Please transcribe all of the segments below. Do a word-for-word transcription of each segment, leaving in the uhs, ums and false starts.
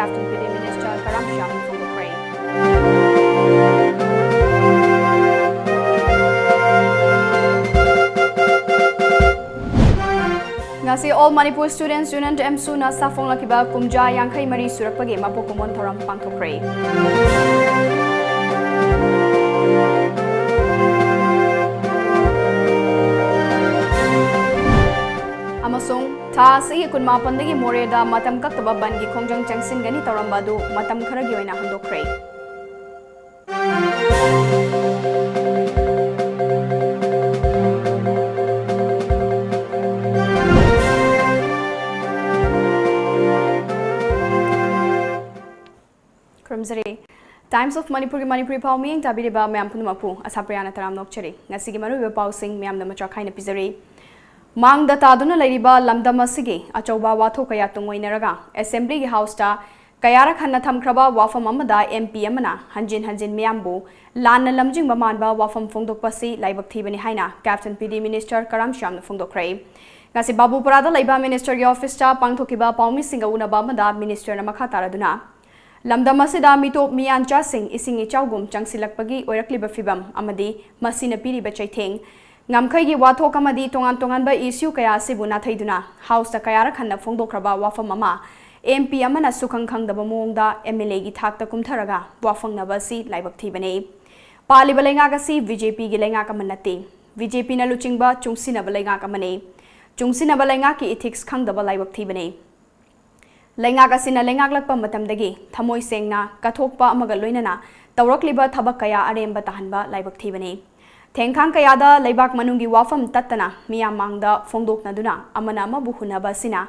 Acting P D Minister Karam Shyamna ꯐꯣꯡꯗꯣꯛꯈ꯭ꯔꯦ꯫ ꯉꯁꯤ All Manipur Students Union, ꯑꯦꯝꯁꯨꯅ ꯁꯥꯐꯣꯡꯂꯛꯈꯤꯕ ꯀꯨꯝꯖꯥ ꯌꯥꯡꯈꯩ ꯃꯔꯤ ꯁꯨꯔꯛꯄꯒꯤ ꯃꯄꯣꯛ ꯀꯨꯝꯑꯣꯟ ꯊꯧꯔꯝ ꯄꯥꯡꯊꯣꯛꯈ꯭ꯔꯦ꯫ ꯑꯃꯁꯨꯡ ꯊꯥ ꯑꯁꯤꯒꯤ ꯀꯨꯟꯃꯥꯄꯟꯗꯒꯤ ꯃꯣꯔꯦꯗ ꯃꯇꯝ ꯀꯛꯇꯕ ꯕꯟꯒꯤ ꯈꯣꯡꯖꯪ ꯆꯪꯁꯤꯟꯒꯅꯤ ꯇꯧꯔꯝꯕ ꯑꯗꯨ ꯃꯇꯝ ꯈꯔꯒꯤ ꯑꯣꯏꯅ ꯍꯟꯗꯣꯛꯈ꯭ꯔꯦ꯫ ꯈꯨꯔꯨꯝꯖꯔꯤ꯫ Times of ꯃꯅꯤꯄꯨꯔꯒꯤ ꯃꯅꯤꯄꯨꯔꯤ ꯄꯥꯎ ꯃꯤꯠꯌꯦꯡ ꯇꯥꯕꯤꯔꯤꯕ ꯃꯌꯥꯝ ꯄꯨꯝꯅꯃꯛꯄꯨ ꯑꯁꯥꯄ꯭ꯔꯤꯌꯥꯅ ꯇꯔꯥꯝꯅ ꯑꯣꯛꯆꯔꯤ꯫ ꯉꯁꯤꯒꯤ ꯃꯔꯨꯑꯣꯏꯕ ꯄꯥꯎꯁꯤꯡ ꯃꯌꯥꯝꯅ ꯃꯆꯥꯛ ꯈꯥꯏꯅ ꯄꯤꯖꯔꯤ꯫ ꯃꯥꯡꯗ ꯇꯥꯗꯨꯅ ꯂꯩꯔꯤꯕ ꯂꯝꯗꯝ ꯑꯁꯤꯒꯤ ꯑꯆꯧꯕ ꯋꯥꯊꯣꯛ ꯀꯌꯥ ꯇꯨꯡꯑꯣꯏꯅꯔꯒ Assemblyꯒꯤ Houseꯇ ꯀꯌꯥꯔꯛ ꯍꯟꯅ ꯊꯝꯈ꯭ꯔꯕ ꯋꯥꯐꯝ ꯑꯃꯗ MP ꯑꯃꯅ ꯍꯟꯖꯤꯟ ꯍꯟꯖꯤꯟ ꯃꯤꯌꯥꯝꯕꯨ ꯂꯥꯟꯅ ꯂꯝꯖꯤꯡꯕ ꯃꯥꯟꯕ ꯋꯥꯐꯝ ꯐꯣꯡꯗꯣꯛꯄꯁꯤ ꯂꯥꯏꯕꯛ ꯊꯤꯕꯅꯤ ꯍꯥꯏꯅ Captain P D Minister ꯀꯔꯥꯝ ꯁ꯭ꯌꯥꯝꯅ ꯐꯣꯡꯗꯣꯛꯈ꯭ꯔꯦ꯫ ꯉꯁꯤ ꯕꯥꯕꯨꯄꯨꯔꯥꯗ ꯂꯩꯕ Ministerꯒꯤ officeꯇ ꯄꯥꯡꯊꯣꯛꯈꯤꯕ ꯄꯥꯎꯃꯤꯁꯤꯡꯒ ꯎꯅꯕ ꯑꯃꯗ Ministerꯅ ꯃꯈꯥ ꯇꯥꯔꯗꯨꯅ, ꯂꯝꯗꯝ ꯑꯁꯤꯗ ꯃꯤꯇꯣꯞ ꯃꯤꯌꯥꯟꯆꯥꯁꯤꯡ ꯏꯁꯤꯡ ꯏꯆꯥꯎꯒꯨꯝ ꯆꯪꯁꯤꯜꯂꯛꯄꯒꯤ ꯑꯣꯏꯔꯛꯂꯤꯕ ꯐꯤꯚꯝ ꯑꯃꯗꯤ ꯃꯁꯤꯅ ꯄꯤꯔꯤꯕ ꯆꯩꯊꯦꯡ, ꯉꯝꯈꯩꯒꯤ ꯋꯥꯊꯣꯛ ꯑꯃꯗꯤ ꯇꯣꯉꯥꯟ ꯇꯣꯉꯥꯟꯕ issue ꯀꯌꯥ ꯑꯁꯤꯕꯨ ꯅꯥꯊꯩꯗꯨꯅ Houseꯇ ꯀꯌꯥꯔꯛ ꯍꯟꯅ ꯐꯣꯡꯗꯣꯛꯈ꯭ꯔꯕ ꯋꯥꯐꯝ ꯑꯃ MP ꯑꯃꯅ ꯁꯨꯈꯪ ꯈꯪꯗꯕ ꯃꯑꯣꯡꯗ MLAꯒꯤ ꯊꯥꯛꯇ ꯀꯨꯝꯊꯔꯒ ꯋꯥꯐꯪꯅꯕ ꯑꯁꯤ ꯂꯥꯏꯕꯛ ꯊꯤꯕꯅꯤ꯫ ꯄꯥꯜꯂꯤꯕ ꯂꯩꯉꯥꯛ ꯑꯁꯤ BJPꯒꯤ ꯂꯩꯉꯥꯛ ꯑꯃ ꯅꯠꯇꯦ꯫ BJPꯅ ꯂꯨꯆꯤꯡꯕ ꯆꯨꯡꯁꯤꯟꯅꯕ ꯂꯩꯉꯥꯛ ꯑꯃꯅꯤ꯫ ꯆꯨꯡꯁꯤꯟꯅꯕ ꯂꯩꯉꯥꯛꯀꯤ ethics ꯈꯪꯗꯕ ꯂꯥꯏꯕꯛ ꯊꯤꯕꯅꯤ꯫ ꯂꯩꯉꯥꯛ ꯑꯁꯤꯅ ꯂꯩꯉꯥꯛꯂꯛꯄ ꯃꯇꯝꯗꯒꯤ ꯊꯃꯣꯏ ꯁꯦꯡꯅ ꯀꯠꯊꯣꯛꯄ ꯑꯃꯒ ꯂꯣꯏꯅꯅ ꯇꯧꯔꯛꯂꯤꯕ ꯊꯕꯛ ꯀꯌꯥ ꯑꯔꯦꯝꯕ ꯇꯥꯍꯟꯕ ꯂꯥꯏꯕꯛ ꯊꯤꯕꯅꯤ꯫ ꯊꯦꯡꯈꯥꯡ ꯀꯌꯥꯗ ꯂꯩꯕꯥꯛ ꯃꯅꯨꯡꯒꯤ ꯋꯥꯐꯝ ꯇꯠꯇꯅ ꯃꯤꯌꯥꯝ ꯃꯥꯡꯗ ꯐꯣꯡꯗꯣꯛꯅꯗꯨꯅ ꯑꯃꯅ ꯑꯃꯕꯨ ꯍꯨꯟꯅꯕ ꯑꯁꯤꯅ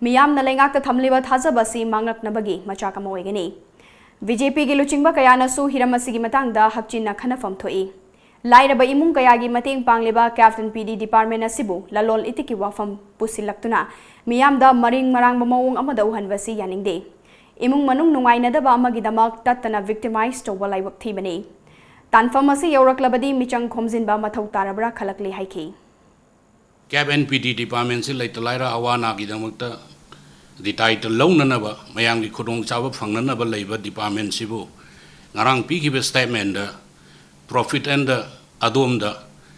ꯃꯤꯌꯥꯝꯅ ꯂꯩꯉꯥꯛꯇ ꯊꯝꯂꯤꯕ ꯊꯥꯖꯕ ꯑꯁꯤ ꯃꯥꯡꯂꯛꯅꯕꯒꯤ ꯃꯆꯥꯛ ꯑꯃ ꯑꯣꯏꯒꯅꯤ꯫ BJPꯒꯤ ꯂꯨꯆꯤꯡꯕ ꯀꯌꯥꯅꯁꯨ ꯍꯤꯔꯝ ꯑꯁꯤꯒꯤ ꯃꯇꯥꯡꯗ ꯍꯛꯆꯤꯟꯅ ꯈꯟꯅꯐꯝ ꯊꯣꯛꯏ꯫ ꯂꯥꯏꯔꯕ ꯏꯃꯨꯡ ꯀꯌꯥꯒꯤ ꯃꯇꯦꯡ ꯄꯥꯡꯂꯤꯕ Captain P D department ꯑꯁꯤꯕꯨ ꯂꯂꯣꯟ ꯏꯇꯤꯛꯀꯤ ꯋꯥꯐꯝ ꯄꯨꯁꯤꯜꯂꯛꯇꯨꯅ ꯃꯤꯌꯥꯝꯗ ꯃꯔꯤꯡ ꯃꯔꯥꯡꯕ ꯃꯑꯣꯡ ꯑꯃꯗ ꯎꯍꯟꯕꯁꯤ ꯌꯥꯅꯤꯡꯗꯦ꯫ ꯏꯃꯨꯡ ꯃꯅꯨꯡ ꯅꯨꯡꯉꯥꯏꯅꯗꯕ ꯑꯃꯒꯤꯗꯃꯛ ꯇꯠꯇꯅ victimize ꯇꯧꯕ ꯂꯥꯏꯕꯛ ꯊꯤꯕꯅꯤ꯫ ꯇꯥꯟꯐꯝ ꯑꯁꯤ ꯌꯧꯔꯛꯂꯕꯗꯤ ꯃꯤꯆꯪ ꯈꯣꯝꯖꯤꯟꯕ ꯃꯊꯧ ꯇꯥꯔꯕ꯭ꯔꯥ ꯈꯜꯂꯛꯂꯤ ꯍꯥꯏꯈꯤ꯫ Cap and P D departmentꯁꯤ ꯂꯩꯇ ꯂꯥꯏꯔ ꯑꯋꯥ ꯑꯅꯥꯒꯤꯗꯃꯛꯇ ꯗꯤꯇꯥꯏꯇ ꯂꯧꯅꯅꯕ, ꯃꯌꯥꯝꯒꯤ ꯈꯨꯗꯣꯡꯆꯥꯕ ꯐꯪꯅꯅꯕ ꯂꯩꯕ ꯗꯤꯄꯥꯔꯠꯃꯦꯟꯁꯤꯕꯨ ꯉꯔꯥꯡ ꯄꯤꯈꯤꯕ ꯁ꯭ꯇꯦꯠꯃꯦꯟꯗ ꯄ꯭ꯔꯣꯐꯤꯠ ꯑꯦꯟꯗ ꯑꯗꯣꯝꯗ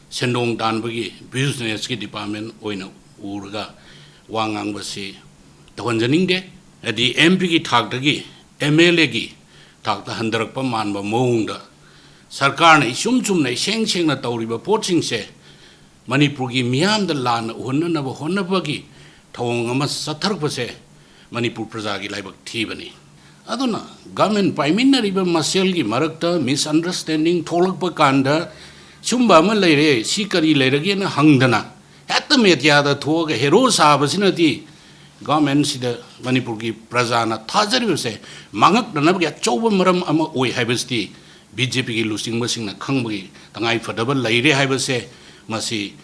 ꯁꯦꯟꯗꯣꯡ ꯇꯥꯟꯕꯒꯤ ꯕꯤꯖꯤꯅꯦꯁꯀꯤ ꯗꯤꯄꯥꯔꯠꯃꯦꯟ ꯑꯣꯏꯅ ꯎꯔꯒ ꯋꯥ ꯉꯥꯡꯕꯁꯤ ꯇꯧꯍꯟꯖꯅꯤꯡꯗꯦ꯫ ꯍꯥꯏꯗꯤ ꯑꯦꯝ ꯄꯤꯒꯤ ꯊꯥꯛꯇꯒꯤ ꯑꯦꯝ ꯑꯦꯜ ꯑꯦꯒꯤ ꯊꯥꯛꯇ ꯍꯟꯊꯔꯛꯄ ꯃꯥꯟꯕ ꯃꯑꯣꯡꯗ ꯁꯔꯀꯥꯔꯅ ꯏꯆꯨꯝ ꯆꯨꯝꯅ ꯏꯁꯦꯡ ꯁꯦꯡꯅ ꯇꯧꯔꯤꯕ ꯄꯣꯠꯁꯤꯡꯁꯦ ꯃꯅꯤꯄꯨꯔꯒꯤ ꯃꯤꯌꯥꯝꯗ ꯂꯥꯟꯅ ꯎꯍꯟꯅꯅꯕ ꯍꯣꯠꯅꯕꯒꯤ ꯊꯧꯑꯣꯡ ꯑꯃ ꯆꯠꯊꯔꯛꯄꯁꯦ ꯃꯅꯤꯄꯨꯔ ꯄ꯭ꯔꯖꯥꯒꯤ ꯂꯥꯏꯕꯛ ꯊꯤꯕꯅꯤ꯫ ꯑꯗꯨꯅ ꯒꯚꯔꯟꯃꯦꯟ ꯄꯥꯏꯃꯤꯟꯅꯔꯤꯕ ꯃꯁꯦꯜꯒꯤ ꯃꯔꯛꯇ ꯃꯤꯁꯑꯟꯗꯔꯁꯇꯦꯟꯗꯤꯡ ꯊꯣꯛꯂꯛꯄ ꯀꯥꯟꯗ ꯁꯨꯝꯕ ꯑꯃ ꯂꯩꯔꯦ, ꯁꯤ ꯀꯔꯤ ꯂꯩꯔꯒꯦꯅ ꯍꯪꯗꯅ ꯍꯦꯛꯇ ꯃꯦꯗꯤꯌꯥꯗ ꯊꯣꯛꯑꯒ ꯍꯦꯔꯣ ꯁꯥꯕꯁꯤꯅꯗꯤ ꯒꯚꯔꯟꯃꯦꯟꯁꯤꯗ ꯃꯅꯤꯄꯨꯔꯒꯤ ꯄ꯭ꯔꯖꯥꯅ ꯊꯥꯖꯔꯤꯕꯁꯦ ꯃꯥꯡꯉꯛꯅꯅꯕꯒꯤ ꯑꯆꯧꯕ ꯃꯔꯝ ꯑꯃ ꯑꯣꯏ ꯍꯥꯏꯕꯁꯤꯗꯤ ꯕꯤ ꯖꯦ ꯄꯤꯒꯤ ꯂꯨꯆꯤꯡꯕꯁꯤꯡꯅ ꯈꯪꯕꯒꯤ ꯇꯉꯥꯏ ꯐꯗꯕ ꯂꯩꯔꯦ ꯍꯥꯏꯕꯁꯦ ꯃꯁꯤ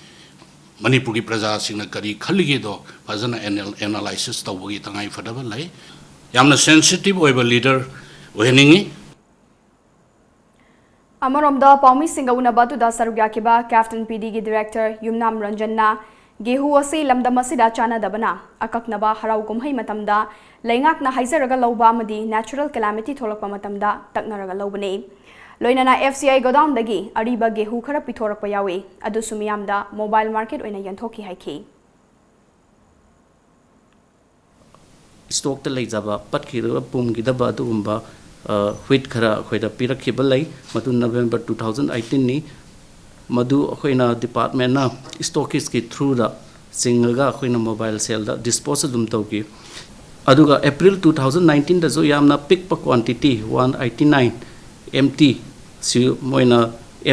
ꯃꯅꯤꯄꯨꯔꯒꯤ ꯄ꯭ꯔꯖꯥꯁꯤꯡꯅ ꯀꯔꯤ ꯈꯜꯂꯤꯒꯦꯗꯣ ꯐꯖꯅ ꯑꯦꯅꯥꯂꯥꯏꯁꯤꯁ ꯇꯧꯕꯒꯤ ꯇꯉꯥꯏ ꯐꯗꯕ ꯂꯩ꯫ ꯌꯥꯝꯅ ꯁꯦꯟꯁꯤꯇꯤꯚ ꯑꯣꯏꯕ ꯂꯤꯗꯔ ꯑꯣꯏꯍꯟꯅꯤꯡꯉꯤ꯫ ꯑꯃꯔꯣꯝꯗ ꯄꯥꯎꯃꯤꯁꯤꯡꯒ ꯎꯅꯕ ꯑꯗꯨꯗ ꯁꯔꯨꯛ ꯌꯥꯈꯤꯕ ꯀꯦꯞꯇꯟ ꯄꯤ ꯗꯤꯒꯤ ꯗꯤꯔꯦꯛꯇꯔ ꯌꯨꯝꯅꯥꯝ ꯔꯟꯖꯟꯅ ꯒꯦꯍꯨ ꯑꯁꯤ ꯂꯝꯗꯝ ꯑꯁꯤꯗ ꯆꯥꯟꯅꯗꯕꯅ ꯑꯀꯛꯅꯕ ꯍꯔꯥꯎ ꯀꯨꯝꯍꯩ ꯃꯇꯝꯗ ꯂꯩꯉꯥꯛꯅ ꯍꯥꯏꯖꯔꯒ ꯂꯧꯕ ꯑꯃꯗꯤ natural calamity ꯊꯣꯛꯂꯛꯄ ꯃꯇꯝꯗ ꯇꯛꯅꯔꯒ ꯂꯧꯕꯅꯤ꯫ ꯂꯣꯏꯅꯅ F C I godownꯗꯒꯤ ꯑꯔꯤꯕ ꯒꯦꯍꯨ ꯈꯔ ꯄꯤꯊꯣꯔꯛꯄ ꯌꯥꯎꯏ, ꯑꯗꯨꯁꯨ ꯃꯤꯌꯥꯝꯗ mobile market ꯑꯣꯏꯅ ꯌꯣꯟꯊꯣꯛꯈꯤ ꯍꯥꯏꯈꯤ꯫ ꯏꯁꯇꯣꯛꯇ ꯂꯩꯖꯕ ꯄꯠꯈꯤꯗꯕ ꯄꯨꯝꯈꯤꯗꯕ ꯑꯗꯨꯒꯨꯝꯕ ꯋꯤꯠ ꯈꯔ ꯑꯩꯈꯣꯏꯗ ꯄꯤꯔꯛꯈꯤꯕ ꯂꯩ꯫ ꯃꯗꯨ November two thousand eighteenꯅꯤ꯫ ꯃꯗꯨ ꯑꯩꯈꯣꯏꯅ ꯗꯤꯄꯥꯔꯠꯃꯦꯟꯅ ꯏꯁꯇꯣꯛꯀꯤꯁꯀꯤ ꯊ꯭ꯔꯨꯗ ꯆꯤꯡꯉꯒ ꯑꯩꯈꯣꯏꯅ ꯃꯣꯕꯥꯏꯜ ꯁꯦꯜꯗ ꯗꯤꯁꯄꯣꯁ ꯑꯗꯨꯝ ꯇꯧꯈꯤ꯫ ꯑꯗꯨꯒ April two thousand nineteenꯗꯁꯨ ꯌꯥꯝꯅ ꯄꯤꯛꯄ quantity one eighty nine M T ꯁꯤ ꯃꯣꯏꯅ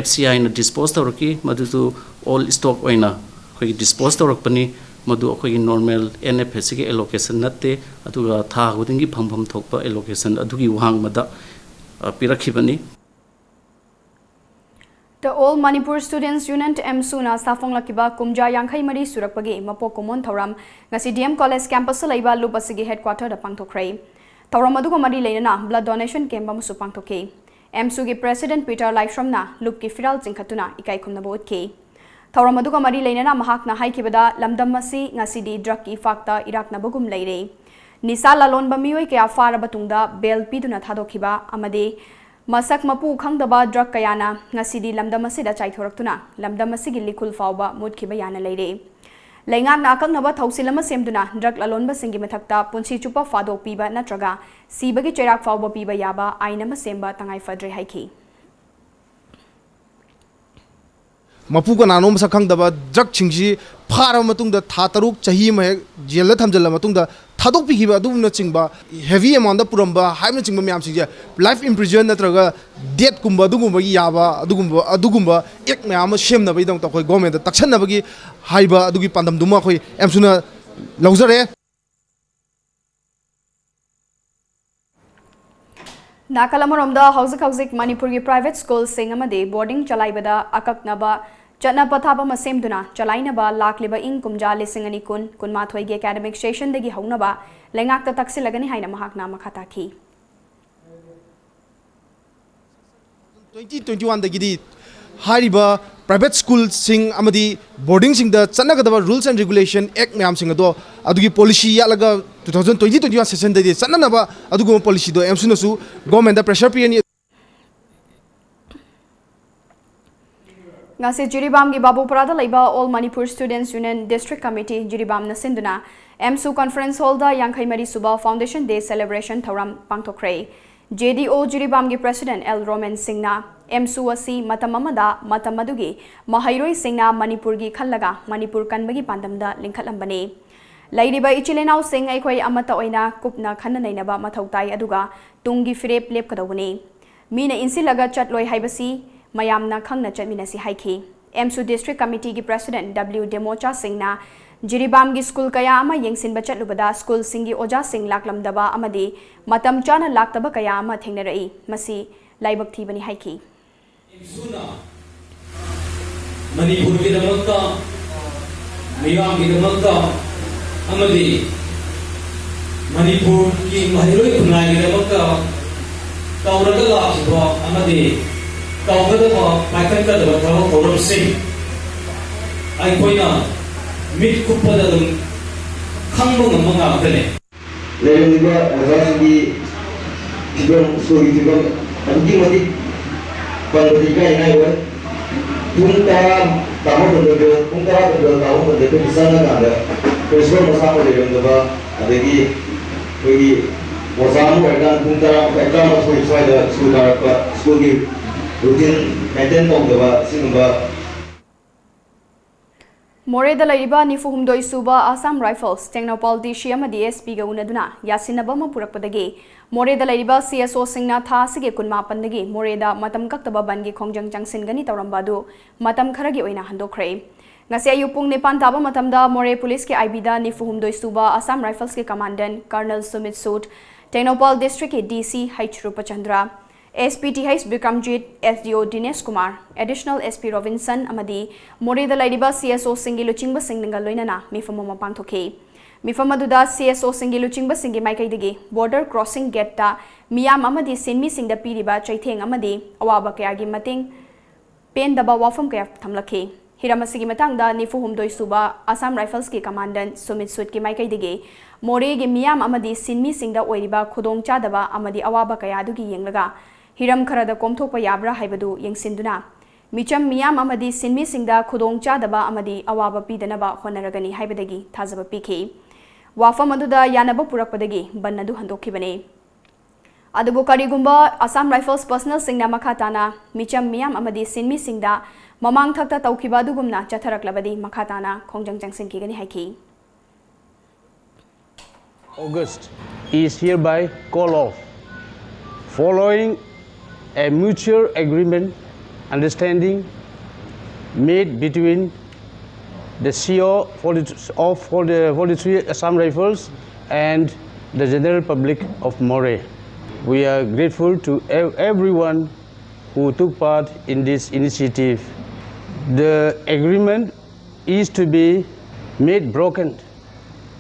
F C Iꯅ ꯗꯤꯁꯄꯣꯁ ꯇꯧꯔꯛꯈꯤ꯫ ꯃꯗꯨꯁꯨ ꯑꯣꯜ ꯏꯁꯇꯣꯛ ꯑꯣꯏꯅ ꯑꯩꯈꯣꯏꯒꯤ ꯗꯤꯁꯄꯣꯁ ꯇꯧꯔꯛꯄꯅꯤ꯫ ꯃꯗꯨ ꯑꯩꯈꯣꯏꯒꯤ ꯅꯣꯔꯃꯦꯜ N F Sꯒꯤ ꯑꯦꯂꯣꯀꯦꯁꯟ ꯅꯠꯇꯦ, ꯑꯗꯨꯒ ꯊꯥ ꯈꯨꯗꯤꯡꯒꯤ ꯐꯪꯐꯝ ꯊꯣꯛꯄ ꯑꯦꯂꯣꯀꯦꯁꯟ ꯑꯗꯨꯒꯤ ꯋꯥꯡꯃꯗ ꯄꯤꯔꯛꯈꯤꯕꯅꯤ꯫ The All Manipur Students Union, AMSUꯅ ꯁꯥꯐꯣꯡꯂꯛꯈꯤꯕ ꯀꯨꯝꯖꯥ ꯌꯥꯡꯈꯩ ꯃꯔꯤ ꯁꯨꯔꯛꯄꯒꯤ ꯃꯄꯣꯛ ꯀꯨꯝꯑꯣꯟ ꯊꯧꯔꯝ ꯉꯁꯤ D M College campusꯇ ꯂꯩꯕ ꯂꯨꯞ ꯑꯁꯤꯒꯤ headquarterꯗ ꯄꯥꯡꯊꯣꯛꯈ꯭ꯔꯦ꯫ ꯊꯧꯔꯝ ꯑꯗꯨꯒ ꯃꯔꯤ ꯂꯩꯅꯅ blood donation camp ꯑꯃꯁꯨ ꯄꯥꯡꯊꯣꯛꯈꯤ꯫ AMSUꯒꯤ President Peter ꯂꯥꯏꯁ꯭ꯔꯝꯅ ꯂꯨꯞꯀꯤ ꯐꯤꯔꯥꯜ ꯆꯤꯡꯈꯠꯇꯨꯅ ꯏꯀꯥꯏ ꯈꯨꯝꯅꯕ ꯎꯠꯈꯤ꯫ ꯊꯧꯔꯝ ꯑꯗꯨꯒ ꯃꯔꯤ ꯂꯩꯅꯅ ꯃꯍꯥꯛꯅ ꯍꯥꯏꯈꯤꯕꯗ, ꯂꯝꯗꯝ ꯑꯁꯤ ꯉꯁꯤꯗꯤ drugꯀꯤ ꯏꯐꯥꯛꯇ ꯏꯔꯥꯛꯅꯕꯒꯨꯝ ꯂꯩꯔꯦ꯫ ꯅꯤꯁꯥ ꯂꯂꯣꯟꯕ ꯃꯤꯑꯣꯏ ꯀꯌꯥ ꯐꯥꯔꯕ ꯇꯨꯡꯗ ꯕꯦꯜ ꯄꯤꯗꯨꯅ ꯊꯥꯗꯣꯛꯈꯤꯕ ꯑꯃꯗꯤ ꯃꯁꯛ ꯃꯄꯨ ꯈꯪꯗꯕ ꯗ꯭ꯔꯒ ꯀꯌꯥꯅ ꯉꯁꯤꯗꯤ ꯂꯝꯗꯝ ꯑꯁꯤꯗ ꯆꯥꯏꯊꯣꯔꯛꯇꯨꯅ ꯂꯝꯗꯝ ꯑꯁꯤꯒꯤ ꯂꯤꯈꯨꯜ ꯐꯥꯎꯕ ꯃꯨꯠꯈꯤꯕ ꯌꯥꯅ ꯂꯩꯔꯦ꯫ ꯂꯩꯉꯥꯛꯅ ꯑꯀꯛꯅꯕ ꯊꯧꯁꯤꯜ ꯑꯃ ꯁꯦꯝꯗꯨꯅ ꯗ꯭ꯔꯒ ꯂꯂꯣꯟꯕꯁꯤꯡꯒꯤ ꯃꯊꯛꯇ ꯄꯨꯟꯁꯤ ꯆꯨꯞꯄ ꯐꯥꯗꯣꯛ ꯄꯤꯕ ꯅꯠꯇ꯭ꯔꯒ ꯁꯤꯕꯒꯤ ꯆꯩꯔꯥꯛ ꯐꯥꯎꯕ ꯄꯤꯕ ꯌꯥꯕ ꯑꯥꯏꯟ ꯑꯃ ꯁꯦꯝꯕ ꯇꯉꯥꯏ ꯐꯗ꯭ꯔꯦ ꯍꯥꯏꯈꯤ꯫ ꯃꯄꯨ ꯀꯅꯥꯅꯣ ꯃꯁꯛ ꯈꯪꯗꯕ ꯗ꯭ꯔꯒꯁꯤꯡꯁꯤ ꯐꯥꯔꯕ ꯃꯇꯨꯡꯗ ꯊꯥ ꯇꯔꯨꯛ, ꯆꯍꯤ ꯑꯃ ꯍꯦꯛ ꯖꯦꯜꯗ ꯊꯝꯖꯤꯜꯂ ꯃꯇꯨꯡꯗ ꯊꯥꯗꯣꯛꯄꯤꯈꯤꯕ ꯑꯗꯨꯒꯨꯝꯅꯆꯤꯡꯕ, ꯍꯦꯚꯤ ꯑꯦꯃꯥꯎꯟꯗ ꯄꯨꯔꯝꯕ ꯍꯥꯏꯕꯅꯆꯤꯡꯕ ꯃꯌꯥꯝꯁꯤꯡꯁꯦ ꯂꯥꯏꯐ ꯏꯝꯄ꯭ꯔꯤꯖꯟ ꯅꯠꯇ꯭ꯔꯒ ꯗꯦꯠꯀꯨꯝꯕ ꯑꯗꯨꯒꯨꯝꯕꯒꯤ ꯌꯥꯕ ꯑꯗꯨꯒꯨꯝꯕ ꯑꯗꯨꯒꯨꯝꯕ ꯑꯦꯛ ꯃꯌꯥꯝ ꯑꯃ ꯁꯦꯝꯅꯕꯒꯤꯗꯃꯛꯇ ꯑꯩꯈꯣꯏ ꯒꯣꯔꯃꯦꯟꯗ ꯇꯛꯁꯟꯅꯕꯒꯤ ꯍꯥꯏꯕ ꯑꯗꯨꯒꯤ ꯄꯥꯟꯗꯝꯗꯨꯃ ꯑꯩꯈꯣꯏ ꯑꯦꯝꯁꯨꯅ ꯂꯧꯖꯔꯦ꯫ ꯅꯥꯀꯜ ꯑꯃꯔꯣꯝꯗ ꯍꯧꯖꯤꯛ ꯍꯧꯖꯤꯛ ꯃꯅꯤꯄꯨꯔꯒꯤ ꯄ꯭ꯔꯥꯏꯚꯦꯠ ꯁ꯭ꯀꯨꯜꯁꯤꯡ ꯑꯃꯗꯤ ꯕꯣꯔꯗꯤꯡ ꯆꯂꯥꯏꯕꯗ ꯑꯀꯛꯅꯕ ꯆꯠꯅ ꯄꯊꯥꯞ ꯑꯃ ꯁꯦꯝꯗꯨꯅ ꯆꯂꯥꯏꯅꯕ ꯂꯥꯛꯂꯤꯕ ꯏꯪ ꯀꯨꯝꯖꯥ ꯂꯤꯁꯤꯡ ꯑꯅꯤ ꯀꯨꯟ ꯀꯨꯟꯃꯥꯊꯣꯏꯒꯤ ꯑꯦꯀꯥꯗꯃꯤꯛ ꯁꯦꯁꯟꯗꯒꯤ ꯍꯧꯅꯕ ꯂꯩꯉꯥꯛꯇ ꯇꯛꯁꯤꯜꯂꯒꯅꯤ ꯍꯥꯏꯅ ꯃꯍꯥꯛꯅ ꯃꯈꯥ ꯇꯥꯈꯤ꯫ ꯇ꯭ꯋꯦꯟꯇꯤ ꯇ꯭ꯋꯦꯟꯇꯤ ꯋꯥꯟꯗꯒꯤꯗꯤ ꯍꯥꯏꯔꯤꯕ ꯄ꯭ꯔꯥꯏꯚꯦꯠ ꯁ꯭ꯀꯨꯜꯁꯤꯡ ꯑꯃꯗꯤ ꯕꯣꯔꯗꯤꯡꯁꯤꯡꯗ ꯆꯠꯅꯒꯗꯕ ꯔꯨꯜꯁ ꯑꯦꯟ ꯔꯤꯒꯨꯂꯦꯁꯟ ꯑꯦꯛ ꯃꯌꯥꯝꯁꯤꯡ ꯑꯗꯣ ꯑꯗꯨꯒꯤ ꯄꯣꯂꯤꯁꯤ ꯌꯥꯠꯂꯒ two thousand twenty twenty one ꯁꯦꯁꯟꯗꯗꯤ ꯆꯠꯅꯅꯕ ꯑꯗꯨꯒꯨꯝꯕ ꯄꯣꯂꯤꯁꯤꯗꯣ ꯑꯦꯝꯁꯨꯅꯁꯨ ꯒꯣꯔꯃꯦꯟꯗ ꯄ꯭ꯔꯦꯁꯔ ꯄꯤꯔꯅꯤ꯫ ꯉꯁꯤ ꯖꯤꯔꯤꯕꯥꯝꯒꯤ ꯕꯥꯕꯨꯄꯨꯔꯥꯗ ꯂꯩꯕ All Manipur Students Union District Committee ꯖꯤꯔꯤꯕꯥꯝꯅ ꯁꯤꯟꯗꯨꯅ ꯑꯦꯝꯁꯨ ꯀꯟꯐꯔꯦꯟꯁ ꯍꯣꯜꯗ ꯌꯥꯡꯈꯩ ꯃꯔꯤ ꯁꯨꯕ Foundation Day celebration ꯊꯧꯔꯝ ꯄꯥꯡꯊꯣꯛꯈ꯭ꯔꯦ꯫ ꯖꯦ ꯗꯤ ꯑꯣ ꯖꯤꯔꯤꯕꯥꯝꯒꯤ ꯄ꯭ꯔꯦꯁꯤꯗꯦꯟꯠ ꯑꯦꯜ ꯔꯣꯃꯦꯟ ꯁꯤꯡꯅ ꯑꯦꯝꯁꯨ ꯑꯁꯤ ꯃꯇꯝ ꯑꯃꯗ ꯃꯇꯝ ꯑꯗꯨꯒꯤ ꯃꯍꯩꯔꯣꯏꯁꯤꯡꯅ ꯃꯅꯤꯄꯨꯔꯒꯤ ꯈꯜꯂꯒ ꯃꯅꯤꯄꯨꯔ ꯀꯟꯕꯒꯤ ꯄꯥꯟꯗꯝꯗ ꯂꯤꯡꯈꯠꯂꯝꯕꯅꯤ꯫ ꯂꯩꯔꯤꯕ ꯏꯆꯤꯜ ꯏꯅꯥꯎꯁꯤꯡ ꯑꯩꯈꯣꯏ ꯑꯃꯠꯇ ꯑꯣꯏꯅ ꯀꯨꯞꯅ ꯈꯟꯅ ꯅꯩꯅꯕ ꯃꯊꯧ ꯇꯥꯏ, ꯑꯗꯨꯒ ꯇꯨꯡꯒꯤ ꯐꯤꯔꯦꯞ ꯂꯦꯞꯀꯗꯧꯕꯅꯤ꯫ ꯃꯤꯅ ꯏꯟꯁꯤꯜꯂꯒ ꯆꯠꯂꯣꯏ ꯍꯥꯏꯕꯁꯤ ꯃꯌꯥꯝꯅ ꯈꯪꯅ ꯆꯠꯃꯤꯟꯅꯁꯤ ꯍꯥꯏꯈꯤ꯫ ꯑꯦꯝꯁꯨ ꯗꯤꯁꯇ꯭ꯔꯤꯛ ꯀꯃꯤꯇꯤꯒꯤ ꯄ꯭ꯔꯦꯁꯤꯗꯦꯟꯠ ꯗꯕ꯭ꯂꯤꯎ ꯗꯦꯃꯣꯆꯥ ꯁꯤꯡꯅ ꯖꯤꯔꯤꯕꯥꯝꯒꯤ ꯁ꯭ꯀꯨꯜ ꯀꯌꯥ ꯑꯃ ꯌꯦꯡꯁꯤꯟꯕ ꯆꯠꯂꯨꯕꯗ ꯁ꯭ꯀꯨꯜꯁꯤꯡꯒꯤ ꯑꯣꯖꯥꯁꯤꯡ ꯂꯥꯛꯂꯝꯗꯕ ꯑꯃꯗꯤ ꯃꯇꯝ ꯆꯥꯅ ꯂꯥꯛꯇꯕ ꯀꯌꯥ ꯑꯃ ꯊꯦꯡꯅꯔꯛꯏ꯫ ꯃꯁꯤ ꯂꯥꯏꯕꯛ ꯊꯤꯕꯅꯤ ꯍꯥꯏꯈꯤ꯫ ꯑꯦꯝꯁꯨꯅ ꯃꯅꯤꯄꯨꯔꯒꯤꯗꯃꯛꯇ, ꯃꯤꯌꯥꯝꯒꯤꯗꯃꯛꯇ ꯑꯃꯗꯤ ꯃꯅꯤꯄꯨꯔꯒꯤ ꯃꯍꯩꯔꯣꯏ ꯈꯨꯟꯅꯥꯏꯒꯤꯗꯃꯛꯇ ꯇꯧꯔꯒ ꯂꯥꯛꯈꯤꯕ ꯑꯃꯗꯤ ꯇꯧꯒꯗꯕ ꯄꯥꯏꯈꯠꯀꯗꯕ ꯊꯕꯛ ꯊꯧꯔꯝꯁꯤꯡ ꯑꯩꯈꯣꯏꯅ ꯃꯤꯠ ꯀꯨꯞꯄꯗ ꯑꯗꯨꯝ ꯈꯪꯕ ꯉꯝꯕ ꯉꯥꯛꯇꯅꯤ꯫ ꯂꯩꯔꯝꯂꯤꯕ ꯑꯣꯖꯥꯁꯤꯡꯒꯤ ꯐꯤꯕꯝ, ꯁ꯭ꯀꯨꯜꯒꯤ ꯐꯤꯕꯝ ꯑꯗꯨꯛꯀꯤ ꯃꯇꯤꯛ ꯄꯟꯕꯗ ꯏꯀꯥꯏꯅꯤꯡꯉꯥꯏ ꯑꯣꯏ꯫ ꯄꯨꯡ ꯇꯔꯥ ꯇꯥꯕ ꯃꯇꯝꯗ bell, ꯄꯨꯡ ꯇꯔꯥ ꯇꯥꯕ ꯃꯇꯝꯗ ꯑꯩꯈꯣꯏꯅ ꯆꯪꯉꯀꯥꯟꯗ principal ꯃꯁꯥꯃꯛ ꯂꯩꯔꯝꯗꯕ, ꯑꯗꯒꯤ ꯑꯩꯈꯣꯏꯒꯤ ꯑꯣꯖꯥ ꯑꯃ ꯑꯣꯏꯔꯀꯥꯟꯗ ꯄꯨꯡ ꯇꯔꯥ ꯃꯈꯥꯏ, ꯇꯔꯥꯃꯥꯊꯣꯏ ꯁ꯭ꯋꯥꯏꯗ ꯁ꯭ꯀꯨꯜ ꯀꯥꯔꯛꯄ, ꯁ꯭ꯀꯨꯜꯒꯤ routine maintain ꯇꯧꯗꯕ, ꯑꯁꯤꯒꯨꯝꯕ ꯃꯣꯔꯦꯗ ꯂꯩꯔꯤꯕ ꯅꯤꯐꯨ ꯍꯨꯝꯗꯣꯏ ꯁꯨꯕ ꯑꯁꯥꯝ ꯔꯥꯏꯐꯜꯁ ꯇꯦꯡꯅꯧꯄꯜ ꯗꯤ ꯁꯤ ꯑꯃꯗꯤ ꯑꯦꯁ ꯄꯤꯒ ꯎꯅꯗꯨꯅ ꯌꯥꯁꯤꯟꯅꯕ ꯑꯃ ꯄꯨꯔꯛꯄꯗꯒꯤ ꯃꯣꯔꯦꯗ ꯂꯩꯔꯤꯕ ꯁꯤ ꯑꯦꯁ ꯑꯣꯁꯤꯡꯅ ꯊꯥ ꯑꯁꯤꯒꯤ ꯀꯨꯟꯃꯥꯄꯟꯗꯒꯤ ꯃꯣꯔꯦꯗ ꯃꯇꯝ ꯀꯛꯇꯕ ꯕꯟꯒꯤ ꯈꯣꯡꯖꯪ ꯆꯪꯁꯤꯟꯒꯅꯤ ꯇꯧꯔꯝꯕ ꯑꯗꯨ ꯃꯇꯝ ꯈꯔꯒꯤ ꯑꯣꯏꯅ ꯍꯟꯗꯣꯛꯈ꯭ꯔꯦ꯫ ꯉꯁꯤ ꯑꯌꯨꯛ ꯄꯨꯡ ꯅꯤꯄꯥꯟ ꯇꯥꯕ ꯃꯇꯝꯗ ꯃꯣꯔꯦ ꯄꯨꯂꯤꯁꯀꯤ ꯑꯥꯏ ꯕꯤꯗ ꯅꯤꯐꯨ ꯍꯨꯝꯗꯣꯏ ꯁꯨꯕ ꯑꯁꯥꯝ ꯔꯥꯏꯐꯜꯁꯀꯤ ꯀꯃꯥꯟꯗꯦꯟ ꯀꯔꯅꯜ ꯁꯨꯃꯤꯠ ꯁꯨꯠ, ꯇꯦꯡꯅꯧꯄꯜ ꯗꯤꯁꯇ꯭ꯔꯤꯛꯀꯤ D C H Rupchandra, S P T H Bikramjit, S D O Dinesh Kumar, additional S P Robinson ꯑꯃꯗꯤ ꯃꯣꯔꯦꯗ ꯂꯩꯔꯤꯕ ꯁꯤ ꯑꯦꯁ ꯑꯣꯁꯤꯡꯒꯤ ꯂꯨꯆꯤꯡꯕꯁꯤꯡꯒ ꯂꯣꯏꯅꯅ ꯃꯤꯐꯝ ꯑꯃ ꯄꯥꯡꯊꯣꯛꯈꯤ꯫ ꯃꯤꯐꯝ ꯑꯗꯨꯗ ꯁꯤ ꯑꯦꯁ ꯑꯣꯁꯤꯡꯒꯤ ꯂꯨꯆꯤꯡꯕꯁꯤꯡꯒꯤ ꯃꯥꯏꯀꯩꯗꯒꯤ border crossing gateꯇ ꯃꯤꯌꯥꯝ ꯑꯃꯗꯤ ꯁꯤꯟꯃꯤꯁꯤꯡꯗ ꯄꯤꯔꯤꯕ ꯆꯩꯊꯦꯡ ꯑꯃꯗꯤ ꯑꯋꯥꯕ ꯀꯌꯥꯒꯤ ꯃꯇꯦꯡ ꯄꯦꯟꯗꯕ ꯋꯥꯐꯝ ꯀꯌꯥ ꯊꯝꯂꯛꯈꯤ꯫ ꯍꯤꯔꯝ ꯑꯁꯤꯒꯤ ꯃꯇꯥꯡꯗ ꯅꯤꯐꯨ ꯍꯨꯝꯗꯣꯏ ꯁꯨꯕ ꯑꯁꯥꯝ ꯔꯥꯏꯐꯜꯁꯀꯤ ꯀꯃꯥꯟꯗꯦꯟ ꯁꯨꯃꯤꯠ ꯁꯨꯠꯀꯤ ꯃꯥꯏꯀꯩꯗꯒꯤ ꯃꯣꯔꯦꯒꯤ ꯃꯤꯌꯥꯝ ꯑꯃꯗꯤ ꯁꯤꯟꯃꯤꯁꯤꯡꯗ ꯑꯣꯏꯔꯤꯕ ꯈꯨꯗꯣꯡꯆꯥꯗꯕ ꯑꯃꯗꯤ ꯑꯋꯥꯕ ꯀꯌꯥ ꯑꯗꯨꯒꯤ ꯌꯦꯡꯂꯒ ꯍꯤꯔꯝ ꯈꯔꯗ ꯀꯣꯝꯊꯣꯛꯄ ꯌꯥꯕ꯭ꯔꯥ ꯍꯥꯏꯕꯗꯨ ꯌꯦꯡꯁꯤꯟꯗꯨꯅ ꯃꯤꯆꯝ ꯃꯤꯌꯥꯝ ꯑꯃꯗꯤ ꯁꯤꯟꯃꯤꯁꯤꯡꯗ ꯈꯨꯗꯣꯡꯆꯥꯗꯕ ꯑꯃꯗꯤ ꯑꯋꯥꯕ ꯄꯤꯗꯅꯕ ꯍꯣꯠꯅꯔꯒꯅꯤ ꯍꯥꯏꯕꯗꯒꯤ ꯊꯥꯖꯕ ꯄꯤꯈꯤ꯫ ꯋꯥꯐꯝ ꯑꯗꯨꯗ ꯌꯥꯅꯕ ꯄꯨꯔꯛꯄꯗꯒꯤ ꯕꯟ ꯑꯗꯨ ꯍꯟꯗꯣꯛꯈꯤꯕꯅꯤ꯫ ꯑꯗꯨꯕꯨ ꯀꯔꯤꯒꯨꯝꯕ ꯑꯁꯥꯝ ꯔꯥꯏꯐꯜꯁ ꯄꯔꯁꯅꯦꯜꯁꯤꯡꯅ ꯃꯈꯥ ꯇꯥꯅ ꯃꯤꯆꯝ ꯃꯤꯌꯥꯝ ꯑꯃꯗꯤ ꯁꯤꯟꯃꯤꯁꯤꯡꯗ ꯃꯃꯥꯡꯊꯛꯇ ꯇꯧꯈꯤꯕ ꯑꯗꯨꯒꯨꯝꯅ ꯆꯠꯊꯔꯛꯂꯕꯗꯤ ꯃꯈꯥ ꯇꯥꯅ ꯈꯣꯡꯖꯪ ꯆꯪꯁꯤꯟꯈꯤꯒꯅꯤ ꯍꯥꯏꯈꯤ꯫ August is hereby called off following a mutual agreement understanding made between the C O forty, of forty, forty-three Assam Rifles and the general public of Moreh. We are grateful to ev- everyone who took part in this initiative. The agreement is to be made broken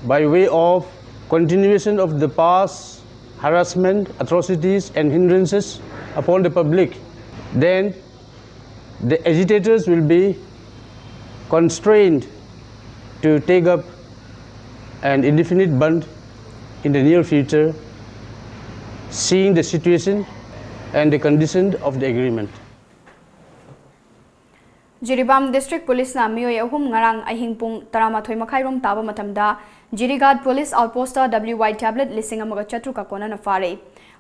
by way of continuation of the past harassment, atrocities and hindrances upon the public, then the agitators will be constrained to take up an indefinite bandh in the near future, seeing the situation and the condition of the agreement. Jiribam district ꯄꯨꯂꯤꯁꯅ ꯃꯤꯑꯣꯏ ꯑꯍꯨꯝ ꯉꯔꯥꯡ ꯑꯍꯤꯡ ꯄꯨꯡ ꯇꯔꯥꯃꯥꯊꯣꯏ ꯃꯈꯥꯏꯔꯣꯝ ꯇꯥꯕ ꯃꯇꯝꯗ ꯖꯤꯔꯤꯒꯥꯠ police ꯑꯥꯎꯠꯄꯣꯁꯇ W Y tablet ꯂꯤꯁꯤꯡ ꯑꯃꯒ ꯆꯥꯇ꯭ꯔꯨꯛꯀ ꯀꯣꯟꯅꯅ ꯐꯥꯔꯦ꯫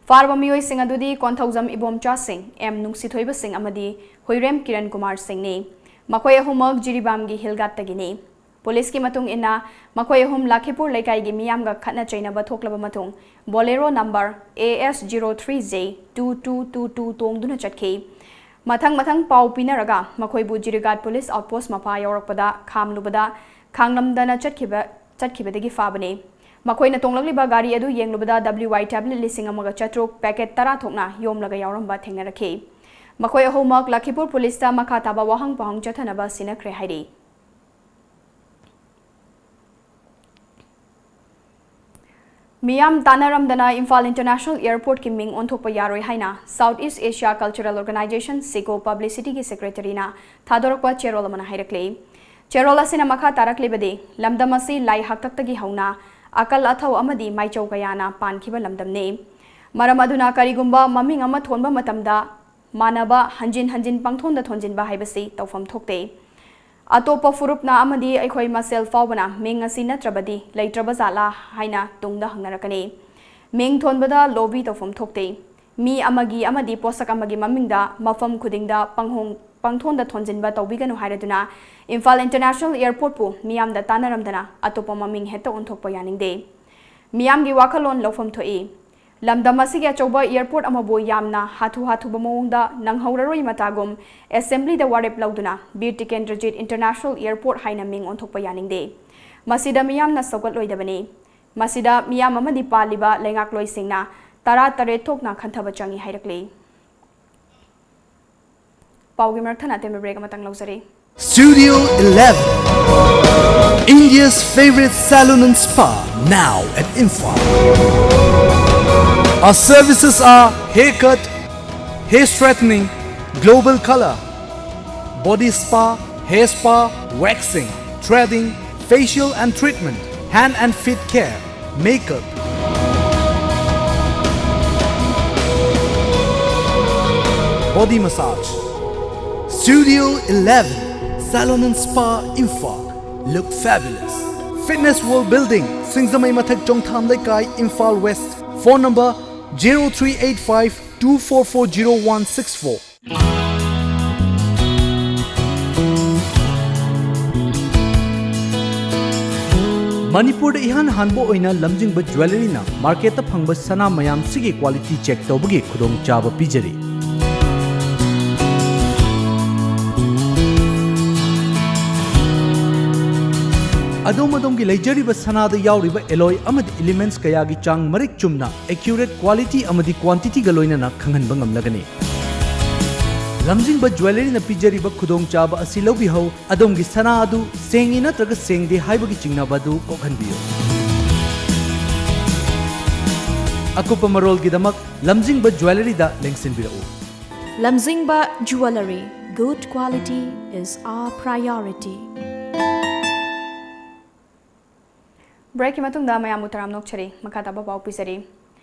ꯐꯥꯔꯕ ꯃꯤꯑꯣꯏꯁꯤꯡ ꯑꯗꯨꯗꯤ ꯀꯣꯟꯊꯧꯖꯝ ꯏꯕꯣꯝꯆꯥ ꯁꯤꯡ, M ꯅꯨꯡꯁꯤꯊꯣꯏꯕ ꯁꯤꯡ ꯑꯃꯗꯤ ꯍꯨꯏꯔꯦꯝ ꯀꯤꯔꯟ ꯀꯨꯃꯥꯔ ꯁꯤꯡꯅꯤ꯫ ꯃꯈꯣꯏ ꯑꯍꯨꯝꯃꯛ ꯖꯤꯔꯤꯕꯥꯝꯒꯤ ꯍꯤꯜꯒꯥꯠꯇꯒꯤꯅꯤ꯫ ꯄꯨꯂꯤꯁꯀꯤ ꯃꯇꯨꯡ ꯏꯟꯅ, ꯃꯈꯣꯏ ꯑꯍꯨꯝ ꯂꯈꯤꯄꯨꯔ ꯂꯩꯀꯥꯏꯒꯤ ꯃꯤꯌꯥꯝꯒ ꯈꯠꯅ ꯆꯩꯅꯕ ꯊꯣꯛꯂꯕ ꯃꯇꯨꯡ Bolero number A S zero three J two two two two ꯇꯣꯡꯗꯨꯅ ꯆꯠꯈꯤ꯫ ꯃꯊꯪ ꯃꯊꯪ ꯄꯥꯎ ꯄꯤꯅꯔꯒ ꯃꯈꯣꯏꯕꯨ ꯖꯤꯔꯤꯒꯥꯠ ꯄꯨꯂꯤꯁ ꯑꯥꯎꯠꯄꯣꯁ ꯃꯄꯥ ꯌꯧꯔꯛꯄꯗ ꯈꯥꯝꯂꯨꯕꯗ ꯈꯥꯡꯂꯝꯗꯅ ꯆꯠꯈꯤꯕ, ꯆꯠꯈꯤꯕꯗꯒꯤ ꯐꯥꯕꯅꯤ꯫ ꯃꯈꯣꯏꯅ ꯇꯣꯡꯂꯛꯂꯤꯕ ꯒꯥꯔꯤ ꯑꯗꯨ ꯌꯦꯡꯂꯨꯕꯗ W Y tablet ꯂꯤꯁꯤꯡ ꯑꯃꯒ ꯆꯥꯇ꯭ꯔꯨꯛ packet ꯇꯔꯥ ꯊꯣꯛꯅ ꯌꯣꯝꯂꯒ ꯌꯥꯎꯔꯝꯕ ꯊꯦꯡꯅꯔꯛꯈꯤ꯫ ꯃꯈꯣꯏ ꯑꯍꯨꯝꯃꯛ ꯂꯈꯤꯄꯨꯔ ꯄꯨꯂꯤꯁꯇ ꯃꯈꯥ ꯇꯥꯕ ꯋꯥꯍꯪ ꯄꯥꯎꯍꯪ ꯆꯠꯊꯅꯕ ꯁꯤꯟꯅꯈ꯭ꯔꯦ ꯍꯥꯏꯔꯤ꯫ ꯃꯤꯌꯥꯝ ꯇꯥꯟꯅꯔꯝꯗꯅ ꯏꯝꯐꯥꯜ ꯏꯟꯇꯔꯅꯦꯁꯅꯦꯜ ꯑꯦꯌꯔꯄꯣꯔꯠꯀꯤ ꯃꯤꯡ ꯑꯣꯟꯊꯣꯛꯄ ꯌꯥꯔꯣꯏ ꯍꯥꯏꯅ South East Asia Cultural Organization, SIGO, publicityꯒꯤ secretaryꯅ ꯊꯥꯗꯣꯔꯛꯄ ꯆꯦꯔꯣꯜ ꯑꯃꯅ ꯍꯥꯏꯔꯛꯂꯤ꯫ ꯆꯦꯔꯣꯜ ꯑꯁꯤꯅ ꯃꯈꯥ ꯇꯥꯔꯛꯂꯤꯕꯗꯤ, ꯂꯝꯗꯝ ꯑꯁꯤ ꯂꯥꯏ ꯍꯥꯛꯇꯛꯇꯒꯤ ꯍꯧꯅ ꯑꯀꯜ ꯑꯊꯧ ꯑꯃꯗꯤ ꯃꯥꯏꯆꯧ ꯀꯌꯥꯅ ꯄꯥꯟꯈꯤꯕ ꯂꯝꯗꯝꯅꯤ꯫ ꯃꯔꯝ ꯑꯗꯨꯅ ꯀꯔꯤꯒꯨꯝꯕ ꯃꯃꯤꯡ ꯑꯃ ꯊꯣꯟꯕ ꯃꯇꯝꯗ ꯃꯥꯟꯅꯕ ꯍꯟꯖꯤꯟ ꯍꯟꯖꯤꯟ ꯄꯪꯊꯣꯟꯗ ꯊꯣꯟꯖꯤꯟꯕ ꯍꯥꯏꯕꯁꯤ ꯇꯧꯐꯝ ꯊꯣꯛꯇꯦ꯫ ꯑꯇꯣꯞꯄ ꯐꯨꯔꯨꯞꯅ ꯑꯃꯗꯤ ꯑꯩꯈꯣꯏ ꯃꯁꯦꯜ ꯐꯥꯎꯕꯅ ꯃꯤꯡ ꯑꯁꯤ ꯅꯠꯇ꯭ꯔꯕꯗꯤ ꯂꯩꯇ꯭ꯔꯕ ꯖꯥꯠꯂꯥ ꯍꯥꯏꯅ ꯇꯨꯡꯗ ꯍꯪꯅꯔꯛꯀꯅꯤ꯫ ꯃꯤꯡ ꯊꯣꯟꯕꯗ ꯂꯣꯕꯤ ꯇꯧꯐꯝ ꯊꯣꯛꯇꯦ꯫ ꯃꯤ ꯑꯃꯒꯤ ꯑꯃꯗꯤ ꯄꯣꯠꯁꯛ ꯑꯃꯒꯤ ꯃꯃꯤꯡꯗ ꯃꯐꯝ ꯈꯨꯗꯤꯡꯗ ꯄꯪꯍꯣꯡ-, ꯄꯪꯊꯣꯟꯗ ꯊꯣꯟꯖꯤꯟꯕ ꯇꯧꯕꯤꯒꯅꯨ ꯍꯥꯏꯔꯗꯨꯅ ꯏꯝꯐꯥꯜ ꯏꯟꯇꯔꯅꯦꯁꯅꯦꯜ ꯑꯦꯌꯔꯄꯣꯔꯠꯄꯨ ꯃꯤꯌꯥꯝꯗ ꯇꯥꯟꯅꯔꯝꯗꯅ ꯑꯇꯣꯞꯄ ꯃꯃꯤꯡ ꯍꯦꯛꯇ ꯑꯣꯟꯊꯣꯛꯄ ꯌꯥꯅꯤꯡꯗꯦ꯫ ꯃꯤꯌꯥꯝꯒꯤ ꯋꯥꯈꯜꯂꯣꯟ ꯂꯧꯐꯝ ꯊꯣꯛꯏ꯫ ꯂꯝꯗꯝ ꯑꯁꯤꯒꯤ ꯑꯆꯧꯕ ꯑꯦꯌꯔꯄꯣꯔꯠ ꯑꯃꯕꯨ ꯌꯥꯝꯅ ꯍꯥꯊꯨ ꯍꯥꯊꯨꯕ ꯃꯑꯣꯡꯗ ꯅꯪꯍꯧꯔꯔꯣꯏ ꯃꯇꯥꯒꯨꯝ ꯑꯦꯁꯦꯝꯕ꯭ꯂꯤꯗ ꯋꯥꯔꯦꯞ ꯂꯧꯗꯨꯅ ꯕꯤꯔ ꯇꯤꯀꯦꯟꯗ꯭ꯔꯖꯤꯠ ꯏꯟꯇꯔꯅꯦꯁꯅꯦꯜ ꯑꯦꯌꯔꯄꯣꯔꯠ ꯍꯥꯏꯅ ꯃꯤꯡ ꯑꯣꯟꯊꯣꯛꯄ ꯌꯥꯅꯤꯡꯗꯦ꯫ ꯃꯁꯤꯗ ꯃꯤꯌꯥꯝꯅ ꯁꯧꯒꯠꯂꯣꯏꯗꯕꯅꯤ꯫ ꯃꯁꯤꯗ ꯃꯤꯌꯥꯝ ꯑꯃꯗꯤ ꯄꯥꯜꯂꯤꯕ ꯂꯩꯉꯥꯛꯂꯣꯏꯁꯤꯡꯅ ꯇꯔꯥ ꯇꯔꯦꯠ ꯊꯣꯛꯅ ꯈꯟꯊꯕ ꯆꯪꯏ ꯍꯥꯏꯔꯛꯂꯤ꯫ ꯄꯥꯎꯒꯤ ꯃꯔꯛ ꯊꯠꯅ ꯑꯇꯦꯟꯕ break ꯑꯃꯇꯪ ꯂꯧꯖꯔꯤ꯫ Studio eleven, India's favorite salon and spa, now at Imphal. Our services are haircut, hair straightening, global color, body spa, hair spa, waxing, threading, facial and treatment, hand and feet care, makeup, Body massage. Studio eleven, Salon and Spa, Imphal. Look fabulous. Fitness World Building, Singzamei Mathak, Chongtham Leikai, Imphal West. Phone number zero three eight five two four four zero one six four. ꯃꯅꯤꯄꯨꯔꯗ ꯏꯍꯥꯟ ꯍꯥꯟꯕ ꯑꯣꯏꯅ ꯂꯝꯖꯤꯡꯕ ꯖ꯭ꯋꯦꯂꯔꯤꯅ ꯃꯥꯔꯀꯦꯠꯇ ꯐꯪꯕ ꯁꯅꯥ ꯃꯌꯥꯝꯁꯤꯒꯤ quality check ꯇꯧꯕꯒꯤ ꯈꯨꯗꯣꯡꯆꯥꯕ ꯄꯤꯖꯔꯤ꯫ ꯑꯗꯣꯝ ꯑꯗꯣꯝꯒꯤ ꯂꯩꯖꯔꯤꯕ ꯁꯅꯥꯗ ꯌꯥꯎꯔꯤꯕ ꯑꯦꯂꯣꯏ ꯑꯃꯗꯤ ꯏꯂꯤꯃꯦꯟꯠꯁ ꯀꯌꯥꯒꯤ ꯆꯥꯡ ꯃꯔꯤꯛ ꯆꯨꯝꯅ, ꯑꯦꯀ꯭ꯌꯨꯔꯦꯠ ꯀ꯭ꯋꯥꯂꯤꯇꯤ ꯑꯃꯗꯤ ꯀ꯭ꯋꯥꯟꯇꯤꯇꯤꯒ ꯂꯣꯏꯅꯅ ꯈꯪꯍꯟꯕ ꯉꯝꯂꯒꯅꯤ꯫ ꯂꯝꯖꯤꯡꯕ ꯖ꯭ꯋꯦꯂꯔꯤꯅ ꯄꯤꯖꯔꯤꯕ ꯈꯨꯗꯣꯡꯆꯥꯕ ꯑꯁꯤ ꯂꯧꯕꯤꯍꯧ꯫ ꯑꯗꯣꯝꯒꯤ ꯁꯅꯥ ꯑꯗꯨ ꯁꯦꯡꯉꯤ ꯅꯠꯇ꯭ꯔꯒ ꯁꯦꯡꯗꯦ ꯍꯥꯏꯕꯒꯤ ꯆꯤꯡꯅꯕ ꯑꯗꯨ ꯀꯣꯛꯍꯟꯕꯤꯌꯨ꯫ ꯑꯀꯨꯞꯄ ꯃꯔꯣꯜꯒꯤꯗꯃꯛ ꯂꯝꯖꯤꯡꯕ ꯖ꯭ꯋꯦꯂꯔꯤꯗ ꯂꯦꯡꯁꯤꯟꯕꯤꯔꯛꯎ꯫ Lamjingba Jewellery, good quality is our priority. ꯕ꯭ꯔꯦꯛꯀꯤ ꯃꯇꯨꯡꯗ ꯃꯌꯥꯝꯕꯨ ꯇꯔꯥꯝꯅ ꯑꯣꯛꯆꯔꯤ꯫ ꯃꯈꯥ ꯇꯥꯕ ꯄꯥꯎ ꯄꯤꯖꯔꯤ꯫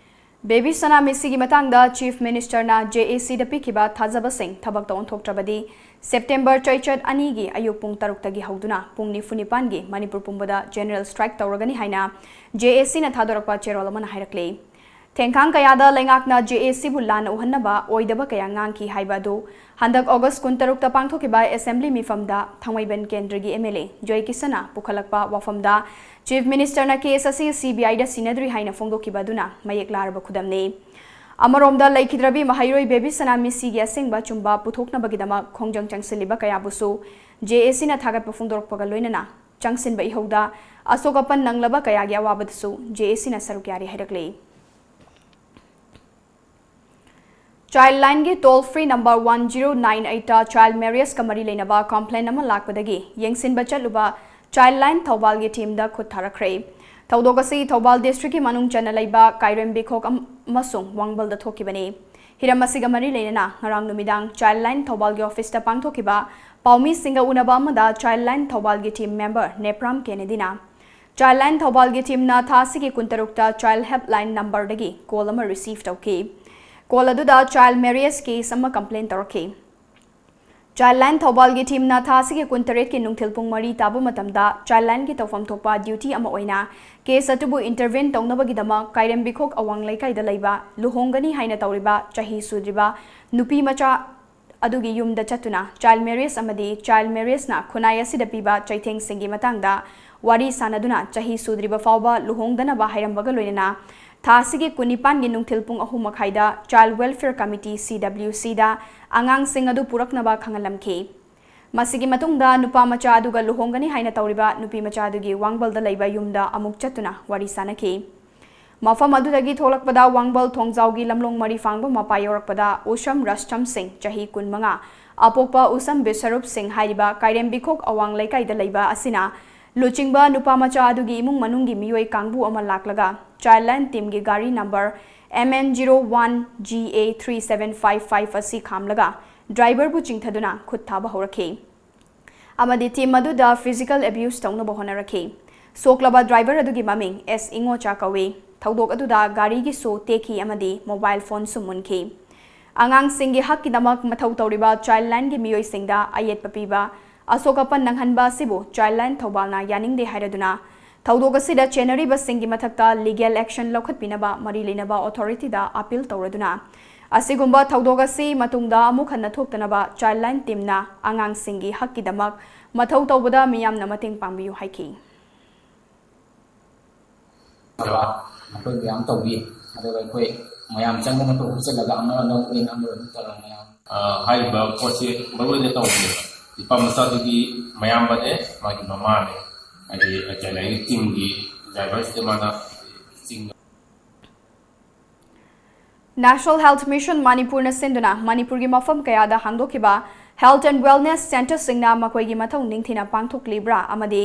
ꯕꯦꯕꯤ ꯁꯅꯥ ꯃꯤꯁꯤꯒꯤ ꯃꯇꯥꯡꯗ ꯆꯤꯐ ꯃꯤꯅꯤꯁꯇꯔꯅ ꯖꯦ ꯑꯦ ꯁꯤꯗ ꯄꯤꯈꯤꯕ ꯊꯥꯖꯕꯁꯤꯡ ꯊꯕꯛꯇ ꯑꯣꯟꯊꯣꯛꯇ꯭ꯔꯕꯗꯤ ꯁꯦꯞꯇꯦꯝꯕꯔ ꯆꯩꯆꯠ ꯑꯅꯤꯒꯤ ꯑꯌꯨꯛ ꯄꯨꯡ ꯇꯔꯨꯛꯇꯒꯤ ꯍꯧꯗꯨꯅ ꯄꯨꯡ ꯅꯤꯐꯨ ꯅꯤꯄꯥꯟꯒꯤ ꯃꯅꯤꯄꯨꯔ ꯄꯨꯝꯕꯗ ꯖꯦꯅꯔꯦꯜ ꯁ꯭ꯇ꯭ꯔꯥꯏꯛ ꯇꯧꯔꯒꯅꯤ ꯍꯥꯏꯅ ꯖꯦ ꯑꯦ ꯁꯤꯅ ꯊꯥꯗꯣꯔꯛꯄ ꯆꯦꯔꯣꯜ ꯑꯃꯅ ꯍꯥꯏꯔꯛꯂꯤ꯫ ꯊꯦꯡꯈꯥꯡ ꯀꯌꯥꯗ ꯂꯩꯉꯥꯛꯅ ꯖꯦ ꯑꯦ ꯁꯤꯕꯨ ꯂꯥꯟꯅ ꯎꯍꯟꯅꯕ ꯑꯣꯏꯗꯕ ꯀꯌꯥ ꯉꯥꯡꯈꯤ ꯍꯥꯏꯕ ꯑꯗꯨ ꯍꯟꯗꯛ ꯑꯣꯒꯁ ꯀꯨꯟꯇꯔꯨꯛꯇ ꯄꯥꯡꯊꯣꯛꯈꯤꯕ ꯑꯦꯁꯦꯝꯕ꯭ꯂꯤ ꯃꯤꯐꯝꯗ ꯊꯥꯡꯃꯩꯕꯟ ꯀꯦꯟꯗ꯭ꯔꯒꯤ ꯑꯦꯝ ꯑꯦꯜ ꯑꯦ ꯖꯣꯏꯀꯤꯁꯟꯅ ꯄꯨꯈꯠꯂꯛꯄ ꯋꯥꯐꯝꯗ ꯆꯤꯐ ꯃꯤꯅꯤꯁꯇꯔꯅ ꯀꯦꯁ ꯑꯁꯤ ꯁꯤ ꯕꯤ ꯑꯥꯏꯗ ꯁꯤꯟꯅꯗ꯭ꯔꯤ ꯍꯥꯏꯅ ꯐꯣꯡꯗꯣꯛꯈꯤꯕ ꯑꯗꯨꯅ ꯃꯌꯦꯛ ꯂꯥꯔꯕ ꯈꯨꯗꯝꯅꯤ꯫ ꯑꯃꯔꯣꯝꯗ ꯂꯩꯈꯤꯗ꯭ꯔꯕꯤ ꯃꯍꯩꯔꯣꯏ ꯕꯦꯕꯤ ꯁꯅꯥ ꯃꯤꯁꯤꯒꯤ ꯑꯁꯦꯡꯕ ꯑꯆꯨꯝꯕ ꯄꯨꯊꯣꯛꯅꯕꯒꯤꯗꯃꯛ ꯈꯣꯡꯖꯪ ꯆꯪꯁꯤꯜꯂꯤꯕ ꯀꯌꯥꯕꯨꯁꯨ ꯖꯦ ꯑꯦ ꯁꯤꯅ ꯊꯥꯒꯠꯄ ꯐꯣꯡꯗꯣꯔꯛꯄꯒ ꯂꯣꯏꯅꯅ ꯆꯪꯁꯤꯟꯕ ꯏꯍꯧꯗ ꯑꯁꯣꯛ ꯑꯄꯟ ꯅꯪꯂꯕ ꯀꯌꯥꯒꯤ ꯑꯋꯥꯕꯗꯁꯨ ꯖꯦ ꯑꯦ ꯁꯤꯅ ꯁꯔꯨꯛ ꯌꯥꯔꯤ ꯍꯥꯏꯔꯛꯂꯤ꯫ ꯆꯥꯏꯜ ꯂꯥꯏꯟꯒꯤ toll free number one zero nine ꯑꯩꯠꯇ ꯆꯥꯏꯜ ꯃꯦꯔꯤꯌꯦꯖꯀ ꯃꯔꯤ ꯂꯩꯅꯕ ꯀꯝꯄ꯭ꯂꯦꯟ ꯑꯃ ꯂꯥꯛꯄꯗꯒꯤ ꯌꯦꯡꯁꯤꯟꯕ ꯆꯠꯂꯨꯕ ꯆꯥꯏꯜ ꯂꯥꯏꯟ ꯊꯧꯕꯥꯜꯒꯤ ꯇꯤꯝꯗ ꯈꯨꯠ ꯊꯥꯔꯛꯈ꯭ꯔꯦ꯫ ꯊꯧꯗꯣꯛ ꯑꯁꯤ ꯊꯧꯕꯥꯜ ꯗꯤꯁꯇ꯭ꯔꯤꯛꯀꯤ ꯃꯅꯨꯡ ꯆꯟꯅ ꯂꯩꯕ ꯀꯥꯏꯔꯦꯝꯕꯤꯈꯣꯛ ꯑꯃꯁꯨꯡ ꯋꯥꯡꯕꯜꯗ ꯊꯣꯛꯈꯤꯕꯅꯤ꯫ ꯍꯤꯔꯝ ꯑꯁꯤꯒ ꯃꯔꯤ ꯂꯩꯅꯅ ꯉꯔꯥꯡ ꯅꯨꯃꯤꯗꯥꯡ ꯆꯥꯏꯜ ꯂꯥꯏꯟ ꯊꯧꯕꯥꯜꯒꯤ ꯑꯣꯐꯤꯁꯇ ꯄꯥꯡꯊꯣꯛꯈꯤꯕ ꯄꯥꯎꯃꯤꯁꯤꯡꯒ ꯎꯅꯕ ꯑꯃꯗ ꯆꯥꯏꯜ ꯂꯥꯏꯟ ꯊꯧꯕꯥꯜꯒꯤ ꯇꯤꯝ ꯃꯦꯝꯕꯔ ꯅꯦꯄ꯭ꯔꯥꯝ ꯀꯦꯅꯦꯗꯤꯅ ꯆꯥꯏꯜ ꯂꯥꯏꯟ ꯊꯧꯕꯥꯜꯒꯤ ꯇꯤꯝꯅ ꯊꯥ ꯑꯁꯤꯒꯤ ꯀꯨꯟꯇꯔꯨꯛꯇ ꯆꯥꯏꯜ ꯍꯦꯜꯞ ꯂꯥꯏꯟ ꯅꯝꯕꯔꯗꯒꯤ ꯀꯣꯜ ꯑꯃ ꯔꯤꯁꯤꯚ ꯇꯧꯈꯤ꯫ Call ꯑꯗꯨꯗ child marriage case ꯑꯃ complain ꯇꯧꯔꯛꯈꯤ꯫ Childline ꯊꯧꯕꯥꯜꯒꯤ teamꯅ ꯊꯥ ꯑꯁꯤꯒꯤ ꯀꯨꯟꯇꯔꯦꯠꯀꯤ ꯅꯨꯡꯊꯤꯜ ꯄꯨꯡ ꯃꯔꯤ ꯇꯥꯕ ꯃꯇꯝꯗ Childlineꯒꯤ ꯇꯧꯐꯝ ꯊꯣꯛꯄ duty ꯑꯃ ꯑꯣꯏꯅ case ꯑꯗꯨꯕꯨ intervene ꯇꯧꯅꯕꯒꯤꯗꯃꯛ ꯀꯥꯏꯔꯦꯝꯕꯤꯈꯣꯛ ꯑꯋꯥꯡ ꯂꯩꯀꯥꯏꯗ ꯂꯩꯕ ꯂꯨꯍꯣꯡꯒꯅꯤ ꯍꯥꯏꯅ ꯇꯧꯔꯤꯕ ꯆꯍꯤ ꯁꯨꯗ꯭ꯔꯤꯕ ꯅꯨꯄꯤ ꯃꯆꯥ ꯑꯗꯨꯒꯤ ꯌꯨꯝꯗ ꯆꯠꯇꯨꯅ child marriage ꯑꯃꯗꯤ child marriageꯅ ꯈꯨꯟꯅꯥꯏ ꯑꯁꯤꯗ ꯄꯤꯕ ꯆꯩꯊꯦꯡꯁꯤꯡꯒꯤ ꯃꯇꯥꯡꯗ ꯋꯥꯔꯤ ꯁꯥꯅꯗꯨꯅ ꯆꯍꯤ ꯁꯨꯗ꯭ꯔꯤꯕ ꯐꯥꯎꯕ ꯂꯨꯍꯣꯡꯗꯅꯕ ꯍꯥꯏꯔꯝꯕꯒ ꯂꯣꯏꯅꯅ ꯊꯥ ꯑꯁꯤꯒꯤ ꯀꯨꯟꯅꯤꯄꯥꯟꯒꯤ ꯅꯨꯡꯊꯤꯜ ꯄꯨꯡ ꯑꯍꯨꯝ ꯃꯈꯥꯏꯗ Child Welfare Committee, CWCꯗ ꯑꯉꯥꯡꯁꯤꯡ ꯑꯗꯨ ꯄꯨꯔꯛꯅꯕ ꯈꯪꯍꯜꯂꯝꯈꯤ꯫ ꯃꯁꯤꯒꯤ ꯃꯇꯨꯡꯗ ꯅꯨꯄꯥ ꯃꯆꯥ ꯑꯗꯨꯒ ꯂꯨꯍꯣꯡꯒꯅꯤ ꯍꯥꯏꯅ ꯇꯧꯔꯤꯕ ꯅꯨꯄꯤ ꯃꯆꯥ ꯑꯗꯨꯒꯤ ꯋꯥꯡꯕꯜꯗ ꯂꯩꯕ ꯌꯨꯝꯗ ꯑꯃꯨꯛ ꯆꯠꯇꯨꯅ ꯋꯥꯔꯤ ꯁꯥꯅꯈꯤ꯫ ꯃꯐꯝ ꯑꯗꯨꯗꯒꯤ ꯊꯣꯛꯂꯛꯄꯗ ꯋꯥꯡꯕꯜ ꯊꯣꯡꯖꯥꯎꯒꯤ ꯂꯝꯂꯣꯡ ꯃꯔꯤ ꯐꯥꯡꯕ ꯃꯄꯥ ꯌꯧꯔꯛꯄꯗ ꯎꯁꯝ ꯔꯁꯊꯝ ꯁꯤꯡ, ꯆꯍꯤ ꯀꯨꯟꯃꯉꯥ, ꯑꯄꯣꯛꯄ ꯎꯁꯝ ꯕꯤꯁꯔꯨꯞ ꯁꯤꯡ ꯍꯥꯏꯔꯤꯕ ꯀꯥꯏꯔꯦꯝꯕꯤꯈꯣꯛ ꯑꯋꯥꯡ ꯂꯩꯀꯥꯏꯗ ꯂꯩꯕ ꯑꯁꯤꯅ ꯂꯨꯆꯤꯡꯕ ꯅꯨꯄꯥ ꯃꯆꯥ ꯑꯗꯨꯒꯤ ꯏꯃꯨꯡ ꯃꯅꯨꯡꯒꯤ ꯃꯤꯑꯣꯏ ꯀꯥꯡꯕꯨ ꯑꯃ ꯂꯥꯛꯂꯒ Childline teamꯒꯤ ꯒꯥꯔꯤ number MN zero one GA three seven five five ꯑꯁꯤ ꯈꯥꯝꯂꯒ driverꯕꯨ ꯆꯤꯡꯊꯗꯨꯅ ꯈꯨꯠ ꯊꯥꯕ ꯍꯧꯔꯛꯈꯤ ꯑꯃꯗꯤ team ꯑꯗꯨꯗ physical abuse ꯇꯧꯅꯕ ꯍꯣꯠꯅꯔꯛꯈꯤ꯫ ꯁꯣꯛꯂꯕ driver ꯑꯗꯨꯒꯤ ꯃꯃꯤꯡ S ꯏꯉꯣꯆꯥ ꯀꯧꯏ꯫ ꯊꯧꯗꯣꯛ ꯑꯗꯨꯗ ꯒꯥꯔꯤꯒꯤ ꯁꯣ ꯇꯦꯛꯈꯤ ꯑꯃꯗꯤ mobile phoneꯁꯨ ꯃꯨꯟꯈꯤ꯫ ꯑꯉꯥꯡꯁꯤꯡꯒꯤ ꯍꯛꯀꯤꯗꯃꯛ ꯃꯊꯧ ꯇꯧꯔꯤꯕ Childlineꯒꯤ ꯃꯤꯑꯣꯏꯁꯤꯡꯗ ꯑꯌꯦꯠꯄ ꯄꯤꯕ, ꯑꯁꯣꯛ ꯑꯄꯟ ꯅꯪꯍꯟꯕ ꯑꯁꯤꯕꯨ Childline ꯊꯧꯕꯥꯜꯅ ꯌꯥꯅꯤꯡꯗꯦ ꯍꯥꯏꯔꯗꯨꯅ ꯊꯧꯗꯣꯛ ꯑꯁꯤꯗ ꯆꯦꯟꯅꯔꯤꯕꯁꯤꯡꯒꯤ ꯃꯊꯛꯇ legal action ꯂꯧꯈꯠꯄꯤꯅꯕ ꯃꯔꯤ ꯂꯩꯅꯕ authorityꯗ appeal ꯇꯧꯔꯗꯨꯅ ꯑꯁꯤꯒꯨꯝꯕ ꯊꯧꯗꯣꯛ ꯑꯁꯤ ꯃꯇꯨꯡꯗ ꯑꯃꯨꯛ ꯍꯟꯅ ꯊꯣꯛꯇꯅꯕ Childline teamꯅ ꯑꯉꯥꯡꯁꯤꯡꯒꯤ ꯍꯛꯀꯤꯗꯃꯛ ꯃꯊꯧ ꯇꯧꯕꯗ ꯃꯤꯌꯥꯝꯅ ꯃꯇꯦꯡ ꯄꯥꯡꯕꯤꯌꯨ ꯍꯥꯏꯈꯤ꯫ ꯃꯈꯣꯏ ꯃꯌꯥꯝ ꯇꯧꯕꯤ꯫ ꯑꯗꯨꯒ ꯑꯩꯈꯣꯏ ꯃꯌꯥꯝ ꯆꯪꯗꯅ ꯄꯨꯈꯠꯆꯜꯂꯒ ꯑꯃ ꯂꯧ ꯑꯩꯅ ꯑꯃ ꯑꯗꯨꯝ ꯇꯧꯔꯒ ꯃꯌꯥꯝ ꯑ, ꯍꯥꯏꯔꯤꯕ ꯄꯣꯠꯁꯤ ꯃꯔꯨ ꯑꯣꯏꯅ ꯇꯧꯕꯅꯦꯕ꯫ ꯅꯨꯄꯥ ꯃꯆꯥꯗꯨꯒꯤ ꯃꯌꯥꯝꯕꯅꯦ, ꯃꯥꯒꯤ ꯃꯃꯥꯅꯦ, ꯍꯥꯏꯗꯤ ꯆꯦꯟꯅꯥꯏꯒꯤ teamꯒꯤ driverꯁꯤꯗ ꯃꯥꯅ ꯆꯤꯡ National Health Mission ꯃꯅꯤꯄꯨꯔꯅ ꯁꯤꯟꯗꯨꯅ ꯃꯅꯤꯄꯨꯔꯒꯤ ꯃꯐꯝ ꯀꯌꯥꯗ ꯍꯥꯡꯗꯣꯛꯈꯤꯕ health and wellness centreꯁꯤꯡꯅ ꯃꯈꯣꯏꯒꯤ ꯃꯊꯧ ꯅꯤꯡꯊꯤꯅ ꯄꯥꯡꯊꯣꯛꯂꯤꯕ꯭ꯔꯥ ꯑꯃꯗꯤ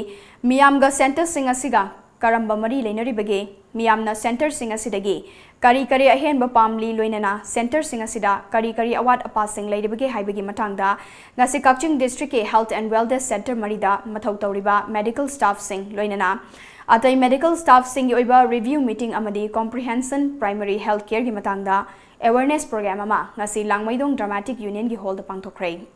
ꯃꯤꯌꯥꯝꯒ centreꯁꯤꯡ ꯑꯁꯤꯒ ꯀꯔꯝꯕ ꯃꯔꯤ ꯂꯩꯅꯔꯤꯕꯒꯦ? ꯃꯤꯌꯥꯝꯅ centreꯁꯤꯡ ꯑꯁꯤꯗꯒꯤ ꯀꯔꯤ ꯀꯔꯤ ꯑꯍꯦꯟꯕ ꯄꯥꯝꯂꯤ, ꯂꯣꯏꯅꯅ centreꯁꯤꯡ ꯑꯁꯤꯗ ꯀꯔꯤ ꯀꯔꯤ ꯑꯋꯥꯠ ꯑꯄꯥꯁꯤꯡ ꯂꯩꯔꯤꯕꯒꯦ ꯍꯥꯏꯕꯒꯤ ꯃꯇꯥꯡꯗ ꯉꯁꯤ ꯀꯛꯆꯤꯡ districtꯀꯤ health and wellness centre ꯃꯔꯤꯗ ꯃꯊꯧ ꯇꯧꯔꯤꯕ medical staffꯁꯤꯡ, ꯂꯣꯏꯅꯅ ꯑꯇꯩ medical staffꯁꯤꯡꯒꯤ ꯑꯣꯏꯕ review meeting ꯑꯃꯗꯤ comprehensive primary health careꯒꯤ ꯃꯇꯥꯡꯗ awareness program ꯑꯃ ꯉꯁꯤ ꯂꯥꯡꯃꯩꯗꯣꯡ Dramatic Unionꯒꯤ hallꯗ ꯄꯥꯡꯊꯣꯛꯈ꯭ꯔꯦ꯫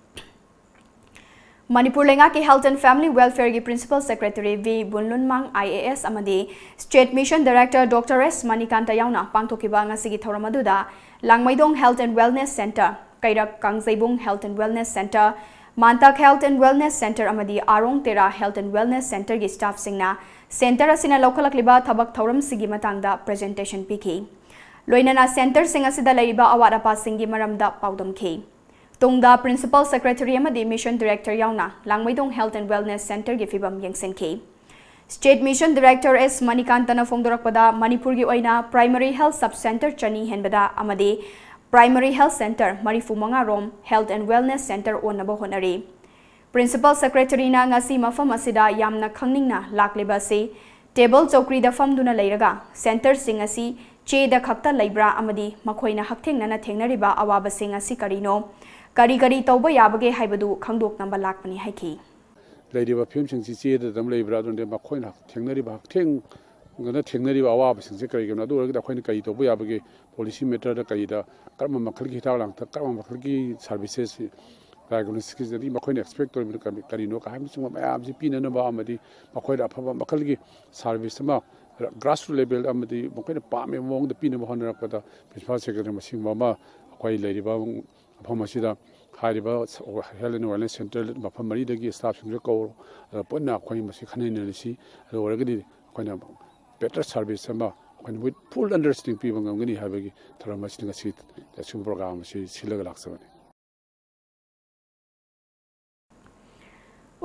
ꯃꯅꯤꯄꯨꯔ ꯂꯩꯉꯥꯛꯀꯤ Health and Family Welfareꯒꯤ Principal Secretary V ꯕꯨꯟꯂꯨꯟꯃꯥꯡ IAS ꯑꯃꯗꯤ State Mission Director Doctor S Manikanta ꯌꯥꯎꯅ ꯄꯥꯡꯊꯣꯛꯈꯤꯕ ꯉꯁꯤꯒꯤ ꯊꯧꯔꯝ ꯑꯗꯨꯗ ꯂꯥꯡꯃꯩꯗꯣꯡ Health and Wellness Centre, ꯀꯩꯔꯛ ꯀꯥꯡꯖꯩꯕꯨꯡ Health and Wellness Centre, ꯃꯥꯟꯇꯥꯛ Health and Wellness Centre ꯑꯃꯗꯤ ꯑꯥꯔꯣꯡ ꯇꯦꯔꯥ Health and Wellness Centreꯒꯤ staffꯁꯤꯡꯅ centre ꯑꯁꯤꯅ ꯂꯧꯈꯠꯂꯛꯂꯤꯕ ꯊꯕꯛ ꯊꯧꯔꯝꯁꯤꯡꯒꯤ ꯃꯇꯥꯡꯗ presentation ꯄꯤꯈꯤ꯫ ꯂꯣꯏꯅꯅ centreꯁꯤꯡ ꯑꯁꯤꯗ ꯂꯩꯔꯤꯕ ꯑꯋꯥꯠ ꯑꯄꯥꯁꯤꯡꯒꯤ ꯃꯔꯝꯗ ꯄꯥꯎꯗꯝꯈꯤ꯫ ꯇꯨꯡꯗ Principal Secretary ꯑꯃꯗꯤ Mission Director ꯌꯥꯎꯅ ꯂꯥꯡꯃꯩꯗꯣꯡ Health and Wellness Centreꯒꯤ ꯐꯤꯕꯝ ꯌꯦꯡꯁꯤꯟꯈꯤ꯫ State Mission Director S ꯃꯅꯤꯀꯥꯟꯇꯅ ꯐꯣꯡꯗꯣꯔꯛꯄꯗ, ꯃꯅꯤꯄꯨꯔꯒꯤ ꯑꯣꯏꯅ primary health sub centre ꯆꯅꯤ ꯍꯦꯟꯕꯗ ꯑꯃꯗꯤ primary health centre ꯃꯔꯤꯐꯨ ꯃꯉꯥ ꯔꯣꯝ Health and Wellness Centre ꯑꯣꯟꯅꯕ ꯍꯣꯠꯅꯔꯤ꯫ Principal Secretaryꯅ ꯉꯁꯤ ꯃꯐꯝ ꯑꯁꯤꯗ ꯌꯥꯝꯅ ꯈꯪꯅꯤꯡꯅ ꯂꯥꯛꯂꯤꯕ ꯑꯁꯤ table ꯆꯧꯀ꯭ꯔꯤꯗ ꯐꯝꯗꯨꯅ ꯂꯩꯔꯒ centreꯁꯤꯡ ꯑꯁꯤ ꯆꯦꯗ ꯈꯛꯇ ꯂꯩꯕ꯭ꯔꯥ ꯑꯃꯗꯤ ꯃꯈꯣꯏꯅ ꯍꯛꯊꯦꯡꯅꯅ ꯊꯦꯡꯅꯔꯤꯕ ꯑꯋꯥꯕꯁꯤꯡ ꯑꯁꯤ ꯀꯔꯤꯅꯣ, ꯀꯔꯤ ꯀꯔꯤ ꯇꯧꯕ ꯌꯥꯕꯒꯦ ꯍꯥꯏꯕꯗꯨ ꯈꯪꯗꯣꯛꯅꯕ ꯂꯥꯛꯄꯅꯤ ꯍꯥꯏꯈꯤ꯫ ꯂꯩꯔꯤꯕ ꯐꯤꯕꯝꯁꯤꯡꯁꯤ ꯆꯦꯗ ꯑꯗꯨꯝ ꯂꯩꯕ꯭ꯔꯥ, ꯑꯗꯨꯅ ꯃꯈꯣꯏꯅ ꯊꯦꯡꯅꯔꯤꯕ ꯍꯛꯊꯦꯡꯅꯅ ꯊꯦꯡꯅꯔꯤꯕ ꯑꯋꯥꯕꯁꯤꯡꯁꯦ ꯀꯔꯤꯒꯤꯅꯣ? ꯑꯗꯨ ꯑꯣꯏꯔꯒꯗꯤ ꯑꯩꯈꯣꯏꯅ ꯀꯔꯤ ꯇꯧꯕ ꯌꯥꯕꯒꯦ? Policy matterꯗ ꯀꯔꯤꯗ ꯀꯔꯝꯕ ꯃꯈꯜꯒꯤ ꯍꯤꯗꯥꯛ ꯂꯥꯡꯊꯛ, ꯀꯔꯝꯕ ꯃꯈꯜꯒꯤ services, diagnosticꯀꯤꯗꯤ ꯃꯈꯣꯏꯅ expect ꯇꯧꯔꯤꯕꯗꯨ ꯀꯔꯤ- ꯀꯔꯤꯅꯣ ꯍꯥꯏꯕꯅꯆꯤꯡꯕ ꯃꯌꯥꯝꯁꯤ ꯄꯤꯅꯅꯕ ꯑꯃꯗꯤ ꯃꯈꯣꯏꯗ ꯑꯐꯕ ꯃꯈꯜꯒꯤ service ꯑꯃ grassroot level ꯑꯃꯗꯤ ꯃꯈꯣꯏꯅ ꯄꯥꯝꯃꯤꯕ ꯃꯑꯣꯡꯗ ꯄꯤꯅꯕ ꯍꯣꯠꯅꯔꯛꯄꯗ Principal Secretary ꯃꯁꯤꯒꯨꯝꯕ ꯑꯃ ꯑꯩꯈꯣꯏ ꯂꯩꯔꯤꯕ ꯃꯐꯝ ꯑꯁꯤꯗ ꯍꯥꯏꯔꯤꯕ Health and Wellness Centre ꯃꯐꯝ ꯃꯔꯤꯗꯒꯤ staffꯁꯤꯡꯁꯨ ꯀꯧꯔꯣ, ꯑꯗꯨꯒ ꯄꯨꯟꯅ ꯑꯩꯈꯣꯏ ꯃꯁꯤ ꯈꯟꯅ ꯅꯩꯅꯔꯁꯤ꯫ ꯑꯗꯨ ꯑꯣꯏꯔꯒꯗꯤ ꯑꯩꯈꯣꯏꯅ better service ꯑꯃ ꯑꯩꯈꯣꯏꯅ with full understanding ꯄꯤꯕ ꯉꯝꯒꯅꯤ ꯍꯥꯏꯕꯒꯤ ꯊꯧꯔꯝ ꯑꯁꯤꯗ ꯉꯁꯤ ꯑꯁꯤꯒꯨꯝꯕ program ꯑꯁꯤ ꯁꯤꯜꯂꯒ ꯂꯥꯛꯆꯕꯅꯤ꯫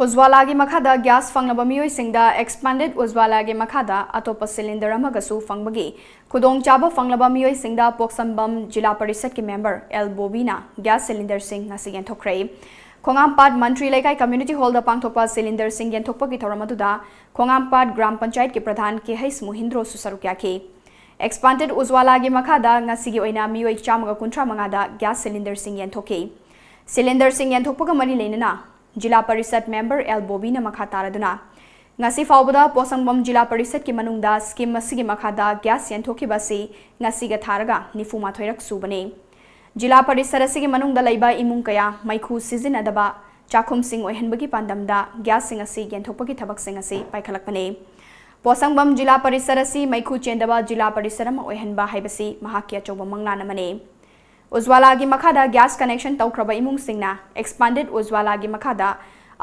ꯎꯖ꯭ꯋꯥꯂꯥꯒꯤ ꯃꯈꯥꯗ gas ꯐꯪꯂꯕ ꯃꯤꯑꯣꯏꯁꯤꯡꯗ Expanded ꯎꯖ꯭ꯋꯥꯂꯥꯒꯤ ꯃꯈꯥꯗ ꯑꯇꯣꯞꯄ cylinder ꯑꯃꯒꯁꯨ ꯐꯪꯕꯒꯤ ꯈꯨꯗꯣꯡꯆꯥꯕ ꯐꯪꯂꯕ ꯃꯤꯑꯣꯏꯁꯤꯡꯗ ꯄꯣꯛꯁꯝꯕꯝ ꯖꯤꯂꯥ ꯄꯔꯤꯁꯠꯀꯤ member L ꯕꯣꯕꯤꯅ gas cylinderꯁꯤꯡ ꯉꯁꯤ ꯌꯦꯟꯊꯣꯛꯈ꯭ꯔꯦ꯫ ꯈꯣꯡꯉꯥꯝꯄꯥꯠ ꯃꯟꯇ꯭ꯔꯤ ꯂꯩꯀꯥꯏ community hallꯗ ꯄꯥꯡꯊꯣꯛꯄ cylinderꯁꯤꯡ ꯌꯦꯟꯊꯣꯛꯄꯒꯤ ꯊꯧꯔꯝ ꯑꯗꯨꯗ ꯈꯣꯡꯉꯥꯝꯄꯥꯠ ꯒ꯭ꯔꯥꯝ ꯄꯟꯆꯥꯌꯠꯀꯤ ꯄ꯭ꯔꯙꯥꯟ ꯀꯦ ꯍꯩꯁ ꯃꯣꯍꯤꯟꯗ꯭ꯔꯣꯁꯨ ꯁꯔꯨꯛ ꯌꯥꯈꯤ꯫ Expanded ꯎꯖ꯭ꯋꯥꯂꯥꯒꯤ ꯃꯈꯥꯗ ꯉꯁꯤꯒꯤ ꯑꯣꯏꯅ ꯃꯤꯑꯣꯏ ꯆꯥꯝꯃꯒ ꯀꯨꯟꯊ꯭ꯔꯥ ꯃꯉꯥꯗ gas cylinderꯁꯤꯡ ꯌꯦꯟꯊꯣꯛꯈꯤ꯫ Cylinderꯁꯤꯡ ꯌꯦꯟꯊꯣꯛꯄꯒ ꯃꯔꯤ ꯂꯩꯅꯅ ꯖꯤꯂꯥ ꯄꯔꯤꯁꯠ member L ꯕꯣꯕꯤꯅ ꯃꯈꯥ ꯇꯥꯔꯗꯨꯅ, ꯉꯁꯤ ꯐꯥꯎꯕꯗ ꯄꯣꯁꯪꯕꯝ ꯖꯤꯂꯥ ꯄꯔꯤꯁꯠꯀꯤ ꯃꯅꯨꯡꯗ ꯁ꯭ꯀꯤꯝ ꯑꯁꯤꯒꯤ ꯃꯈꯥꯗ ꯒ꯭ꯌꯥꯁ ꯌꯦꯟꯊꯣꯛꯈꯤꯕ ꯑꯁꯤ ꯉꯁꯤꯒ ꯊꯥꯔꯒ ꯅꯤꯐꯨ ꯃꯥꯊꯣꯏꯔꯛ ꯁꯨꯕꯅꯤ꯫ ꯖꯤꯂꯥ ꯄꯔꯤꯁꯠ ꯑꯁꯤꯒꯤ ꯃꯅꯨꯡꯗ ꯂꯩꯕ ꯏꯃꯨꯡ ꯀꯌꯥ ꯃꯩꯈꯨ ꯁꯤꯖꯤꯟꯅꯗꯕ ꯆꯥꯛꯈꯨꯝꯁꯤꯡ ꯑꯣꯏꯍꯟꯕꯒꯤ ꯄꯥꯟꯗꯝꯗ ꯒ꯭ꯌꯥꯁꯁꯤꯡ ꯑꯁꯤ ꯌꯦꯟꯊꯣꯛꯄꯒꯤ ꯊꯕꯛꯁꯤꯡ ꯑꯁꯤ ꯄꯥꯏꯈꯠꯂꯛꯄꯅꯤ꯫ ꯄꯣꯁꯪꯕꯝ ꯖꯤꯂꯥ ꯄꯔꯤꯁꯠ ꯑꯁꯤ ꯃꯩꯈꯨ ꯆꯦꯟꯗꯕ ꯖꯤꯂꯥ ꯄꯔꯤꯁꯠ ꯑꯃ ꯑꯣꯏꯍꯟꯕ ꯍꯥꯏꯕꯁꯤ ꯃꯍꯥꯛꯀꯤ ꯑꯆꯧꯕ ꯃꯪꯂꯥꯟ ꯑꯃꯅꯤ꯫ ꯎꯖ꯭ꯋꯥꯂꯥꯒꯤ ꯃꯈꯥꯗ ꯒ꯭ꯌꯥꯁ ꯀꯅꯦꯛꯁꯟ ꯇꯧꯈ꯭ꯔꯕ ꯏꯃꯨꯡꯁꯤꯡꯅ ꯑꯦꯛꯁꯄꯥꯟꯗꯦꯗ ꯎꯖ꯭ꯋꯥꯂꯥꯒꯤ ꯃꯈꯥꯗ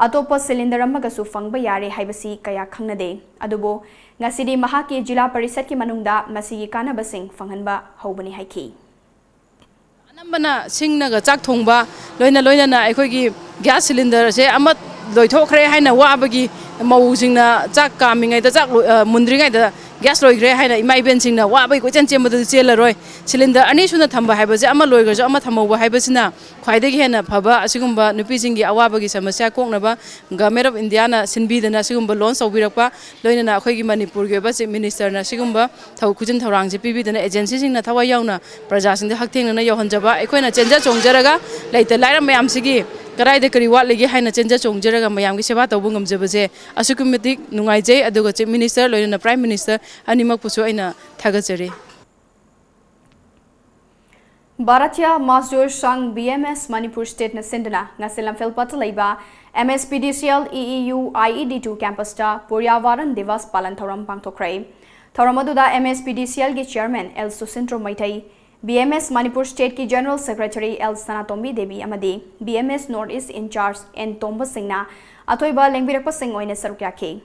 ꯑꯇꯣꯞꯄ ꯁꯤꯂꯤꯟꯗꯔ ꯑꯃꯒꯁꯨ ꯐꯪꯕ ꯌꯥꯔꯦ ꯍꯥꯏꯕꯁꯤ ꯀꯌꯥ ꯈꯪꯅꯗꯦ꯫ ꯑꯗꯨꯕꯨ ꯉꯁꯤꯗꯤ ꯃꯍꯥꯛꯀꯤ ꯖꯤꯂꯥ ꯄꯔꯤꯁꯠꯀꯤ ꯃꯅꯨꯡꯗ ꯃꯁꯤꯒꯤ ꯀꯥꯟꯅꯕꯁꯤꯡ ꯐꯪꯍꯟꯕ ꯍꯧꯕꯅꯤ ꯍꯥꯏꯈꯤ꯫ ꯑꯅꯝꯕꯅ ꯁꯤꯡꯅꯒ ꯆꯥꯛ ꯊꯣꯡꯕ, ꯂꯣꯏꯅ ꯂꯣꯏꯅꯅ ꯑꯩꯈꯣꯏꯒꯤ ꯒ꯭ꯌꯥꯁ ꯁꯤꯂꯤꯟꯗꯔꯁꯦ ꯑꯃ ꯂꯣꯏꯊꯣꯛꯈ꯭ꯔꯦ ꯍꯥꯏꯅ ꯋꯥꯕꯒꯤ, ꯃꯧꯁꯤꯡꯅ ꯆꯥꯛ ꯀꯥꯝꯃꯤꯉꯩꯗ, ꯆꯥꯛ ꯂꯣꯏ-, ꯑ, ꯃꯨꯟꯗ꯭ꯔꯤꯉꯩꯗ ꯒ꯭ꯌꯥꯁ ꯂꯣꯏꯈ꯭ꯔꯦ ꯍꯥꯏꯅ ꯏꯃꯥ ꯏꯕꯦꯟꯁꯤꯡꯅ ꯋꯥꯕꯒꯤ ꯀꯣꯏꯆꯦꯟ ꯆꯦꯟꯕꯗꯨꯗꯤ ꯆꯦꯜꯂꯔꯣꯏ꯫ ꯁꯤꯂꯤꯟꯗꯔ ꯑꯅꯤ ꯁꯨꯅ ꯊꯝꯕ ꯍꯥꯏꯕꯁꯦ, ꯑꯃ ꯂꯣꯏꯈ꯭ꯔꯁꯨ ꯑꯃ ꯊꯝꯍꯧꯕ ꯍꯥꯏꯕꯁꯤꯅ ꯈ꯭ꯋꯥꯏꯗꯒꯤ ꯍꯦꯟꯅ ꯐꯕ꯫ ꯑꯁꯤꯒꯨꯝꯕ ꯅꯨꯄꯤꯁꯤꯡꯒꯤ ꯑꯋꯥꯕꯒꯤ ꯁꯃꯁ꯭ꯌꯥ ꯀꯣꯛꯅꯕ Government of Indiaꯅ ꯁꯤꯟꯕꯤꯗꯅ ꯁꯤꯒꯨꯝꯕ ꯂꯣꯟꯁ ꯇꯧꯕꯤꯔꯛꯄ, ꯂꯣꯏꯅꯅ ꯑꯩꯈꯣꯏꯒꯤ ꯃꯅꯤꯄꯨꯔꯒꯤ ꯑꯣꯏꯕ Chief Ministerꯅ ꯁꯤꯒꯨꯝꯕ ꯊꯧ-, ꯈꯨꯖꯤꯟ ꯊꯧꯔꯥꯡꯁꯦ ꯄꯤꯕꯤꯗꯅ, agencyꯁꯤꯡꯅ ꯊꯋꯥꯏ ꯌꯥꯎꯅ ꯄ꯭ꯔꯖꯥꯁꯤꯡꯗ ꯍꯛꯊꯦꯡꯅꯅ ꯌꯧꯍꯟꯖꯕ, ꯑꯩꯈꯣꯏꯅ ꯆꯦꯟꯖ ꯆꯣꯡꯖꯔꯒ ꯂꯩꯇ ꯂꯥꯏꯔ ꯃꯌꯥꯝꯁꯤꯒꯤ ꯀꯗꯥꯏꯗ ꯀꯔꯤ ꯋꯥꯠꯂꯤꯒꯦ ꯍꯥꯏꯅ ꯆꯦꯟꯖ ꯆꯣꯡꯖꯔꯒ ꯃꯌꯥꯝꯒꯤ ꯁꯦꯕꯥ ꯇꯧꯕ ꯉꯝꯖꯕꯁꯦ ꯑꯁꯨꯛꯀꯤ ꯃꯇꯤꯛ ꯅꯨꯡꯉꯥꯏꯖꯩ꯫ ꯑꯗꯨꯒ Chief Minister ꯂꯣꯏꯅꯅ Prime Minister ꯑꯅꯤꯃꯛꯄꯨꯁꯨ ꯑꯩꯅ ꯊꯥꯒꯠꯆꯔꯤ꯫ ꯚꯥꯔꯇꯤꯌꯥ ꯃꯥꯖꯗꯨꯔ ꯁꯪꯘ, B M S, ꯃꯅꯤꯄꯨꯔ ꯁ꯭ꯇꯦꯠꯅ ꯁꯤꯟꯗꯨꯅ ꯉꯁꯤ ꯂꯝꯐꯦꯜꯄꯥꯠꯇ ꯂꯩꯕ M S P D C L E E U I E D two campusꯇ ꯄꯔꯤꯌꯥꯚꯥꯔꯟ ꯗꯤꯕꯁ ꯄꯥꯂꯟ ꯊꯧꯔꯝ ꯄꯥꯡꯊꯣꯛꯈ꯭ꯔꯦ꯫ ꯊꯧꯔꯝ ꯑꯗꯨꯗ M S P D C Lꯒꯤ Chairman L ꯁꯨꯁꯤꯟꯗ꯭ꯔꯣ Meitei, B M S Manipur ꯁ꯭ꯇꯦꯠꯀꯤ General Secretary L ꯁꯅꯥꯇꯣꯝꯕꯤ ꯗꯦꯕꯤ ꯑꯃꯗꯤ B M S North East in-charge N ꯇꯣꯝꯕ ꯁꯤꯡꯅ ꯑꯊꯣꯏꯕ ꯂꯦꯡꯕꯤꯔꯛꯄꯁꯤꯡ ꯑꯣꯏꯅ ꯁꯔꯨꯛ ꯌꯥꯈꯤ꯫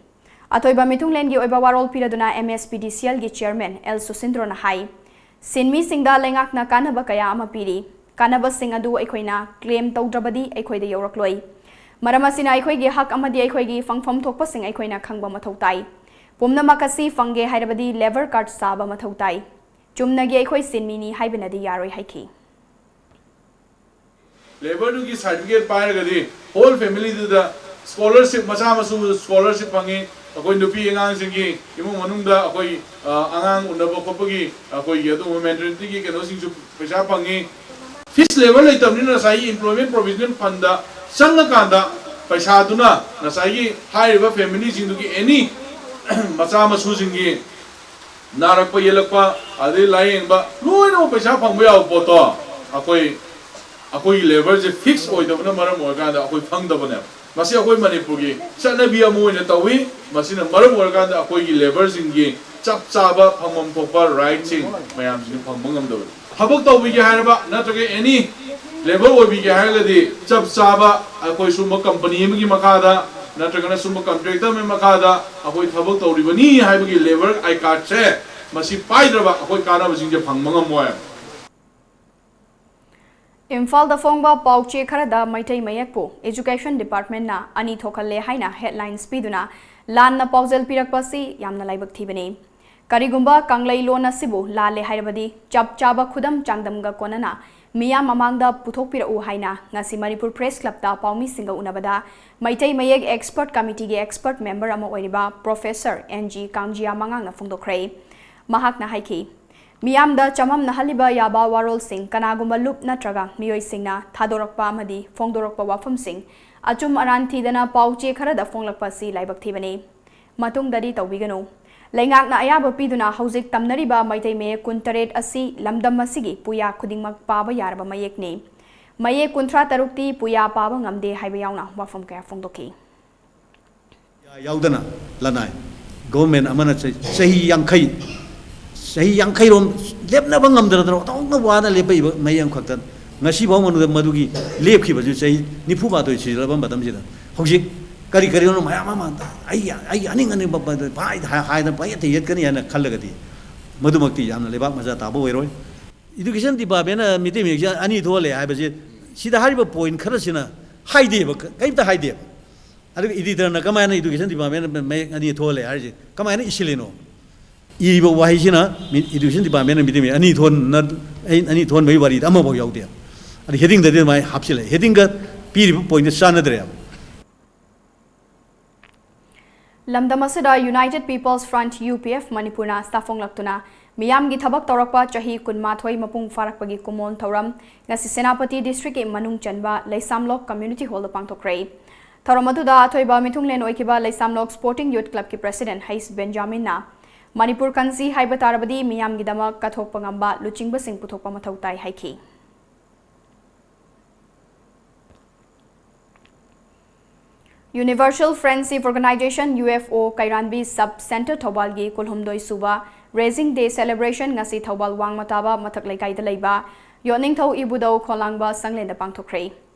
ꯑꯊꯣꯏꯕ ꯃꯤꯊꯨꯡꯂꯦꯟꯒꯤ ꯑꯣꯏꯕ ꯋꯥꯔꯣꯜ ꯄꯤꯔꯗꯨꯅ M S P D C Lꯒꯤ Chairman L ꯁꯨꯁꯤꯟꯗ꯭ꯔꯣꯅ ꯍꯥꯏ, ꯁꯤꯟꯃꯤꯁꯤꯡꯗ ꯂꯩꯉꯥꯛꯅ ꯀꯥꯟꯅꯕ ꯀꯌꯥ ꯑꯃ ꯄꯤꯔꯤ꯫ ꯀꯥꯟꯅꯕꯁꯤꯡ ꯑꯗꯨ ꯑꯩꯈꯣꯏꯅ claim ꯇꯧꯗ꯭ꯔꯕꯗꯤ ꯑꯩꯈꯣꯏꯗ ꯌꯧꯔꯛꯂꯣꯏ꯫ ꯃꯔꯝ ꯑꯁꯤꯅ ꯑꯩꯈꯣꯏꯒꯤ ꯍꯛ ꯑꯃꯗꯤ ꯑꯩꯈꯣꯏꯒꯤ ꯐꯪꯐꯝ ꯊꯣꯛꯄꯁꯤꯡ ꯑꯩꯈꯣꯏꯅ ꯈꯪꯕ ꯃꯊꯧ ꯇꯥꯏ꯫ ꯄꯨꯝꯅꯃꯛ ꯑꯁꯤ ꯐꯪꯒꯦ ꯍꯥꯏꯔꯕꯗꯤ labour card ꯁꯥꯕ ꯃꯊꯧ ꯇꯥꯏ꯫ ꯆꯨꯝꯅꯒꯤ ꯑꯩꯈꯣꯏ ꯁꯤꯟꯃꯤꯅꯤ ꯍꯥꯏꯕꯅꯗꯤ ꯌꯥꯔꯣꯏ ꯍꯥꯏꯈꯤ꯫ Labourꯗꯨꯒꯤ certificate ꯄꯥꯏꯔꯒꯗꯤ whole familyꯗꯨꯗ scholarship, ꯃꯆꯥ ꯃꯁꯨ scholarship ꯐꯪꯉꯤ꯫ ꯑꯩꯈꯣꯏ ꯅꯨꯄꯤ ꯑꯉꯥꯡꯁꯤꯡꯒꯤ ꯏꯃꯨꯡ ꯃꯅꯨꯡꯗ ꯑꯩꯈꯣꯏ, ꯑ, ꯑꯉꯥꯡ ꯎꯅꯕ ꯈꯣꯠꯄꯒꯤ ꯑꯩꯈꯣꯏꯒꯤ ꯑꯗꯨꯒꯨꯝꯕ maternityꯒꯤ ꯀꯩꯅꯣꯁꯤꯡꯁꯨ ꯄꯩꯁꯥ ꯐꯪꯉꯤ꯫ Fixed labour ꯂꯩꯇꯕꯅꯤꯅ ꯉꯁꯥꯏꯒꯤ Employment Provision Fundꯗ ꯆꯪꯉꯀꯥꯟꯗ ꯄꯩꯁꯥꯗꯨꯅ ꯉꯁꯥꯏꯒꯤ ꯍꯥꯏꯔꯤꯕ ꯐꯦꯃꯤꯂꯤꯁꯤꯡꯗꯨꯒꯤ ꯑꯦꯅꯤ ꯃꯆꯥ ꯃꯁꯨꯁꯤꯡꯒꯤ ꯅꯥꯔꯛꯄ ꯌꯦꯛꯂꯛꯄ, ꯑꯗꯩ ꯂꯥꯏꯌꯦꯡꯕ, ꯂꯣꯏꯅꯃꯛ ꯄꯩꯁꯥ ꯐꯪꯕ ꯌꯥꯕ ꯄꯣꯠꯇꯣ ꯑꯩꯈꯣꯏ, ꯑꯩꯈꯣꯏꯒꯤ ꯂꯦꯕꯔꯁꯦ ꯐꯤꯛꯁ ꯑꯣꯏꯗꯕꯅ ꯃꯔꯝ ꯑꯣꯏꯔꯀꯥꯟꯗ ꯑꯩꯈꯣꯏ ꯐꯪꯗꯕꯅꯦꯕ꯫ ꯃꯁꯤ ꯑꯩꯈꯣꯏ ꯃꯅꯤꯄꯨꯔꯒꯤ ꯆꯠꯅꯕꯤ ꯑꯃ ꯑꯣꯏꯅ ꯇꯧꯏ꯫ ꯃꯁꯤꯅ ꯃꯔꯝ ꯑꯣꯏꯔꯀꯥꯟꯗ ꯑꯩꯈꯣꯏꯒꯤ ꯂꯦꯕꯔꯁꯤꯡꯒꯤ ꯆꯞ ꯆꯥꯕ ꯐꯪꯐꯝ ꯊꯣꯛꯄ ꯔꯥꯏꯠꯁꯤꯡ ꯃꯌꯥꯝꯁꯤꯡ ꯐꯪꯕ ꯉꯝꯗꯕꯅꯤ꯫ ꯊꯕꯛ ꯇꯧꯕꯤꯒꯦ ꯍꯥꯏꯔꯕ ꯅꯠꯇ꯭ꯔꯒ ꯑꯦꯅꯤ ꯂꯦꯕꯔ ꯑꯣꯏꯕꯤꯒꯦ ꯍꯥꯏꯔꯒꯗꯤ ꯆꯞ ꯆꯥꯕ ꯑꯩꯈꯣꯏ ꯁꯨꯝꯕ ꯀꯝꯄꯅꯤ ꯑꯃꯒꯤ ꯃꯈꯥꯗ ꯅꯠꯇ꯭ꯔꯒꯅ ꯁꯨꯝꯕ ꯀꯟꯇ꯭ꯔꯦꯛꯇꯔ ꯑꯃꯒꯤ ꯃꯈꯥꯗ ꯑꯩꯈꯣꯏ ꯊꯕꯛ ꯇꯧꯔꯤꯕꯅꯤ ꯍꯥꯏꯕꯒꯤ ꯂꯦꯕꯔ ꯑꯥꯏ ꯀꯥꯔꯗꯁꯦ ꯃꯁꯤ ꯄꯥꯏꯗ꯭ꯔꯕ ꯑꯩꯈꯣꯏ ꯀꯥꯟꯅꯕꯁꯤꯡꯁꯦ ꯐꯪꯕ ꯉꯝꯃꯣꯏ꯫ ꯏꯝꯐꯥꯜꯗ ꯐꯣꯡꯕ ꯄꯥꯎ ꯆꯦ ꯈꯔꯗ ꯃꯩꯇꯩ ꯃꯌꯦꯛꯄꯨ Education Departmentꯅ ꯑꯅꯤ ꯊꯣꯛꯍꯜꯂꯦ ꯍꯥꯏꯅ headlines ꯄꯤꯗꯨꯅ ꯂꯥꯟꯅ ꯄꯥꯎꯖꯦꯜ ꯄꯤꯔꯛꯄ ꯑꯁꯤ ꯌꯥꯝꯅ ꯂꯥꯏꯕꯛ ꯊꯤꯕꯅꯤ꯫ ꯀꯔꯤꯒꯨꯝꯕ ꯀꯪꯂꯩ ꯂꯣꯟ ꯑꯁꯤꯕꯨ ꯂꯥꯜꯂꯦ ꯍꯥꯏꯔꯕꯗꯤ ꯆꯞ ꯆꯥꯕ ꯈꯨꯗꯝ ꯆꯥꯡꯗꯝꯒ ꯀꯣꯟꯅꯅ ꯃꯤꯌꯥꯝ ꯃꯃꯥꯡꯗ ꯄꯨꯊꯣꯛꯄꯤꯔꯛꯎ ꯍꯥꯏꯅ ꯉꯁꯤ ꯃꯅꯤꯄꯨꯔ Press Clubꯇ ꯄꯥꯎꯃꯤꯁꯤꯡꯒ ꯎꯅꯕꯗ ꯃꯩꯇꯩ ꯃꯌꯦꯛ expert committeeꯒꯤ expert member ꯑꯃ ꯑꯣꯏꯔꯤꯕ Professor N G ꯀꯥꯡꯖꯤꯌꯥ ꯃꯉꯥꯡꯅ ꯐꯣꯡꯗꯣꯛꯈ꯭ꯔꯦ꯫ ꯃꯍꯥꯛꯅ ꯍꯥꯏꯈꯤ, ꯃꯤꯌꯥꯝꯗ ꯆꯃꯝꯅꯍꯜꯂꯤꯕ ꯌꯥꯕ ꯋꯥꯔꯣꯜꯁꯤꯡ, ꯀꯅꯥꯒꯨꯝꯕ ꯂꯨꯞ ꯅꯠꯇ꯭ꯔꯒ ꯃꯤꯑꯣꯏꯁꯤꯡꯅ ꯊꯥꯗꯣꯔꯛꯄ ꯑꯃꯗꯤ ꯐꯣꯡꯗꯣꯔꯛꯄ ꯋꯥꯐꯝꯁꯤꯡ ꯑꯆꯨꯝ ꯑꯔꯥꯟ ꯊꯤꯗꯅ ꯄꯥꯎ ꯆꯦ ꯈꯔꯗ ꯐꯣꯡꯂꯛꯄ ꯑꯁꯤ ꯂꯥꯏꯕꯛ ꯊꯤꯕꯅꯤ꯫ ꯃꯇꯨꯡꯗꯗꯤ ꯇꯧꯕꯤꯒꯅꯨ꯫ ꯂꯩꯉꯥꯛꯅ ꯑꯌꯥꯕ ꯄꯤꯗꯨꯅ ꯍꯧꯖꯤꯛ ꯇꯝꯅꯔꯤꯕ ꯃꯩꯇꯩ ꯃꯌꯦꯛ ꯀꯨꯟꯇꯔꯦꯠ ꯑꯁꯤ ꯂꯝꯗꯝ ꯑꯁꯤꯒꯤ ꯄꯨꯌꯥ ꯈꯨꯗꯤꯡꯃꯛ ꯄꯥꯕ ꯌꯥꯔꯕ ꯃꯌꯦꯛꯅꯤ꯫ ꯃꯌꯦꯛ ꯀꯨꯟꯊ꯭ꯔꯥ ꯇꯔꯨꯛꯇꯤ ꯄꯨꯌꯥ ꯄꯥꯕ ꯉꯝꯗꯦ ꯍꯥꯏꯕ ꯌꯥꯎꯅ ꯋꯥꯐꯝ ꯀꯌꯥ ꯐꯣꯡꯗꯣꯛꯈꯤ꯫ ꯌꯥꯎꯗꯅ ꯂꯅꯥꯏ ꯒꯣꯚꯔꯟꯃꯦꯟꯠ ꯑꯃꯅ ꯆꯍꯤ ꯆꯍꯤ ꯌꯥꯡꯈꯩ, ꯆꯍꯤ ꯌꯥꯡꯈꯩꯔꯣꯝ ꯂꯦꯞꯅꯕ ꯉꯝꯗꯅ ꯑꯣꯟꯊꯣꯛꯅ ꯋꯥꯅ ꯂꯦꯞꯄꯛꯏꯕ ꯃꯌꯦꯛ ꯑꯃꯈꯛꯇ ꯉꯁꯤꯐꯥꯎ ꯃꯅꯨꯡꯗ ꯃꯗꯨꯒꯤ ꯂꯦꯞꯈꯤꯕꯁꯨ ꯆꯍꯤ ꯅꯤꯐꯨ ꯃꯥꯊꯣꯏ ꯁꯨꯖꯜꯂꯕ ꯃꯇꯝꯁꯤꯗ ꯍꯧꯖꯤꯛ ꯀꯔꯤ ꯀꯔꯤꯅꯣ ꯃꯌꯥꯝ ꯑꯃ ꯑꯩ ꯑꯩ ꯑꯅꯤꯡ ꯑꯅꯤꯡꯕ ꯍꯥꯏ- ꯍꯥꯏꯗꯅ ꯄꯪꯌꯦꯠꯇ ꯌꯦꯠꯀꯅꯤ ꯍꯥꯏꯅ ꯈꯜꯂꯒꯗꯤ ꯃꯗꯨꯃꯛꯇꯤ ꯌꯥꯝꯅ ꯂꯩꯕꯥꯛ ꯃꯆꯥ ꯇꯥꯕ ꯑꯣꯏꯔꯣꯏ꯫ Education Departmentꯅ ꯃꯩꯇꯩ ꯃꯌꯦꯛꯁꯦ ꯑꯅꯤ ꯊꯣꯛꯍꯜꯂꯦ ꯍꯥꯏꯕꯁꯦ ꯁꯤꯗ ꯍꯥꯏꯔꯤꯕ point ꯈꯔꯁꯤꯅ ꯍꯥꯏꯗꯦꯕ, ꯀꯔꯤꯝꯇ ꯍꯥꯏꯗꯦꯕ꯫ ꯑꯗꯨꯒ editorꯅ ꯀꯃꯥꯏꯅ Education Departmentꯅ ꯃꯌꯦꯛ ꯑꯅꯤ ꯊꯣꯛꯍꯜꯂꯦ ꯍꯥꯏꯔꯤꯁꯦ ꯀꯃꯥꯏꯅ ꯏꯁꯤꯜꯂꯤꯅꯣ? ꯏꯔꯤꯕ ꯋꯥꯍꯩꯁꯤꯅ Education Departmentꯅ ꯃꯩꯇꯩ ꯃꯌꯦꯛ ꯑꯅꯤ ꯊꯣꯟꯅ ꯑꯩ ꯑꯅꯤ ꯊꯣꯟꯕꯒꯤ ꯋꯥꯔꯤꯗ ꯑꯃꯐꯥꯎ ꯌꯥꯎꯗꯦ꯫ ꯑꯗ headingꯗꯗꯤ ꯑꯗꯨꯃꯥꯏꯅ ꯍꯥꯞꯆꯤꯜꯂꯛꯑꯦ꯫ Headingꯒ ꯄꯤꯔꯤꯕ pointꯗ ꯆꯥꯟꯅꯗ꯭ꯔꯦꯕ꯫ ꯂꯝꯗꯝ ꯑꯁꯤꯗ United People's Front, U P F, ꯃꯅꯤꯄꯨꯔꯅ ꯁꯥꯐꯣꯡꯂꯛꯇꯨꯅ ꯃꯤꯌꯥꯝꯒꯤ ꯊꯕꯛ ꯇꯧꯔꯛꯄ ꯆꯍꯤ ꯀꯨꯟꯃꯥꯊꯣꯏ ꯃꯄꯨꯡ ꯐꯥꯔꯛꯄꯒꯤ ꯀꯨꯃꯣꯟ ꯊꯧꯔꯝ ꯉꯁꯤ ꯁꯦꯅꯥꯄꯇꯤ districtꯀꯤ ꯃꯅꯨꯡ ꯆꯟꯕ ꯂꯩꯁꯥꯝꯂꯣꯛ Community Hallꯗ ꯄꯥꯡꯊꯣꯛꯈ꯭ꯔꯦ꯫ ꯊꯧꯔꯝ ꯑꯗꯨꯗ ꯑꯊꯣꯏꯕ ꯃꯤꯊꯨꯡꯂꯦꯟ ꯑꯣꯏꯈꯤꯕ ꯂꯩꯁꯥꯝꯂꯣꯛ Sporting Youth Club ꯀꯤ President ꯍꯩꯁ ꯕꯦꯟꯖꯥꯃꯤꯟꯅ ꯃꯅꯤꯄꯨꯔ ꯀꯟꯁꯤ ꯍꯥꯏꯕ ꯇꯥꯔꯕꯗꯤ ꯃꯤꯌꯥꯝꯒꯤꯗꯃꯛ ꯀꯠꯊꯣꯛꯄ ꯉꯝꯕ ꯂꯨꯆꯤꯡꯕꯁꯤꯡ ꯄꯨꯊꯣꯛꯄ ꯃꯊꯧ ꯇꯥꯏ ꯍꯥꯏꯈꯤ꯫ Universal Friendship Organization, U F O, ꯀꯩꯔꯥꯟꯕꯤ Sub Centre ꯊꯧꯕꯥꯜꯒꯤ ꯀꯨꯟꯍꯨꯝꯗꯣꯏ ꯁꯨꯕ Raising Day Celebration ꯉꯁꯤ ꯊꯧꯕꯥꯜ ꯋꯥꯡꯃ ꯇꯥꯕ ꯃꯊꯛ ꯂꯩꯀꯥꯏꯗ ꯂꯩꯕ ꯌꯣꯠꯅꯤꯡꯊꯧ ꯏꯕꯨꯙꯧ ꯈꯣꯂꯥꯡꯕ ꯁꯪꯂꯦꯟꯗ ꯄꯥꯡꯊꯣꯛꯈ꯭ꯔꯦ꯫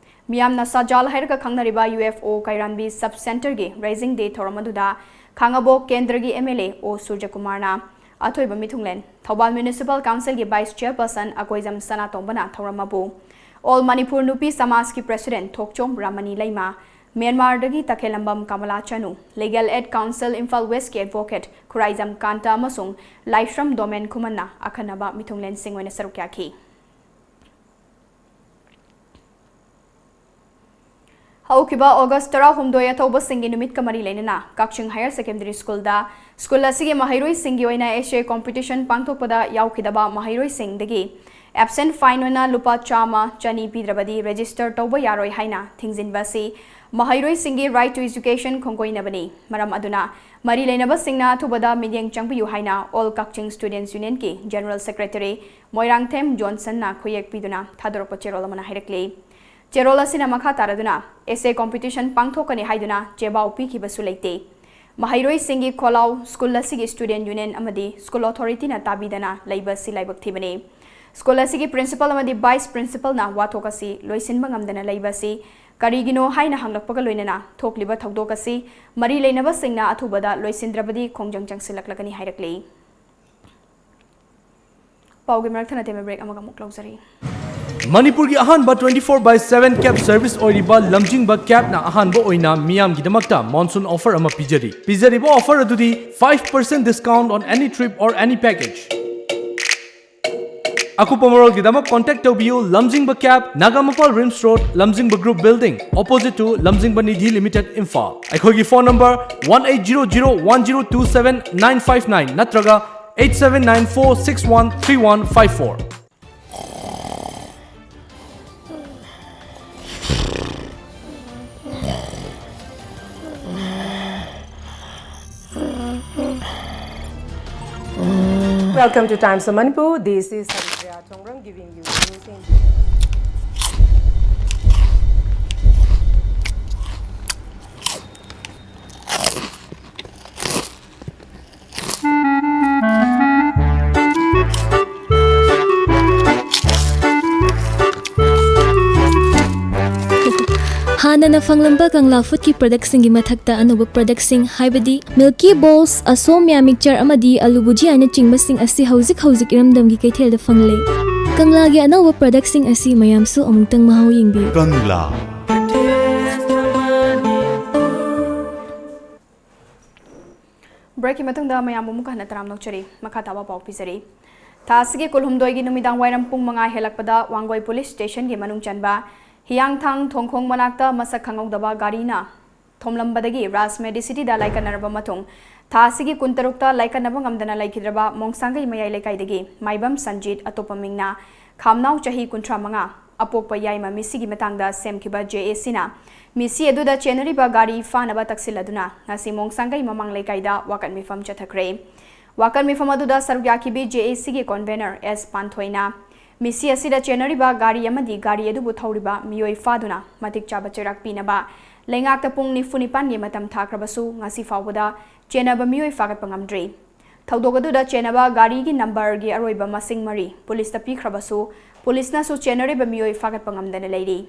ꯃꯤꯌꯥꯝꯅ ꯁꯥꯖꯥꯜ ꯍꯥꯏꯔꯒ ꯈꯪꯅꯔꯤꯕ U F O ꯀꯩꯔꯥꯟꯕꯤ Sub Centre ꯒꯤ Raising Day ꯊꯧꯔꯝ ꯑꯗꯨꯗ ꯈꯥꯉꯕꯣꯛ ꯀꯦꯟꯗ꯭ꯔꯒꯤ M L A ꯑꯣ ꯁꯨꯔꯖꯀꯨꯃꯥꯔꯅ ꯑꯊꯣꯏꯕ ꯃꯤꯊꯨꯡꯂꯦꯟ, ꯊꯧꯕꯥꯜ Municipal Council ꯒꯤ Vice Chairperson ꯑꯀꯣꯏꯖꯝ ꯁꯅꯥꯇꯣꯝꯕꯅ ꯊꯧꯔꯝ ꯑꯕꯨ All Manipur ꯅꯨꯄꯤ ꯁꯃꯥꯖꯀꯤ President ꯊꯣꯛꯆꯣꯝ ꯔꯥꯃꯅꯤ ꯂꯩꯃ, ꯃ꯭ꯌꯥꯟꯃꯥꯔꯗꯒꯤ ꯇꯈꯦꯜꯂꯝꯕꯝ ꯀꯃꯂꯥ ꯆꯅꯨ, Legal Aid Counsel Imphal West ꯀꯤ Advocate ꯈꯨꯔꯥꯏꯖꯝ ꯀꯥꯟꯇ ꯑꯃꯁꯨꯡ ꯂꯥꯏꯁ꯭ꯔꯝ ꯗꯣꯃꯦꯟ ꯈꯨꯃꯟꯅ ꯑꯈꯟꯅꯕ ꯃꯤꯊꯨꯡꯂꯦꯟꯁꯤꯡ ꯑꯣꯏꯅ ꯁꯔꯨꯛ ꯌꯥꯈꯤ꯫ ꯍꯧꯈꯤꯕ August ꯇꯔꯥꯍꯨꯝꯗꯣꯏ ꯑꯊꯧꯕꯁꯤꯡꯒꯤ ꯅꯨꯃꯤꯠꯀ ꯃꯔꯤ ꯂꯩꯅꯅ ꯀꯛꯆꯤꯡ Higher Secondary School ꯗ school ꯑꯁꯤꯒꯤ ꯃꯍꯩꯔꯣꯏꯁꯤꯡꯒꯤ ꯑꯣꯏꯅ essay competition ꯄꯥꯡꯊꯣꯛꯄꯗ ꯌꯥꯎꯈꯤꯗꯕ ꯃꯍꯩꯔꯣꯏꯁꯤꯡꯗꯒꯤ absent fine ꯑꯣꯏꯅ ꯂꯨꯄꯥ ꯆꯥꯝꯃ, ꯆꯅꯤ ꯄꯤꯗ꯭ꯔꯕꯗꯤ register ꯇꯧꯕ ꯌꯥꯔꯣꯏ ꯍꯥꯏꯅ ꯊꯤꯡꯖꯤꯟꯕ ꯑꯁꯤ ꯃꯍꯩꯔꯣꯏꯁꯤꯡꯒꯤ right to education ꯈꯣꯡꯒꯣꯏꯅꯕꯅꯤ꯫ ꯃꯔꯝ ꯑꯗꯨꯅ ꯃꯔꯤ ꯂꯩꯅꯕꯁꯤꯡꯅ ꯑꯊꯨꯕꯗ ꯃꯤꯠꯌꯦꯡ ꯆꯪꯕꯤꯌꯨ ꯍꯥꯏꯅ All Kakching Students Union ꯀꯤ General Secretary ꯃꯣꯏꯔꯥꯡꯊꯦꯝ ꯖꯣꯟꯁꯟꯅ ꯈꯨꯌꯦꯛ ꯄꯤꯗꯨꯅ ꯊꯥꯗꯣꯔꯛꯄ ꯆꯦꯔꯣꯜ ꯑꯃꯅ ꯍꯥꯏꯔꯛꯂꯤ꯫ ꯆꯦꯔꯣꯜ ꯑꯁꯤꯅ ꯃꯈꯥ ꯇꯥꯔꯗꯨꯅ essay competition ꯄꯥꯡꯊꯣꯛꯀꯅꯤ ꯍꯥꯏꯗꯨꯅ ꯆꯦꯕꯥꯎ ꯄꯤꯈꯤꯕꯁꯨ ꯂꯩꯇꯦ꯫ ꯃꯍꯩꯔꯣꯏꯁꯤꯡꯒꯤ ꯈꯣꯜꯂꯥꯎ school ꯑꯁꯤꯒꯤ student union ꯑꯃꯗꯤ school authority ꯅ ꯇꯥꯕꯤꯗꯅ ꯂꯩꯕ ꯑꯁꯤ ꯂꯥꯏꯕꯛ ꯊꯤꯕꯅꯤ꯫ School ꯑꯁꯤꯒꯤ principal ꯑꯃꯗꯤ vice principal ꯅ ꯋꯥꯊꯣꯛ ꯑꯁꯤ ꯂꯣꯏꯁꯤꯟꯕ ꯉꯝꯗꯅ ꯂꯩꯕ ꯑꯁꯤ ꯀꯔꯤꯒꯤꯅꯣ ꯍꯥꯏꯅ ꯍꯪꯂꯛꯄꯒ ꯂꯣꯏꯅꯅ ꯊꯣꯛꯂꯤꯕ ꯊꯧꯗꯣꯛ ꯑꯁꯤ ꯃꯔꯤ ꯂꯩꯅꯕꯁꯤꯡꯅ ꯑꯊꯨꯕꯗ ꯂꯣꯏꯁꯤꯟꯗ꯭ꯔꯕꯗꯤ ꯈꯣꯡꯖꯪ ꯆꯪꯁꯤꯜꯂꯛꯂꯒꯅꯤ ꯍꯥꯏꯔꯛꯂꯤ꯫ ꯄꯥꯎꯒꯤ ꯃꯔꯛ ꯊꯠꯅ ꯇꯦꯟꯕ break ꯑꯃꯒ ꯑꯃꯨꯛ ꯂꯧꯖꯔꯤ꯫ ꯃꯅꯤꯄꯨꯔꯒꯤ ꯑꯍꯥꯟꯕ twenty four by seven cab service ꯑꯣꯏꯔꯤꯕ ꯂꯝꯖꯤꯡꯕ cab ꯅ ꯑꯍꯥꯟꯕ ꯑꯣꯏꯅ ꯃꯤꯌꯥꯝꯒꯤꯗꯃꯛꯇ monsoon offer ꯑꯃ ꯄꯤꯖꯔꯤ꯫ ꯄꯤꯖꯔꯤꯕ offer ꯑꯗꯨꯗꯤ five percent discount on any trip or any package꯫ ꯑꯀꯨꯞꯄ ꯃꯔꯣꯜꯒꯤꯗꯃꯛ contact ꯇꯧꯕꯤꯌꯨ ꯂꯝꯖꯤꯡꯕ cab, ꯅꯥꯒꯥꯃꯄꯥꯜ Rims Road, ꯂꯝꯖꯤꯡꯕ Group Building, opposite to ꯂꯝꯖꯤꯡꯕ ꯅꯤꯙꯤ Limited, ꯏꯝꯐꯥꯜ꯫ ꯑꯩꯈꯣꯏꯒꯤ phone number one eight zero zero one zero two seven nine five nine ꯅꯠꯇ꯭ꯔꯒ eight seven nine four six one three one five four꯫ Welcome to Times of Manipur. This is Haripriya Thongrang giving you the news in ꯍꯥꯟꯅꯅ ꯐꯪꯂꯝꯕ ꯀꯪꯂꯥ ꯐꯨꯗꯀꯤ ꯄ꯭ꯔꯗꯛꯁꯤꯡꯒꯤ ꯃꯊꯛꯇ ꯑꯅꯧꯕ ꯄ꯭ꯔꯗꯛꯁꯤꯡ ꯍꯥꯏꯕꯗꯤ ꯃꯤꯜꯀꯤ ꯕꯣꯜꯁ, ꯑꯁꯣꯝꯌꯥ mixer ꯑꯃꯗꯤ ꯑꯂꯨ ꯚꯨꯖꯤꯌꯥꯅ ꯆꯤꯡꯕꯁꯤꯡ ꯑꯁꯤ ꯍꯧꯖꯤꯛ ꯍꯧꯖꯤꯛ ꯏꯔꯝꯗꯝꯒꯤ ꯀꯩꯊꯦꯜꯗ ꯐꯪꯂꯦ꯫ ꯀꯪꯂꯥꯒꯤ ꯑꯅꯧꯕ ꯄ꯭ꯔꯗꯛꯁꯤꯡ ꯑꯁꯤ ꯃꯌꯥꯝꯁꯨ ꯑꯃꯨꯛꯇꯪ ꯃꯍꯥꯎ ꯌꯦꯡꯕꯤꯌꯨ꯫ ꯀꯪꯂꯥ꯫ ꯕ꯭ꯔꯦꯛꯀꯤ ꯃꯇꯨꯡꯗ ꯃꯌꯥꯝꯕꯨ ꯑꯃꯨꯛ ꯍꯟꯅ ꯇꯔꯥꯝꯅ ꯑꯣꯛꯆꯔꯤ꯫ ꯃꯈꯥ ꯇꯥꯕ ꯄꯥꯎ ꯄꯤꯖꯔꯤ꯫ ꯊꯥ ꯑꯁꯤꯒꯤ ꯀꯨꯟꯍꯨꯝꯗꯣꯏꯒꯤ ꯅꯨꯃꯤꯗꯥꯡ ꯋꯥꯏꯔꯝ ꯄꯨꯡ ꯃꯉꯥ ꯍꯦꯜꯂꯛꯄꯗ ꯋꯥꯡꯒꯣꯏ ꯄꯨꯂꯤꯁ ꯁ꯭ꯇꯦꯁꯟꯒꯤ ꯃꯅꯨꯡ ꯆꯟꯕ ꯍꯤꯌꯥꯡꯊꯥꯡ ꯊꯣꯡꯈꯣꯡ ꯃꯅꯥꯛꯇ ꯃꯁꯛ ꯈꯪꯍꯧꯗꯕ ꯒꯥꯔꯤꯅ ꯊꯣꯝꯂꯝꯕꯗꯒꯤ ꯔꯥꯖ ꯃꯦꯗꯤꯁꯤꯇꯤꯗ ꯂꯥꯏꯀꯠꯅꯔꯕ ꯃꯇꯨꯡ ꯊꯥ ꯑꯁꯤꯒꯤ ꯀꯨꯟꯇꯔꯨꯛꯇ ꯂꯥꯏꯀꯠꯅꯕ ꯉꯝꯗꯅ ꯂꯩꯈꯤꯗ꯭ꯔꯕ ꯃꯣꯡꯁꯥꯡꯒꯩ ꯃꯌꯥꯏ ꯂꯩꯀꯥꯏꯗꯒꯤ ꯃꯥꯏꯕꯝ ꯁꯟꯖꯤꯠ, ꯑꯇꯣꯞꯄ ꯃꯤꯡꯅ ꯈꯥꯝꯅꯥꯎ, ꯆꯍꯤ ꯀꯨꯟꯊ꯭ꯔꯥ ꯃꯉꯥ, ꯑꯄꯣꯛꯄ ꯌꯥꯏꯃ ꯃꯤꯁꯤꯒꯤ ꯃꯇꯥꯡꯗ ꯁꯦꯝꯈꯤꯕ ꯖꯦ ꯑꯦ ꯁꯤꯅ ꯃꯤꯁꯤ ꯑꯗꯨꯗ ꯆꯦꯟꯅꯔꯤꯕ ꯒꯥꯔꯤ ꯐꯥꯅꯕ ꯇꯛꯁꯤꯜꯂꯗꯨꯅ ꯉꯁꯤ ꯃꯣꯡꯁꯥꯡꯒꯩ ꯃꯃꯥꯡ ꯂꯩꯀꯥꯏꯗ ꯋꯥꯀꯠ ꯃꯤꯐꯝ ꯆꯠꯊꯈ꯭ꯔꯦ꯫ ꯋꯥꯀꯠ ꯃꯤꯐꯝ ꯑꯗꯨꯗ ꯁꯔꯨꯛ ꯌꯥꯈꯤꯕꯤ ꯖꯦ ꯑꯦ ꯁꯤꯒꯤ ꯀꯣꯟꯚꯦꯅꯔ ꯑꯦꯁ ꯄꯥꯟꯊꯣꯏꯅ ꯃꯤꯁꯤ ꯑꯁꯤꯗ ꯆꯦꯟꯅꯔꯤꯕ ꯒꯥꯔꯤ ꯑꯃꯗꯤ ꯒꯥꯔꯤ ꯑꯗꯨꯕꯨ ꯊꯧꯔꯤꯕ ꯃꯤꯑꯣꯏ ꯐꯥꯗꯨꯅ ꯃꯇꯤꯛ ꯆꯥꯕ ꯆꯩꯔꯥꯛ ꯄꯤꯅꯕ ꯂꯩꯉꯥꯛꯇ ꯄꯨꯡ ꯅꯤꯐꯨ ꯅꯤꯄꯥꯟꯒꯤ ꯃꯇꯝ ꯊꯥꯈ꯭ꯔꯕꯁꯨ ꯉꯁꯤ ꯐꯥꯎꯕꯗ ꯆꯦꯟꯅꯕ ꯃꯤꯑꯣꯏ ꯐꯥꯒꯠꯄ ꯉꯝꯗ꯭ꯔꯤ꯫ ꯊꯧꯗꯣꯛ ꯑꯗꯨꯗ ꯆꯦꯟꯅꯕ ꯒꯥꯔꯤꯒꯤ ꯅꯝꯕꯔꯒꯤ ꯑꯔꯣꯏꯕ ꯃꯁꯤꯡ ꯃꯔꯤ ꯄꯨꯂꯤꯁꯇ ꯄꯤꯈ꯭ꯔꯕꯁꯨ ꯄꯨꯂꯤꯁꯅꯁꯨ ꯆꯦꯟꯅꯔꯤꯕ ꯃꯤꯑꯣꯏ ꯐꯥꯒꯠꯄ ꯉꯝꯗꯅ ꯂꯩꯔꯤ꯫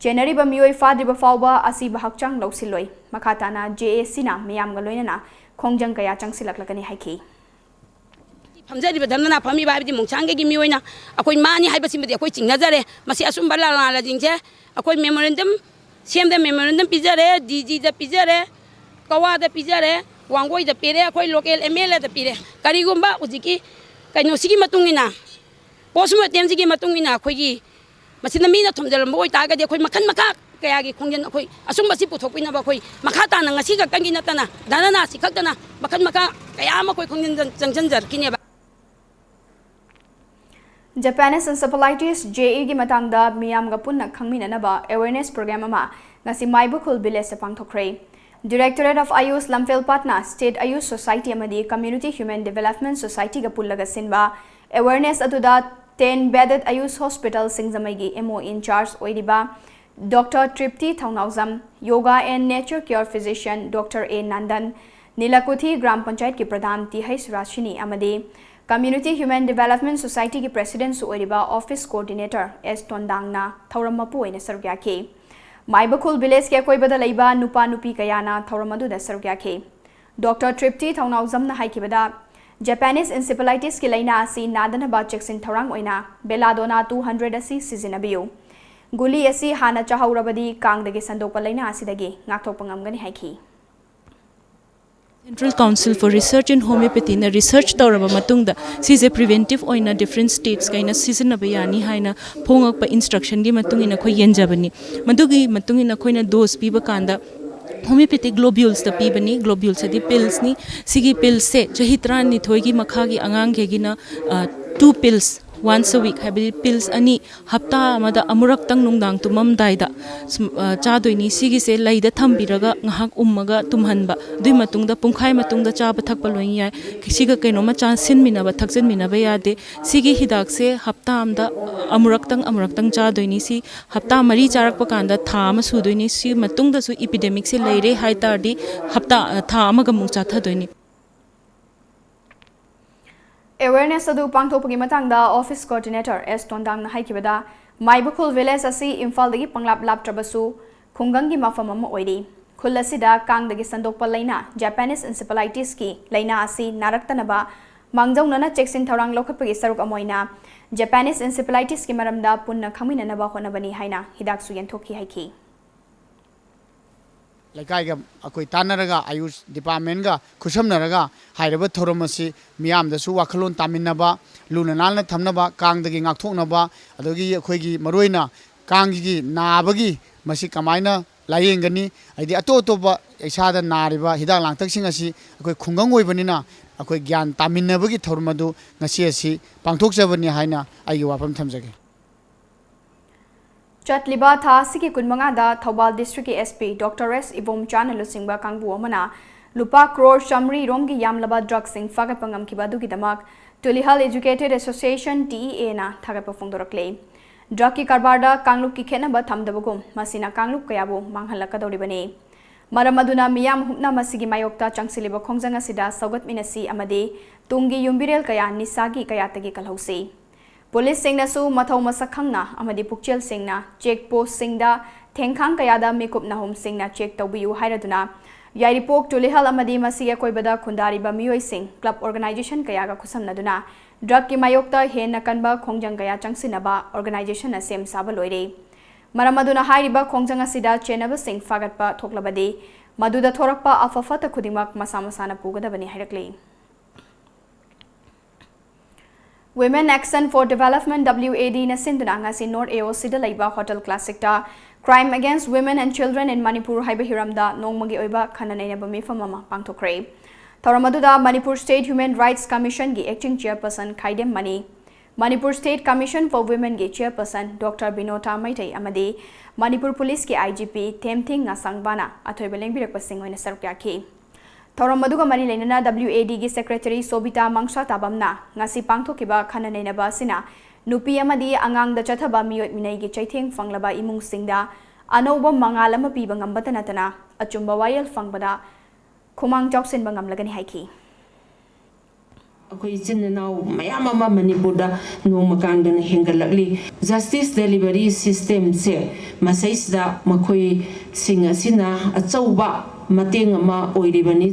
ꯆꯦꯟꯅꯔꯤꯕ ꯃꯤꯑꯣꯏ ꯐꯥꯗ꯭ꯔꯤꯕ ꯐꯥꯎꯕ ꯑꯁꯤꯕ ꯍꯛꯆꯥꯡ ꯂꯧꯁꯤꯜꯂꯣꯏ꯫ ꯃꯈꯥ ꯇꯥꯅ ꯖꯦ ꯑꯦ ꯁꯤꯅ ꯃꯤꯌꯥꯝꯒ ꯂꯣꯏꯅꯅ ꯈꯣꯡꯖꯪ ꯀꯌꯥ ꯆꯪꯁꯤꯜꯂꯛꯂꯒꯅꯤ ꯍꯥꯏꯈꯤ꯫ ꯐꯝꯖꯔꯤꯕ ꯙꯔꯅꯥ ꯐꯝꯃꯤꯕ ꯍꯥꯏꯕꯗꯤ ꯃꯣꯡꯁꯥꯡꯒꯩꯒꯤ ꯃꯤꯑꯣꯏꯅ ꯑꯩꯈꯣꯏ ꯃꯥꯅꯤ ꯍꯥꯏꯕꯁꯤꯃꯗꯤ ꯑꯩꯈꯣꯏ ꯆꯤꯡꯅꯖꯔꯦ꯫ ꯃꯁꯤ ꯑꯆꯨꯝꯕ ꯂꯥꯂꯥꯟꯁꯤꯡꯁꯦ ꯑꯩꯈꯣꯏ ꯃꯦꯃꯣꯔꯦꯟꯗꯝ ꯁꯦꯝꯗ ꯃꯦꯃꯣꯔꯦꯟꯗꯝ ꯄꯤꯖꯔꯦ, ꯗꯤ ꯖꯤꯗ ꯄꯤꯖꯔꯦ, ꯀꯋꯥꯗ ꯄꯤꯖꯔꯦ, ꯋꯥꯡꯒꯣꯏꯗ ꯄꯤꯔꯦ, ꯑꯩꯈꯣꯏ ꯂꯣꯀꯦꯜ ꯑꯦꯝ ꯑꯦꯜ ꯑꯦꯗ ꯄꯤꯔꯦ꯫ ꯀꯔꯤꯒꯨꯝꯕ ꯍꯧꯖꯤꯛꯀꯤ ꯀꯩꯅꯣꯁꯤꯒꯤ ꯃꯇꯨꯡ ꯏꯟꯅ, ꯄꯣꯁꯃꯣꯔꯇꯦꯝꯁꯤꯒꯤ ꯃꯇꯨꯡ ꯏꯟꯅ ꯑꯩꯈꯣꯏꯒꯤ ꯃꯁꯤꯗ ꯃꯤꯅ ꯊꯣꯝꯖꯤꯜꯂꯝꯕ ꯑꯣꯏꯇꯥꯔꯒꯗꯤ ꯑꯩꯈꯣꯏ ꯃꯈꯜ ꯃꯈꯥ ꯀꯌꯥꯒꯤ ꯈꯣꯡꯖꯪ ꯑꯩꯈꯣꯏ ꯑꯆꯨꯝꯕꯁꯤ ꯄꯨꯊꯣꯛꯄꯤꯅꯕ ꯑꯩꯈꯣꯏ ꯃꯈꯥ ꯇꯥꯅ ꯉꯁꯤ ꯈꯛꯇꯪꯒꯤ ꯅꯠꯇꯅ ꯙꯔꯅꯥꯁꯤ ꯈꯛꯇꯅ ꯃꯈꯜ ꯃꯈꯥ ꯀꯌꯥ ꯑꯃ ꯑꯩꯈꯣꯏ ꯈꯣꯡꯖꯪ ꯆꯪꯁꯤꯟꯖꯔꯛꯈꯤꯅꯦꯕ꯫ Japanese encephalitis, ꯖꯦ ꯏꯒꯤ ꯃꯇꯥꯡꯗ ꯃꯤꯌꯥꯝꯒ ꯄꯨꯟꯅ ꯈꯪꯃꯤꯟꯅꯅꯕ awareness program ꯑꯃ ꯉꯁꯤ ꯃꯥꯏꯕꯈꯨꯜ ꯚꯤꯂꯦꯖꯇ ꯄꯥꯡꯊꯣꯛꯈ꯭ꯔꯦ꯫ Directorate of Ayush ꯂꯝꯐꯦꯜ Patna State Ayush Society ꯑꯃꯗꯤ Community Human Development Society ꯒ ꯄꯨꯜꯂꯒ ꯁꯤꯟꯕ awareness ꯑꯗꯨꯗ ten bedded Ayush Hospital ꯁꯤꯡꯖꯃꯩꯒꯤ M O in charge ꯑꯣꯏꯔꯤꯕ Doctor Tripti Thounaojam, Yoga and Nature Care Physician Doctor A Nandan, Nilakuthi gram ꯄꯟꯆꯥꯌꯠꯀꯤ ꯄ꯭ꯔꯙꯥꯟ ꯇꯤ ꯍꯩꯁ ꯁꯨꯔꯥꯁꯤꯅꯤ ꯑꯃꯗꯤ Community Human Development Society ꯒꯤ President ꯁꯨ ꯑꯣꯏꯔꯤꯕ Office Coordinator ꯑꯦꯁ ꯇꯣꯟꯗꯥꯡꯅ ꯊꯧꯔꯝ ꯃꯄꯨ ꯑꯣꯏꯅ ꯁꯔꯨꯛ ꯌꯥꯈꯤ꯫ ꯃꯥꯏꯕꯈꯨꯜ village ꯀꯤ ꯑꯀꯣꯏꯕꯗ ꯂꯩꯕ ꯅꯨꯄꯥ ꯅꯨꯄꯤ ꯀꯌꯥꯅ ꯊꯧꯔꯝ ꯑꯗꯨꯗ ꯁꯔꯨꯛ ꯌꯥꯈꯤ꯫ Doctor ꯇ꯭ꯔꯤꯞꯇꯤ ꯊꯧꯅꯥꯎꯖꯝꯅ ꯍꯥꯏꯈꯤꯕꯗ, Japanese encephalitis ꯀꯤ ꯂꯥꯏꯅꯥ ꯑꯁꯤ ꯅꯥꯗꯅꯕ ꯆꯦꯛꯁꯤꯟ ꯊꯧꯔꯥꯡ ꯑꯣꯏꯅ Belladonna two hundred ꯑꯁꯤ ꯁꯤꯖꯤꯟꯅꯕꯤꯌꯨ꯫ ꯒꯨꯂꯤ ꯑꯁꯤ ꯍꯥꯟꯅ ꯆꯥꯍꯧꯔꯕꯗꯤ ꯀꯥꯡꯗꯒꯤ ꯁꯟꯗꯣꯛꯄ ꯂꯥꯏꯅꯥ ꯑꯁꯤꯗꯒꯤ ꯉꯥꯛꯊꯣꯛꯄ ꯉꯝꯒꯅꯤ ꯍꯥꯏꯈꯤ꯫ Central Council for Research in Homeopathy ꯅ research ꯇꯧꯔꯕ ꯃꯇꯨꯡꯗ ꯁꯤꯁꯦ preventive ꯑꯣꯏꯅ different states ꯀꯩꯅ ꯁꯤꯖꯤꯟꯅꯕ ꯌꯥꯅꯤ ꯍꯥꯏꯅ ꯐꯣꯡꯉꯛꯄ instruction ꯒꯤ ꯃꯇꯨꯡ ꯏꯟꯅ ꯑꯩꯈꯣꯏ ꯌꯦꯟꯖꯕꯅꯤ꯫ ꯃꯗꯨꯒꯤ ꯃꯇꯨꯡ ꯏꯟꯅ ꯑꯩꯈꯣꯏꯅ dose ꯄꯤꯕ ꯀꯥꯟꯗ homeopathic globules ꯇ ꯄꯤꯕꯅꯤ꯫ Globules ꯍꯥꯏꯗꯤ pills ꯅꯤ꯫ ꯁꯤꯒꯤ pills ꯁꯦ ꯆꯍꯤ ꯇꯔꯥꯅꯤꯊꯣꯏꯒꯤ ꯃꯈꯥꯒꯤ ꯑꯉꯥꯡꯈꯩꯒꯤꯅ, ꯑ, two pills once a week, ꯍꯥꯏꯕꯗꯤ pills ꯑꯅꯤ ꯍꯞꯇꯥ ꯑꯃꯗ ꯑꯃꯨꯔꯛꯇꯪ ꯅꯨꯡꯗꯥꯡ ꯇꯨꯝꯃꯝꯗꯥꯏꯗ ꯁꯨꯝ, ꯑ, ꯆꯥꯗꯣꯏꯅꯤ꯫ ꯁꯤꯒꯤꯁꯦ ꯂꯩꯗ ꯊꯝꯕꯤꯔꯒ ꯉꯥꯏꯍꯥꯛ ꯎꯝꯃꯒ ꯇꯨꯝꯍꯟꯕ꯫ ꯑꯗꯨꯒꯤ ꯃꯇꯨꯡꯗ ꯄꯨꯡꯈꯥꯏ ꯃꯇꯨꯡꯗ ꯆꯥꯕ ꯊꯛꯄ ꯂꯣꯏꯅ ꯌꯥꯏ꯫ ꯁꯤꯒ ꯀꯩꯅꯣꯝꯃ ꯆꯥꯁꯤꯟꯃꯤꯟꯅꯕ, ꯊꯛꯆꯤꯟꯃꯤꯟꯅꯕ ꯌꯥꯗꯦ꯫ ꯁꯤꯒꯤ ꯍꯤꯗꯥꯛꯁꯦ ꯍꯞꯇꯥ ꯑꯃꯗ ꯑꯃꯨꯔꯛꯇꯪ, ꯑꯃꯨꯔꯛꯇꯪ ꯆꯥꯗꯣꯏꯅꯤ꯫ ꯁꯤ ꯍꯞꯇꯥ ꯃꯔꯤ ꯆꯥꯔꯛꯄ ꯀꯥꯟꯗ ꯊꯥ ꯑꯃ ꯁꯨꯗꯣꯏꯅꯤ꯫ ꯁꯤ ꯃꯇꯨꯡꯗꯁꯨ epidemic ꯁꯦ ꯂꯩꯔꯦ ꯍꯥꯏ ꯇꯥꯔꯗꯤ ꯍꯞꯇꯥ, ꯊꯥ ꯑꯃꯒ ꯑꯃꯨꯛ ꯆꯥꯊꯗꯣꯏꯅꯤ꯫ Awareness ꯑꯗꯨ ꯄꯥꯡꯊꯣꯛꯄꯒꯤ ꯃꯇꯥꯡꯗ Office Coordinator ꯑꯦꯁ ꯇꯣꯟꯗꯥꯡꯅ ꯍꯥꯏꯈꯤꯕꯗ, ꯃꯥꯏꯕꯈꯨꯜ village ꯑꯁꯤ ꯏꯝꯐꯥꯜꯗꯒꯤ ꯄꯪꯂꯥꯞ ꯂꯥꯞꯇ꯭ꯔꯕꯁꯨ ꯈꯨꯡꯒꯪꯒꯤ ꯃꯐꯝ ꯑꯃ ꯑꯣꯏꯔꯤ꯫ ꯈꯨꯜ ꯑꯁꯤꯗ ꯀꯥꯡꯗꯒꯤ ꯁꯟꯗꯣꯛꯄ ꯂꯥꯏꯅꯥ Japanese encephalitis ꯀꯤ ꯂꯥꯏꯅꯥ ꯑꯁꯤ ꯅꯥꯔꯛꯇꯅꯕ ꯃꯥꯡꯖꯧꯅꯅ ꯆꯦꯛꯁꯤꯟ ꯊꯧꯔꯥꯡ ꯂꯧꯈꯠꯄꯒꯤ ꯁꯔꯨꯛ ꯑꯃ ꯑꯣꯏꯅ Japanese encephalitis ꯀꯤ ꯃꯔꯝꯗ ꯄꯨꯟꯅ ꯈꯪꯃꯤꯟꯅꯅꯕ ꯍꯣꯠꯅꯕꯅꯤ ꯍꯥꯏꯅ ꯍꯤꯗꯥꯛꯁꯨ ꯌꯦꯟꯊꯣꯛꯈꯤ ꯍꯥꯏꯈꯤ꯫ ꯂꯩꯀꯥꯏꯒ ꯑꯩꯈꯣꯏ ꯇꯥꯟꯅꯔꯒ, ꯑꯌꯨꯁ department ꯀ ꯈꯨꯠꯁꯝꯅꯔꯒ ꯍꯥꯏꯔꯤꯕ ꯊꯧꯔꯝ ꯑꯁꯤ ꯃꯤꯌꯥꯝꯗꯁꯨ ꯋꯥꯈꯜꯂꯣꯟ ꯇꯥꯃꯤꯟꯅꯕ, ꯂꯨꯅ ꯅꯥꯟꯅ ꯊꯝꯅꯕ, ꯀꯥꯡꯗꯒꯤ ꯉꯥꯛꯊꯣꯛꯅꯕ, ꯑꯗꯒꯤ ꯑꯩꯈꯣꯏꯒꯤ ꯃꯔꯨꯑꯣꯏꯅ ꯀꯥꯡꯒꯤ ꯅꯥꯕꯒꯤ ꯃꯁꯤ ꯀꯃꯥꯏꯅ ꯂꯥꯌꯦꯡꯒꯅꯤ, ꯍꯥꯏꯗꯤ ꯑꯇꯣꯞ ꯑꯇꯣꯞꯄ ꯏꯁꯥꯗ ꯅꯥꯔꯤꯕ ꯍꯤꯗꯥꯛ ꯂꯥꯡꯊꯛꯁꯤꯡ ꯑꯁꯤ ꯑꯩꯈꯣꯏ ꯈꯨꯡꯒꯪ ꯑꯣꯏꯕꯅꯤꯅ ꯑꯩꯈꯣꯏ ꯒ꯭ꯌꯥꯟ ꯇꯥꯃꯤꯟꯅꯕꯒꯤ ꯊꯧꯔꯝ ꯑꯗꯨ ꯉꯁꯤ ꯑꯁꯤ ꯄꯥꯡꯊꯣꯛꯆꯕꯅꯤ ꯍꯥꯏꯅ ꯑꯩꯒꯤ ꯋꯥꯐꯝ ꯊꯝꯖꯒꯦ꯫ ꯆꯠꯂꯤꯕ ꯊꯥ ꯑꯁꯤꯒꯤ ꯀꯨꯟꯃꯉꯥꯗ ꯊꯧꯕꯥꯜ ꯗꯤꯁꯇ꯭ꯔꯤꯛꯀꯤ S P Doctor S ꯏꯕꯣꯝꯆꯥꯅ ꯂꯨꯆꯤꯡꯕ ꯀꯥꯡꯕꯨ ꯑꯃꯅ ꯂꯨꯄꯥ ꯀ꯭ꯔꯣꯔ ꯆꯥꯃꯔꯤ ꯔꯣꯝꯒꯤ ꯌꯥꯝꯂꯕ ꯗ꯭ꯔꯒꯁꯤꯡ ꯐꯥꯒꯠꯄ ꯉꯝꯈꯤꯕ ꯑꯗꯨꯒꯤꯗꯃꯛ Tulihal Educated Association, T E A ꯅ ꯊꯥꯒꯠꯄ ꯐꯣꯡꯗꯣꯔꯛꯂꯤ꯫ ꯗ꯭ꯔꯒꯀꯤ ꯀꯔꯕꯥꯔꯗ ꯀꯥꯡꯂꯨꯞꯀꯤ ꯈꯦꯠꯅꯕ ꯊꯝꯗꯕꯒꯨꯝ ꯃꯁꯤꯅ ꯀꯥꯡꯂꯨꯞ ꯀꯌꯥꯕꯨ ꯃꯥꯡꯍꯜꯂꯛꯀꯗꯧꯔꯤꯕꯅꯤ꯫ ꯃꯔꯝ ꯑꯗꯨꯅ ꯃꯤꯌꯥꯝ ꯍꯨꯞꯅ ꯃꯁꯤꯒꯤ ꯃꯥꯌꯣꯛꯇ ꯆꯪꯁꯤꯜꯂꯤꯕ ꯈꯣꯡꯖꯪ ꯑꯁꯤꯗ ꯁꯧꯒꯠꯃꯤꯟꯅꯁꯤ ꯑꯃꯗꯤ ꯇꯨꯡꯒꯤ ꯌꯨꯝꯕꯤꯔꯦꯜ ꯀꯌꯥ ꯅꯤꯁꯥꯒꯤ ꯀꯌꯥꯠꯇꯒꯤ ꯀꯜꯍꯧꯁꯤ꯫ ꯄꯨꯂꯤꯁꯁꯤꯡꯅꯁꯨ ꯃꯊꯧ ꯃꯁꯛ ꯈꯪꯅ ꯑꯃꯗꯤ ꯄꯨꯛꯆꯦꯜ ꯁꯦꯡꯅ ꯆꯦꯛ ꯄꯣꯁꯁꯤꯡꯗ ꯊꯦꯡꯈꯥꯡ ꯀꯌꯥꯗ ꯃꯤꯀꯨꯞ ꯅꯥꯍꯨꯝꯁꯤꯡꯅ ꯆꯦꯛ ꯇꯧꯕꯤꯌꯨ ꯍꯥꯏꯔꯗꯨꯅ ꯌꯥꯏꯔꯤꯄꯣꯛ ꯇꯨꯂꯤꯍꯜ ꯑꯃꯗꯤ ꯃꯁꯤꯒꯤ ꯑꯀꯣꯏꯕꯗ ꯈꯨꯟꯗꯥꯔꯤꯕ ꯃꯤꯑꯣꯏꯁꯤꯡ, ꯀ꯭ꯂꯕ ꯑꯣꯔꯒꯅꯥꯏꯖꯦꯁꯟ ꯀꯌꯥꯒ ꯈꯨꯠꯁꯝꯅꯗꯨꯅ ꯗ꯭ꯔꯒꯀꯤ ꯃꯥꯌꯣꯛꯇ ꯍꯦꯟꯅ ꯀꯟꯕ ꯈꯣꯡꯖꯪ ꯀꯌꯥ ꯆꯪꯁꯤꯟꯅꯕ ꯑꯣꯔꯒꯅꯥꯏꯖꯦꯁꯟꯅ ꯁꯦꯝ ꯁꯥꯕ ꯂꯣꯏꯔꯦ꯫ ꯃꯔꯝ ꯑꯗꯨꯅ ꯍꯥꯏꯔꯤꯕ ꯈꯣꯡꯖꯪ ꯑꯁꯤꯗ ꯆꯦꯟꯅꯕꯁꯤꯡ ꯐꯥꯒꯠꯄ ꯊꯣꯛꯂꯕꯗꯤ ꯃꯗꯨꯗ ꯊꯣꯔꯛꯄ ꯑꯐ ꯐꯠꯇ ꯈꯨꯗꯤꯡꯃꯛ ꯃꯁꯥ ꯃꯁꯥꯅ ꯄꯨꯒꯗꯕꯅꯤ ꯍꯥꯏꯔꯛꯂꯤ꯫ Women Action for Development, W A D ꯅ ꯁꯤꯟꯗꯨꯅ ꯉꯁꯤ North A O C ꯗ ꯂꯩꯕ Hotel Classic ꯇ Crime Against Women and Children in Manipur ꯍꯥꯏꯕ ꯍꯤꯔꯝꯗ ꯅꯣꯡꯃꯒꯤ ꯑꯣꯏꯕ ꯈꯟꯅ ꯅꯩꯅꯕ ꯃꯤꯐꯝ ꯑꯃ ꯄꯥꯡꯊꯣꯛꯈ꯭ꯔꯦ꯫ ꯊꯧꯔꯝ ꯑꯗꯨꯗ Manipur State Human Rights Commission ꯒꯤ Acting Chairperson Khaidem Mani, Manipur State Commission for Women ꯒꯤ Chairperson Doctor ꯕꯤꯅꯣꯇꯥ ꯃꯩꯇꯩ ꯑꯃꯗꯤ ꯃꯅꯤꯄꯨꯔ ꯄꯨꯂꯤꯁꯀꯤ I G P ꯊꯦꯝꯊꯤꯡ ꯉꯥꯁꯥꯡꯕꯅ ꯑꯊꯣꯏꯕ ꯂꯦꯡꯕꯤꯔꯛꯄꯁꯤꯡ ꯑꯣꯏꯅ ꯁꯔꯨꯛ ꯌꯥꯈꯤ꯫ ꯊꯧꯔꯝ ꯑꯗꯨꯒ ꯃꯔꯤ ꯂꯩꯅꯅ W A D ꯒꯤ Secretary ꯁꯣꯕꯤꯇꯥ ꯃꯪꯁꯥ ꯇꯥꯕꯝꯅ ꯉꯁꯤ ꯄꯥꯡꯊꯣꯛꯈꯤꯕ ꯈꯟꯅ ꯅꯩꯅꯕ ꯑꯁꯤꯅ ꯅꯨꯄꯤ ꯑꯃꯗꯤ ꯑꯉꯥꯡꯗ ꯆꯠꯊꯕ ꯃꯤꯑꯣꯠ ꯃꯤꯅꯩꯒꯤ ꯆꯩꯊꯦꯡ ꯐꯪꯂꯕ ꯏꯃꯨꯡꯁꯤꯡꯗ ꯑꯅꯧꯕ ꯃꯉꯥꯜ ꯑꯃ ꯄꯤꯕ ꯉꯝꯕꯇ ꯅꯠꯇꯅ ꯑꯆꯨꯝꯕ ꯋꯥꯌꯦꯜ ꯐꯪꯕꯗ ꯈꯨꯃꯥꯡ ꯆꯥꯎꯁꯤꯟꯕ ꯉꯝꯂꯒꯅꯤ ꯍꯥꯏꯈꯤ꯫ ꯑꯩꯈꯣꯏ ꯏꯆꯤꯟ ꯏꯅꯥꯎ ꯃꯌꯥꯝ ꯑꯃ ꯃꯅꯤꯄꯨꯔꯗ ꯅꯣꯡꯃ ꯀꯥꯡꯗꯅ ꯍꯦꯟꯒꯠꯂꯛꯂꯤ꯫ Justice delivery system ꯁꯦ ꯃꯁꯩꯁꯤꯗ ꯃꯈꯣꯏꯁꯤꯡ ꯑꯁꯤꯅ ꯑꯆꯧꯕ ꯃꯇꯦꯡ ꯑꯃ ꯑꯣꯏꯔꯤꯕꯅꯤ꯫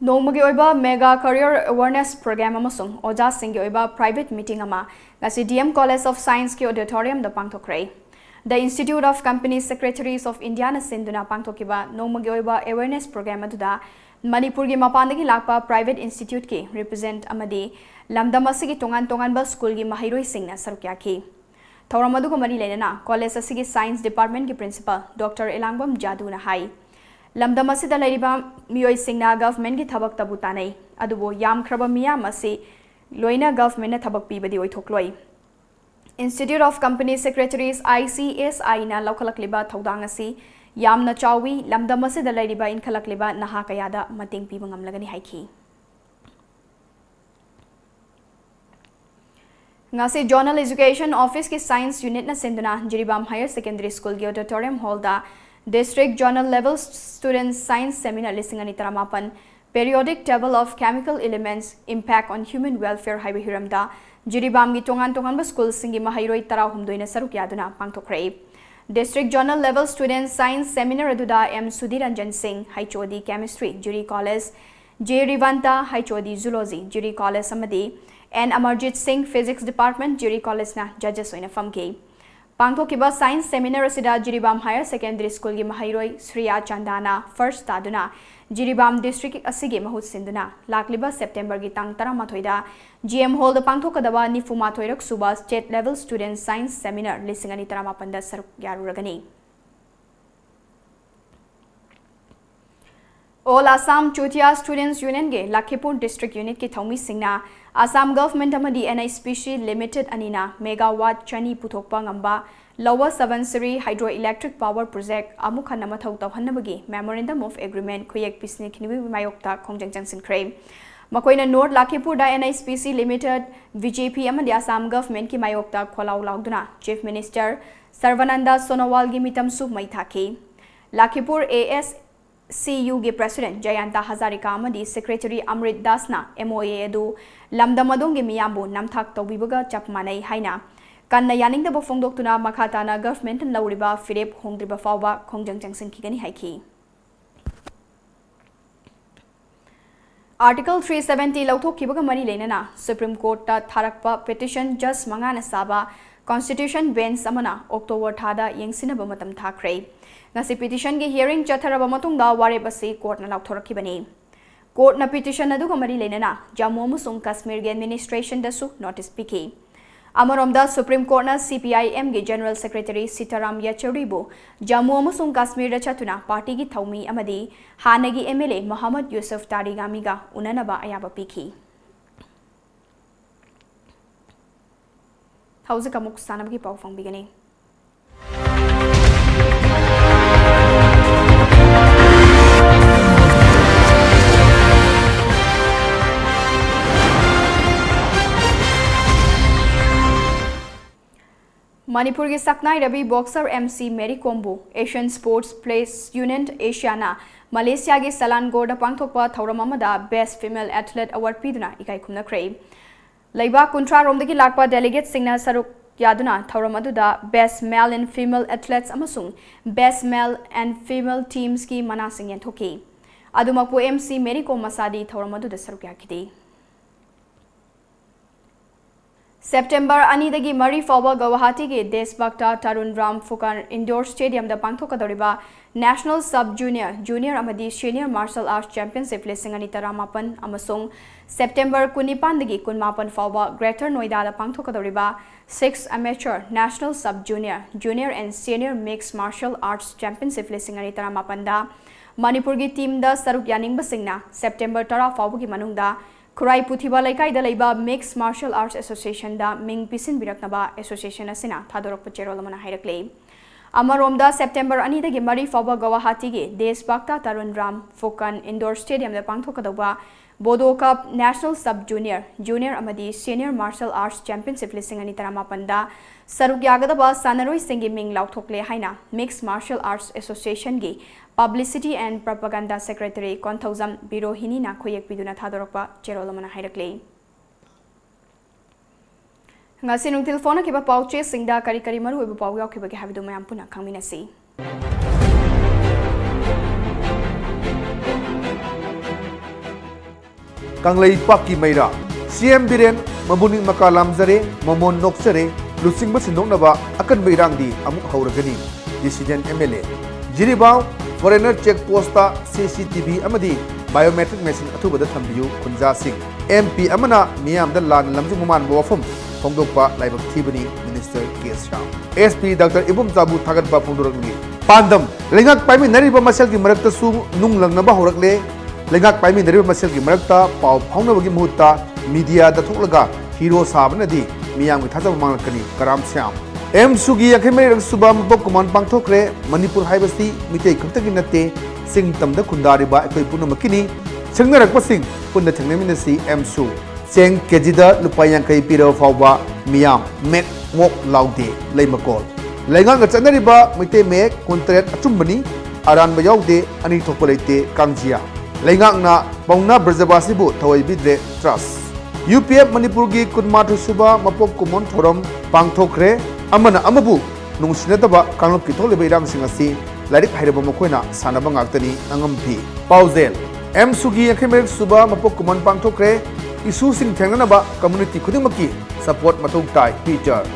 ꯅꯣꯡꯃꯒꯤ ꯑꯣꯏꯕ Mega Career Awareness Program ꯑꯃꯁꯨꯡ ꯑꯣꯖꯥꯁꯤꯡꯒꯤ ꯑꯣꯏꯕ private meeting ꯑꯃ ꯉꯁꯤ D M College of Science ꯀꯤ auditorium the ꯄꯥꯡꯊꯣꯛꯈ꯭ꯔꯦ꯫ The Institute of Company Secretaries of India ꯅ ꯁꯤꯟꯗꯨꯅ ꯄꯥꯡꯊꯣꯛꯈꯤꯕ ꯅꯣꯡꯃꯒꯤ ꯑꯣꯏꯕ awareness program ꯑꯗꯨꯗ ꯃꯅꯤꯄꯨꯔꯒꯤ ꯃꯄꯥꯟꯗꯒꯤ ꯂꯥꯛꯄ private institute ꯀꯤ represent ꯑꯃꯗꯤ ꯂꯝꯗꯝ ꯑꯁꯤꯒꯤ ꯇꯣꯉꯥꯟ ꯇꯣꯉꯥꯟꯕ school ꯒꯤ ꯃꯍꯩꯔꯣꯏꯁꯤꯡꯅ ꯁꯔꯨꯛ ꯌꯥꯈꯤ꯫ ꯊꯧꯔꯝ ꯑꯗꯨꯒ ꯃꯔꯤ ꯂꯩꯅꯅ college ꯑꯁꯤꯒꯤ Science Department ꯀꯤ Principal Doctor ꯏꯂꯥꯡꯕꯝ ꯖꯥꯗꯨꯅ ꯍꯥꯏ, ꯂꯝꯗꯝ ꯑꯁꯤꯗ ꯂꯩꯔꯤꯕ ꯃꯤꯑꯣꯏꯁꯤꯡꯅ government ꯀꯤ ꯊꯕꯛꯇꯕꯨ ꯇꯥꯅꯩ, ꯑꯗꯨꯕꯨ ꯌꯥꯝꯈ꯭ꯔꯕ ꯃꯤꯌꯥꯝ ꯑꯁꯤ ꯂꯣꯏꯅ government ꯅ ꯊꯕꯛ ꯄꯤꯕꯗꯤ ꯑꯣꯏꯊꯣꯛꯂꯣꯏ꯫ Institute of Company Secretaries, I C S I ꯅ ꯂꯧꯈꯠꯂꯛꯂꯤꯕ ꯊꯧꯗꯥꯡ ꯑꯁꯤ ꯌꯥꯝꯅ ꯆꯥꯎꯏ, ꯂꯝꯗꯝ ꯑꯁꯤꯗ ꯂꯩꯔꯤꯕ ꯏꯟꯈꯠꯂꯛꯂꯤꯕ ꯅꯍꯥ ꯀꯌꯥꯗ ꯃꯇꯦꯡ ꯄꯤꯕ ꯉꯝꯂꯒꯅꯤ ꯍꯥꯏꯈꯤ꯫ ꯉꯁꯤ Zonal Education Office ꯀꯤ Science Unit ꯅ ꯁꯤꯟꯗꯨꯅ ꯖꯤꯔꯤꯕꯥꯝ Higher Secondary School ꯒꯤ Auditorium Hall ꯗ District Zonal Level Student Science Seminar ꯂꯤꯁꯤꯡ ꯑꯅꯤ ꯇꯔꯥꯃꯥꯄꯟ, Periodic Table of Chemical Elements, Impact on Human Welfare ꯍꯥꯏꯕ ꯍꯤꯔꯝꯗ ꯖꯤꯔꯤꯕꯥꯝꯒꯤ ꯇꯣꯉꯥꯟ ꯇꯣꯉꯥꯟꯕ school ꯁꯤꯡꯒꯤ ꯃꯍꯩꯔꯣꯏ ꯇꯔꯥꯍꯨꯝꯗꯣꯏꯅ ꯁꯔꯨꯛ ꯌꯥꯗꯨꯅ ꯄꯥꯡꯊꯣꯛꯈ꯭ꯔꯦ꯫ District Zonal Level Student Science Seminar ꯑꯗꯨꯗ M ꯁꯨꯙꯤꯔ ꯔꯟꯖꯟ ꯁꯤꯡ, H O D Chemistry, ꯖꯤꯔꯤ College, J ꯔꯤꯚꯟꯇꯥ, H O D Zoology, ꯖꯤꯔꯤ College, ꯑꯃꯗꯤ N ꯑꯃꯔꯖꯤꯠ ꯁꯤꯡ, Physics Department, ꯖꯤꯔꯤ College ꯅ judges ꯑꯣꯏꯅ ꯐꯝꯈꯤ꯫ ꯄꯥꯡꯊꯣꯛꯈꯤꯕ Science Seminar ꯑꯁꯤꯗ ꯖꯤꯔꯤꯕꯥꯝ Higher Secondary School ꯒꯤ ꯃꯍꯩꯔꯣꯏ ꯁ꯭ꯔꯤꯌꯥ ꯆꯟꯗꯥꯅ first ꯇꯥꯗꯨꯅ ꯖꯤꯔꯤꯕꯥꯝ district ꯑꯁꯤꯒꯤ ꯃꯍꯨꯠ ꯁꯤꯟꯗꯨꯅ ꯂꯥꯛꯂꯤꯕ September ꯒꯤ ꯇꯥꯡ ꯇꯔꯥꯃꯥꯊꯣꯏꯗ G M Hall ꯗ ꯄꯥꯡꯊꯣꯛꯀꯗꯕ ꯅꯤꯐꯨꯃꯥꯊꯣꯏꯔꯛ ꯁꯨꯕ State Level Student Science Seminar ꯂꯤꯁꯤꯡ ꯑꯅꯤ ꯇꯔꯥꯃꯥꯄꯟꯗ ꯁꯔꯨꯛ ꯌꯥꯔꯨꯔꯒꯅꯤ꯫ All Assam Chutia Students Union ꯒꯤ ꯂꯈꯤꯄꯨꯔ District Unit ꯀꯤ ꯊꯧꯃꯤꯁꯤꯡꯅ Assam Government ꯑꯃꯗꯤ N H P C Limited ꯑꯅꯤꯅ megawatt ꯆꯅꯤ ꯄꯨꯊꯣꯛꯄ ꯉꯝꯕ Lower Subansiri Hydroelectric Power Project ꯑꯃꯨꯛ ꯍꯟꯅ ꯃꯊꯧ ꯇꯧꯍꯟꯅꯕꯒꯤ Memorandum of Agreement ꯈꯨꯌꯦꯛ ꯄꯤꯁꯤꯟꯈꯤꯕꯒꯤ ꯃꯥꯌꯣꯛꯇ ꯈꯣꯡꯖꯪ ꯆꯪꯁꯤꯟꯈ꯭ꯔꯦ꯫ ꯃꯈꯣꯏꯅ North ꯂꯈꯤꯄꯨꯔꯗ N H P C Limited, B J P ꯑꯃꯗꯤ Assam Government ꯀꯤ ꯃꯥꯌꯣꯛꯇ ꯈꯣꯜꯂꯥꯎ ꯂꯥꯎꯗꯨꯅ Chief Minister ꯁꯔꯕꯥꯅꯟꯗ ꯁꯣꯅꯣꯋꯥꯜꯒꯤ ꯃꯤꯇꯝꯁꯨ ꯃꯩ ꯊꯥꯈꯤ꯫ ꯂꯈꯤꯄꯨꯔ A S C U ꯒꯤ President ꯖꯌꯟꯇ ꯍꯖꯥꯔꯤꯀꯥ ꯑꯃꯗꯤ Secretary ꯑꯃ꯭ꯔꯤꯠ ꯗꯥꯁꯅ M O A ꯑꯗꯨ ꯂꯝꯗꯝ ꯑꯗꯣꯝꯒꯤ ꯃꯤꯌꯥꯝꯕꯨ ꯅꯝꯊꯥꯛ ꯇꯧꯕꯤꯕꯒ ꯆꯞ ꯃꯥꯟꯅꯩ ꯍꯥꯏꯅ ꯀꯟꯅ ꯌꯥꯅꯤꯡꯗꯕ ꯐꯣꯡꯗꯣꯛꯇꯨꯅ ꯃꯈꯥ ꯇꯥꯅ Government ꯅ ꯂꯧꯔꯤꯕ ꯐꯤꯔꯦꯞ ꯍꯣꯡꯗ꯭ꯔꯤꯕ ꯐꯥꯎꯕ ꯈꯣꯡꯖꯪ ꯆꯪꯁꯤꯟꯈꯤꯒꯅꯤ ꯍꯥꯏꯈꯤ꯫ Article three seventy ꯂꯧꯊꯣꯛꯈꯤꯕꯒ ꯃꯔꯤ ꯂꯩꯅꯅ Supreme Court ꯇ ꯊꯥꯔꯛꯄ petition judge ꯃꯉꯥꯅ ꯁꯥꯕ Constitution Bench ꯑꯃꯅ October ꯊꯥꯗ ꯌꯦꯡꯁꯤꯟꯅꯕ ꯃꯇꯝ ꯊꯥꯈ꯭ꯔꯦ꯫ ꯉꯁꯤ petition ꯒꯤ hearing ꯆꯠꯊꯔꯕ ꯃꯇꯨꯡꯗ ꯋꯥꯔꯦꯞ ꯑꯁꯤ Court ꯅ ꯂꯥꯎꯊꯣꯔꯛꯈꯤꯕꯅꯤ꯫ Court ꯅ petition ꯑꯗꯨꯒ ꯃꯔꯤ ꯂꯩꯅꯅ ꯖꯝꯃꯨ ꯑꯃꯁꯨꯡ ꯀꯥꯁꯃꯤꯔꯒꯤ administration ꯗꯁꯨ notice ꯄꯤꯈꯤ꯫ ꯑꯃꯔꯣꯝꯗ, Supreme Court ꯅ C P I M ꯒꯤ General Secretary ꯁꯤꯇꯥꯔꯥꯝ ꯌꯦꯆꯨꯔꯤꯕꯨ ꯖꯝꯃꯨ ꯑꯃꯁꯨꯡ ꯀꯥꯁꯃꯤꯔꯗ ꯆꯠꯇꯨꯅ party ꯒꯤ ꯊꯧꯃꯤ ꯑꯃꯗꯤ ꯍꯥꯟꯅꯒꯤ M L A Mohammad Yusuf ꯇꯥꯔꯤꯒꯥꯃꯤꯒ ꯎꯅꯅꯕ ꯑꯌꯥꯕ ꯄꯤꯈꯤ꯫ ꯍꯧꯖꯤꯛ ꯑꯃꯨꯛ ꯁꯥꯟꯅꯕꯒꯤ ꯄꯥꯎ ꯐꯪꯕꯤꯒꯅꯤ꯫ ꯃꯅꯤꯄꯨꯔꯒꯤ ꯁꯛꯅꯥꯏꯔꯕꯤ boxer M C Mary ꯀꯣꯝꯕꯨ Asian Sports Players Union, ASIAꯅ ꯃꯂꯦꯁꯤꯌꯥꯒꯤ ꯁꯦꯂꯥꯟꯒꯣꯔꯗ ꯄꯥꯡꯊꯣꯛꯄ ꯊꯧꯔꯝ ꯑꯃꯗ Best Female Athlete Award ꯄꯤꯗꯨꯅ ꯏꯀꯥꯏ ꯈꯨꯝꯅꯈ꯭ꯔꯦ꯫ ꯂꯩꯕꯥꯛ ꯀꯨꯟꯊ꯭ꯔꯥ ꯔꯣꯝꯗꯒꯤ ꯂꯥꯛꯄ delegateꯁꯤꯡꯅ ꯁꯔꯨꯛ ꯌꯥꯗꯨꯅ ꯊꯧꯔꯝ ꯑꯗꯨꯗ Best Male and Female Athletes ꯑꯃꯁꯨꯡ Best Male and Female Teamsꯀꯤ ꯃꯅꯥꯁꯤꯡ ꯌꯦꯟꯊꯣꯛꯈꯤ꯫ ꯑꯗꯨꯃꯛꯄꯨ ꯑꯦꯝ ꯁꯤ ꯃꯦꯔꯤ ꯀꯣꯝ ꯃꯁꯥꯗꯤ ꯊꯧꯔꯝ ꯑꯗꯨꯗ ꯁꯔꯨꯛ ꯌꯥꯈꯤꯗꯦ꯫ ꯁꯦꯞꯇꯦꯝꯕꯔ ꯑꯅꯤꯗꯒꯤ ꯃꯔꯤ ꯐꯥꯎꯕ ꯒꯧꯍꯥꯇꯤꯒꯤ ꯗꯦꯁꯚꯛꯇ Tarun Ram ꯐꯨꯀꯟ Indoor Stadiumꯗ ꯄꯥꯡꯊꯣꯛꯀꯗꯧꯔꯤꯕ National Sub Junior, Junior ꯑꯃꯗꯤ Senior Martial Arts Championship ꯂꯤꯁꯤꯡ ꯑꯅꯤ ꯇꯔꯥꯃꯥꯄꯟ ꯑꯃꯁꯨꯡ ꯁꯦꯞꯇꯦꯝꯕꯔ ꯀꯨꯟꯅꯤꯄꯥꯟꯗꯒꯤ ꯀꯨꯟꯃꯥꯄꯟ ꯐꯥꯎꯕ Greater Noidada ꯄꯥꯡꯊꯣꯛꯀꯗꯧꯔꯤꯕ Six Amateur National Sub Junior, Junior and Senior Mixed Martial Arts Championship ꯂꯤꯁꯤꯡ ꯑꯅꯤ ꯇꯔꯥꯃꯥꯄꯟꯗ ꯃꯅꯤꯄꯨꯔꯒꯤ teamꯗ ꯁꯔꯨꯛ ꯌꯥꯅꯤꯡꯕꯁꯤꯡꯅ ꯁꯦꯞꯇꯦꯝꯕꯔ ꯇꯔꯥ ꯐꯥꯎꯕꯒꯤ ꯃꯅꯨꯡꯗ ꯈꯨꯔꯥꯏ ꯄꯨꯊꯤꯕ ꯂꯩꯀꯥꯏꯗ ꯂꯩꯕ Mixed Martial Arts Associationꯗ ꯃꯤꯡ ꯄꯤꯁꯤꯟꯕꯤꯔꯛꯅꯕ association ꯑꯁꯤꯅ ꯊꯥꯗꯣꯔꯛꯄ ꯆꯦꯔꯣꯜ ꯑꯃꯅ ꯍꯥꯏꯔꯛꯂꯤ꯫ ꯑꯃꯔꯣꯝꯗ, ꯁꯦꯞꯇꯦꯝꯕꯔ ꯑꯅꯤꯗꯒꯤ ꯃꯔꯤ ꯐꯥꯎꯕ ꯒꯧꯍꯥꯇꯤꯒꯤ ꯗꯦꯁꯚꯛꯇ Tarun Ram ꯐꯨꯀꯟ Indoor Stadiumꯗ ꯄꯥꯡꯊꯣꯛꯀꯗꯧꯕ Bodo Cup National Sub Junior, Junior ꯑꯃꯗꯤ Senior Martial Arts Championship ꯂꯤꯁꯤꯡ ꯑꯅꯤ ꯇꯔꯥꯃꯥꯄꯟꯗ ꯁꯔꯨꯛ ꯌꯥꯒꯗꯕ ꯁꯥꯟꯅꯔꯣꯏꯁꯤꯡꯒꯤ ꯃꯤꯡ ꯂꯥꯎꯊꯣꯛꯂꯦ ꯍꯥꯏꯅ Mixed Martial Arts Associationꯒꯤ Publicity and Propaganda Secretary Konthoujam ꯕꯤꯔꯣꯍꯤꯅꯤꯅ ꯈꯨꯌꯦꯛ ꯄꯤꯗꯨꯅ ꯊꯥꯗꯣꯔꯛꯄ ꯆꯦꯔꯣꯜ ꯑꯃꯅ ꯍꯥꯏꯔꯛꯂꯤ꯫ ꯉꯁꯤ ꯅꯨꯡꯊꯤꯜ ꯐꯣꯡꯅꯈꯤꯕ ꯄꯥꯎꯆꯦꯁꯤꯡꯗ ꯀꯔꯤ ꯀꯔꯤ ꯃꯔꯨꯑꯣꯏꯕ ꯄꯥꯎ ꯌꯥꯎꯈꯤꯕꯒꯦ ꯍꯥꯏꯕꯗꯨ ꯃꯌꯥꯝ ꯄꯨꯟꯅ ꯈꯪꯃꯤꯟꯅꯁꯤ꯫ ꯀꯪꯂꯩꯄꯥꯛꯀꯤ ꯃꯩꯔꯥ ꯁꯤ ꯑꯦꯝ ꯕꯤꯔꯦꯟ, ꯃꯕꯨꯛꯅꯤꯡ ꯃꯀꯥ ꯂꯥꯝꯖꯔꯦ, ꯃꯃꯣꯟ ꯅꯣꯛꯆꯔꯦ, ꯂꯨꯆꯤꯡꯕ ꯁꯤꯟꯗꯣꯛꯅꯕ ꯑꯀꯟꯕ ꯏꯔꯥꯡꯗꯤ ꯑꯃꯨꯛ ꯍꯧꯔꯒꯅꯤ꯫ ꯗꯤꯁꯤꯗꯦꯟ M L A. Jiribam foreigner check post C C T V ꯑꯃꯗꯤ biometric machine ꯑꯊꯨꯕꯗ ꯊꯝꯕꯤꯌꯨ, ꯈꯨꯟꯖꯥꯁꯤꯡ꯫ ꯑꯦꯝ ꯄꯤ ꯑꯃꯅ ꯃꯤꯌꯥꯝꯗ ꯂꯥꯟꯅ ꯂꯝꯖꯤꯡꯕ ꯃꯥꯟꯕ ꯋꯥꯐꯝ ꯐꯣꯡꯗꯣꯛꯄ ꯂꯥꯏꯕꯛ ꯊꯤꯕꯅꯤ, ꯃꯤꯅꯤꯁꯇꯔ ꯀꯦ ꯁ꯭ꯌꯥꯝ꯫ ꯑꯦꯁ ꯄꯤ ꯗꯥꯛꯇꯔ ꯏꯕꯣꯝꯆꯥꯕꯨ ꯊꯥꯒꯠꯄ ꯐꯣꯡꯗꯣꯔꯛꯂꯤ꯫ ꯄꯥꯟꯗꯝ: ꯂꯩꯉꯥꯛ ꯄꯥꯏꯃꯤꯟꯅꯔꯤꯕ ꯃꯁꯦꯜꯒꯤ ꯃꯔꯛꯇꯁꯨ ꯅꯨꯡ ꯂꯪꯅꯕ ꯍꯧꯔꯛꯂꯦ꯫ ꯂꯩꯉꯥꯛ ꯄꯥꯏꯃꯤꯟꯅꯔꯤꯕ ꯃꯁꯦꯜꯒꯤ ꯃꯔꯛꯇ ꯄꯥꯎ ꯐꯥꯎꯅꯕꯒꯤ ꯃꯍꯨꯠꯇ ꯃꯤꯗꯤꯌꯥꯗ ꯊꯣꯛꯂꯒ ꯍꯤꯔꯣ ꯁꯥꯕꯅꯗꯤ ꯃꯤꯌꯥꯝꯒꯤ ꯊꯥꯖꯕ ꯃꯥꯡꯂꯛꯀꯅꯤ꯫ ꯀꯔꯥꯝ ꯁ꯭ꯌꯥꯝ꯫ ꯑꯦꯝꯁꯨꯒꯤ ꯌꯥꯡꯈꯩ ꯃꯔꯤꯔꯛ ꯁꯨꯕ ꯃꯄꯣꯛ ꯀꯨꯝꯑꯣꯟ ꯄꯥꯡꯊꯣꯛꯈ꯭ꯔꯦ꯫ ꯃꯅꯤꯄꯨꯔ ꯍꯥꯏꯕꯁꯤ ꯃꯤꯇꯩ ꯈꯛꯇꯒꯤ ꯅꯠꯇꯦ, ꯆꯤꯡ ꯇꯝꯗ ꯈꯨꯟꯗꯥꯔꯤꯕ ꯑꯩꯈꯣꯏ ꯄꯨꯝꯅꯃꯛꯀꯤꯅꯤ꯫ ꯁꯤꯡꯅꯔꯛꯄꯁꯤꯡ ꯄꯨꯟꯅ ꯊꯦꯡꯅꯃꯤꯟꯅꯁꯤ꯫ ꯑꯦꯝꯁꯨ꯫ ꯆꯦꯡ ꯀꯦꯖꯤꯗ ꯂꯨꯄꯥ ꯌꯥꯡꯈꯩ ꯄꯤꯔꯕ ꯐꯥꯎꯕ ꯃꯤꯌꯥꯝ ꯃꯦꯛ ꯃꯣꯛ ꯂꯥꯎꯗꯦ꯫ ꯂꯩꯃꯀꯣꯜ꯫ ꯂꯩꯉꯥꯛꯅ ꯆꯠꯅꯔꯤꯕ ꯃꯩꯇꯩ ꯃꯌꯦꯛ ꯀꯨꯟꯇꯔꯦꯠ ꯑꯆꯨꯝꯕꯅꯤ, ꯑꯔꯥꯟꯕ ꯌꯥꯎꯗꯦ, ꯑꯅꯤ ꯊꯣꯛꯄ ꯂꯩꯇꯦ꯫ ꯀꯥꯡꯖꯤꯌꯥ꯫ ꯂꯩꯉꯥꯛꯅ ꯄꯥꯎꯅꯥ ꯕ꯭ꯔꯖꯕꯥꯁꯤꯕꯨ ꯊꯑꯣꯏꯕꯤꯗ꯭ꯔꯦ꯫ ꯇ꯭ꯔꯁ꯫ ꯌꯨ ꯄꯤ ꯑꯦꯐ ꯃꯅꯤꯄꯨꯔꯒꯤ ꯀꯨꯟꯃꯥꯊꯣꯏ ꯁꯨꯕ ꯃꯄꯣꯛ ꯀꯨꯝꯑꯣꯟ ꯊꯧꯔꯝ ꯄꯥꯡꯊꯣꯛꯈ꯭ꯔꯦ꯫ ꯑꯃꯅ ꯑꯃꯕꯨ ꯅꯨꯡꯁꯤꯅꯗꯕ ꯀꯥꯡꯂꯨꯞꯀꯤ ꯊꯣꯛꯂꯤꯕ ꯏꯔꯥꯡꯁꯤꯡ ꯑꯁꯤ ꯂꯥꯏꯔꯤꯛ ꯍꯩꯔꯕ ꯃꯈꯣꯏꯅ ꯁꯥꯟꯅꯕ ꯉꯥꯛꯇꯅꯤ꯫ ꯑꯉꯝꯐꯤ꯫ ꯄꯥꯎꯖꯦꯜ꯫ ꯑꯦꯝꯁꯨꯒꯤ ꯌꯥꯡꯈꯩ ꯃꯔꯤꯛ ꯁꯨꯕ ꯃꯄꯣꯛ ꯀꯨꯝꯑꯣꯟ ꯄꯥꯡꯊꯣꯛꯈ꯭ꯔꯦ꯫ ꯏꯁꯨꯁꯤꯡ ꯊꯦꯡꯅꯅꯕ ꯀꯝꯃ꯭ꯌꯨꯅꯤꯇꯤ ꯈꯨꯗꯤꯡꯃꯛꯀꯤ ꯁꯄꯣꯔꯠ ꯃꯊꯧ ꯇꯥꯏ꯫ ꯄꯤꯇꯔ꯫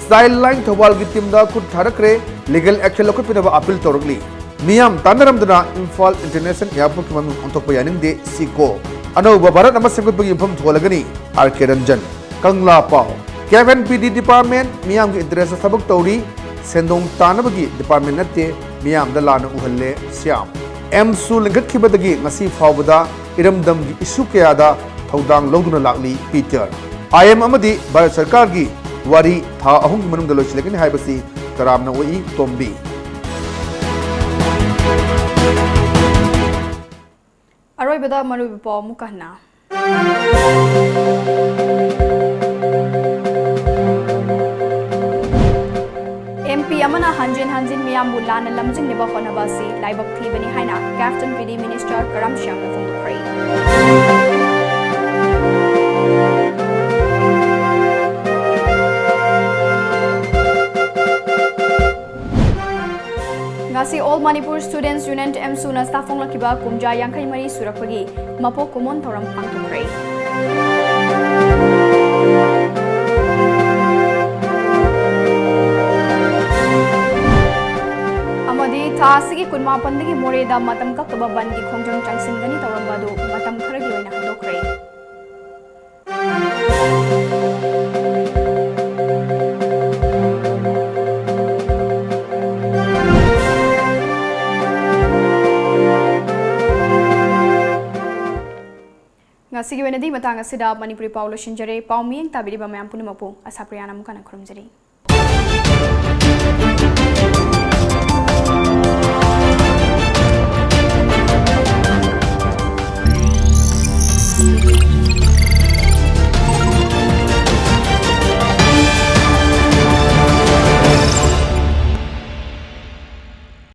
ꯆꯥꯏꯜ ꯂꯥꯏꯟ ꯊꯧꯕꯥꯜꯒꯤ ꯇꯤꯝꯗ ꯈꯨꯠ ꯊꯥꯔꯛꯈ꯭ꯔꯦ꯫ ꯂꯤꯒꯦꯜ ꯑꯦꯛꯁꯟ ꯂꯧꯈꯠꯄꯤꯅꯕ ꯑꯄꯤꯜ ꯇꯧꯔꯛꯂꯤ꯫ ꯃꯤꯌꯥꯝ ꯇꯥꯟꯅꯔꯝꯗꯅ ꯏꯝꯐꯥꯜ ꯏꯟꯇꯔꯅꯦꯁꯅꯦꯜ ꯑꯦꯌꯔꯄꯣꯔꯠꯀꯤ ꯃꯃꯤꯡ ꯑꯣꯟꯊꯣꯛꯄ ꯌꯥꯅꯤꯡꯗꯦ꯫ ꯁꯤꯀꯣ꯫ ꯑꯅꯧꯕ ꯚꯥꯔꯠ ꯑꯃ ꯁꯦꯝꯒꯠꯄꯒꯤ ꯌꯨꯝꯐꯝ ꯊꯣꯜꯂꯒꯅꯤ꯫ ꯑꯥꯔ ꯀꯦ ꯔꯟꯖꯟ꯫ ꯀꯪꯂꯥ ꯄꯥꯎ꯫ ꯀꯦꯞ ꯑꯦꯟ ꯄꯤ ꯗꯤ ꯗꯤꯄꯥꯔꯠꯃꯦꯟ ꯃꯤꯌꯥꯝꯒꯤ ꯏꯟꯇꯔꯦꯁꯇ ꯊꯕꯛ ꯇꯧꯔꯤ꯫ ꯁꯦꯟꯗꯣꯡ ꯇꯥꯅꯕꯒꯤ ꯗꯤꯄꯥꯔꯠꯃꯦꯟ ꯅꯠꯇꯦ, ꯃꯤꯌꯥꯝꯗ ꯂꯥꯟꯅ ꯎꯍꯜꯂꯦ꯫ ꯁ꯭ꯌꯥꯝ꯫ ꯑꯦꯝꯁꯨ ꯂꯤꯡꯈꯠꯈꯤꯕꯗꯒꯤ ꯉꯁꯤ ꯐꯥꯎꯕꯗ ꯏꯔꯝꯗꯝꯒꯤ ꯏꯁꯨ ꯀꯌꯥꯗ ꯊꯧꯗꯥꯡ ꯂꯧꯗꯨꯅ ꯂꯥꯛꯂꯤ꯫ ꯄꯤꯇꯔ꯫ ꯑꯥꯏ ꯑꯦꯝ ꯑꯃꯗꯤ ꯚꯥꯔꯠ ꯁꯔꯀꯥꯔꯒꯤ ꯋꯥꯔꯤ ꯊꯥ ꯑꯍꯨꯝꯒꯤ ꯃꯅꯨꯡꯗ ꯂꯣꯏꯁꯤꯜꯂꯒꯅꯤ ꯍꯥꯏꯕꯁꯤ ꯇꯔꯥꯝꯅ ꯑꯣꯛꯏ꯫ ꯇꯣꯝꯕꯤ꯫ ꯑꯔꯣꯏꯕꯗ ꯃꯔꯨꯑꯣꯏꯕ ꯄꯥꯎ ꯑꯃꯨꯛꯀ ꯍꯟꯅ꯫ ꯑꯦꯝ ꯄꯤ ꯑꯃꯅ ꯍꯟꯖꯤꯟ ꯍꯟꯖꯤꯟ ꯃꯤꯌꯥꯝꯕꯨ ꯂꯥꯟꯅ ꯂꯝꯖꯤꯡꯅꯕ ꯍꯣꯠꯅꯕ ꯑꯁꯤ ꯂꯥꯏꯕꯛ ꯊꯤꯕꯅꯤ ꯍꯥꯏꯅ ꯀꯦꯞ ꯑꯦꯟ ꯄꯤ ꯗꯤ ꯃꯤꯅꯤꯁꯇꯔ ꯀꯔꯝ ꯁ꯭ꯌꯥꯝꯅ ꯐꯣꯡꯗꯣꯛꯈ꯭ꯔꯦ꯫ ꯉꯁꯤ All Manipur Students Union ꯑꯦꯝꯁꯨꯅ ꯁꯥꯐꯣꯡꯂꯛꯈꯤꯕ ꯀꯨꯝꯖꯥ ꯌꯥꯡꯈꯩ ꯃꯔꯤ ꯁꯨꯔꯛꯄꯒꯤ ꯃꯄꯣꯛ ꯀꯨꯝꯑꯣꯟ ꯊꯧꯔꯝ ꯄꯥꯡꯊꯣꯛꯈ꯭ꯔꯦ꯫ ꯑꯃꯗꯤ ꯊꯥ ꯑꯁꯤꯒꯤ ꯀꯨꯟꯃꯥꯄꯟꯗꯒꯤ ꯃꯣꯔꯦꯗ ꯃꯇꯝ ꯀꯛꯇꯕ ꯕꯟꯒꯤ ꯈꯣꯡꯖꯪ ꯆꯪꯁꯤꯟꯒꯅꯤ ꯇꯧꯔꯝꯕ ꯑꯗꯨ ꯃꯇꯝ ꯈꯔꯒꯤ ꯑꯣꯏꯅ ꯍꯟꯗꯣꯛꯈ꯭ꯔꯦ꯫ ꯁꯤꯒꯤ ꯑꯣꯏꯅꯗꯤ ꯃꯇꯥꯡ ꯑꯁꯤꯗ ꯃꯅꯤꯄꯨꯔꯤ ꯄꯥꯎ ꯂꯣꯏꯁꯤꯟꯖꯔꯦ꯫ ꯄꯥꯎ ꯃꯤꯠꯌꯦꯡ ꯇꯥꯕꯤꯔꯤꯕ ꯃꯌꯥꯝ ꯄꯨꯝꯅꯃꯛꯄꯨ ꯑꯁꯥꯄ꯭ꯔꯤꯌꯥꯅ ꯑꯃꯨꯛ ꯍꯟꯅ ꯈꯨꯔꯨꯝꯖꯔꯤ꯫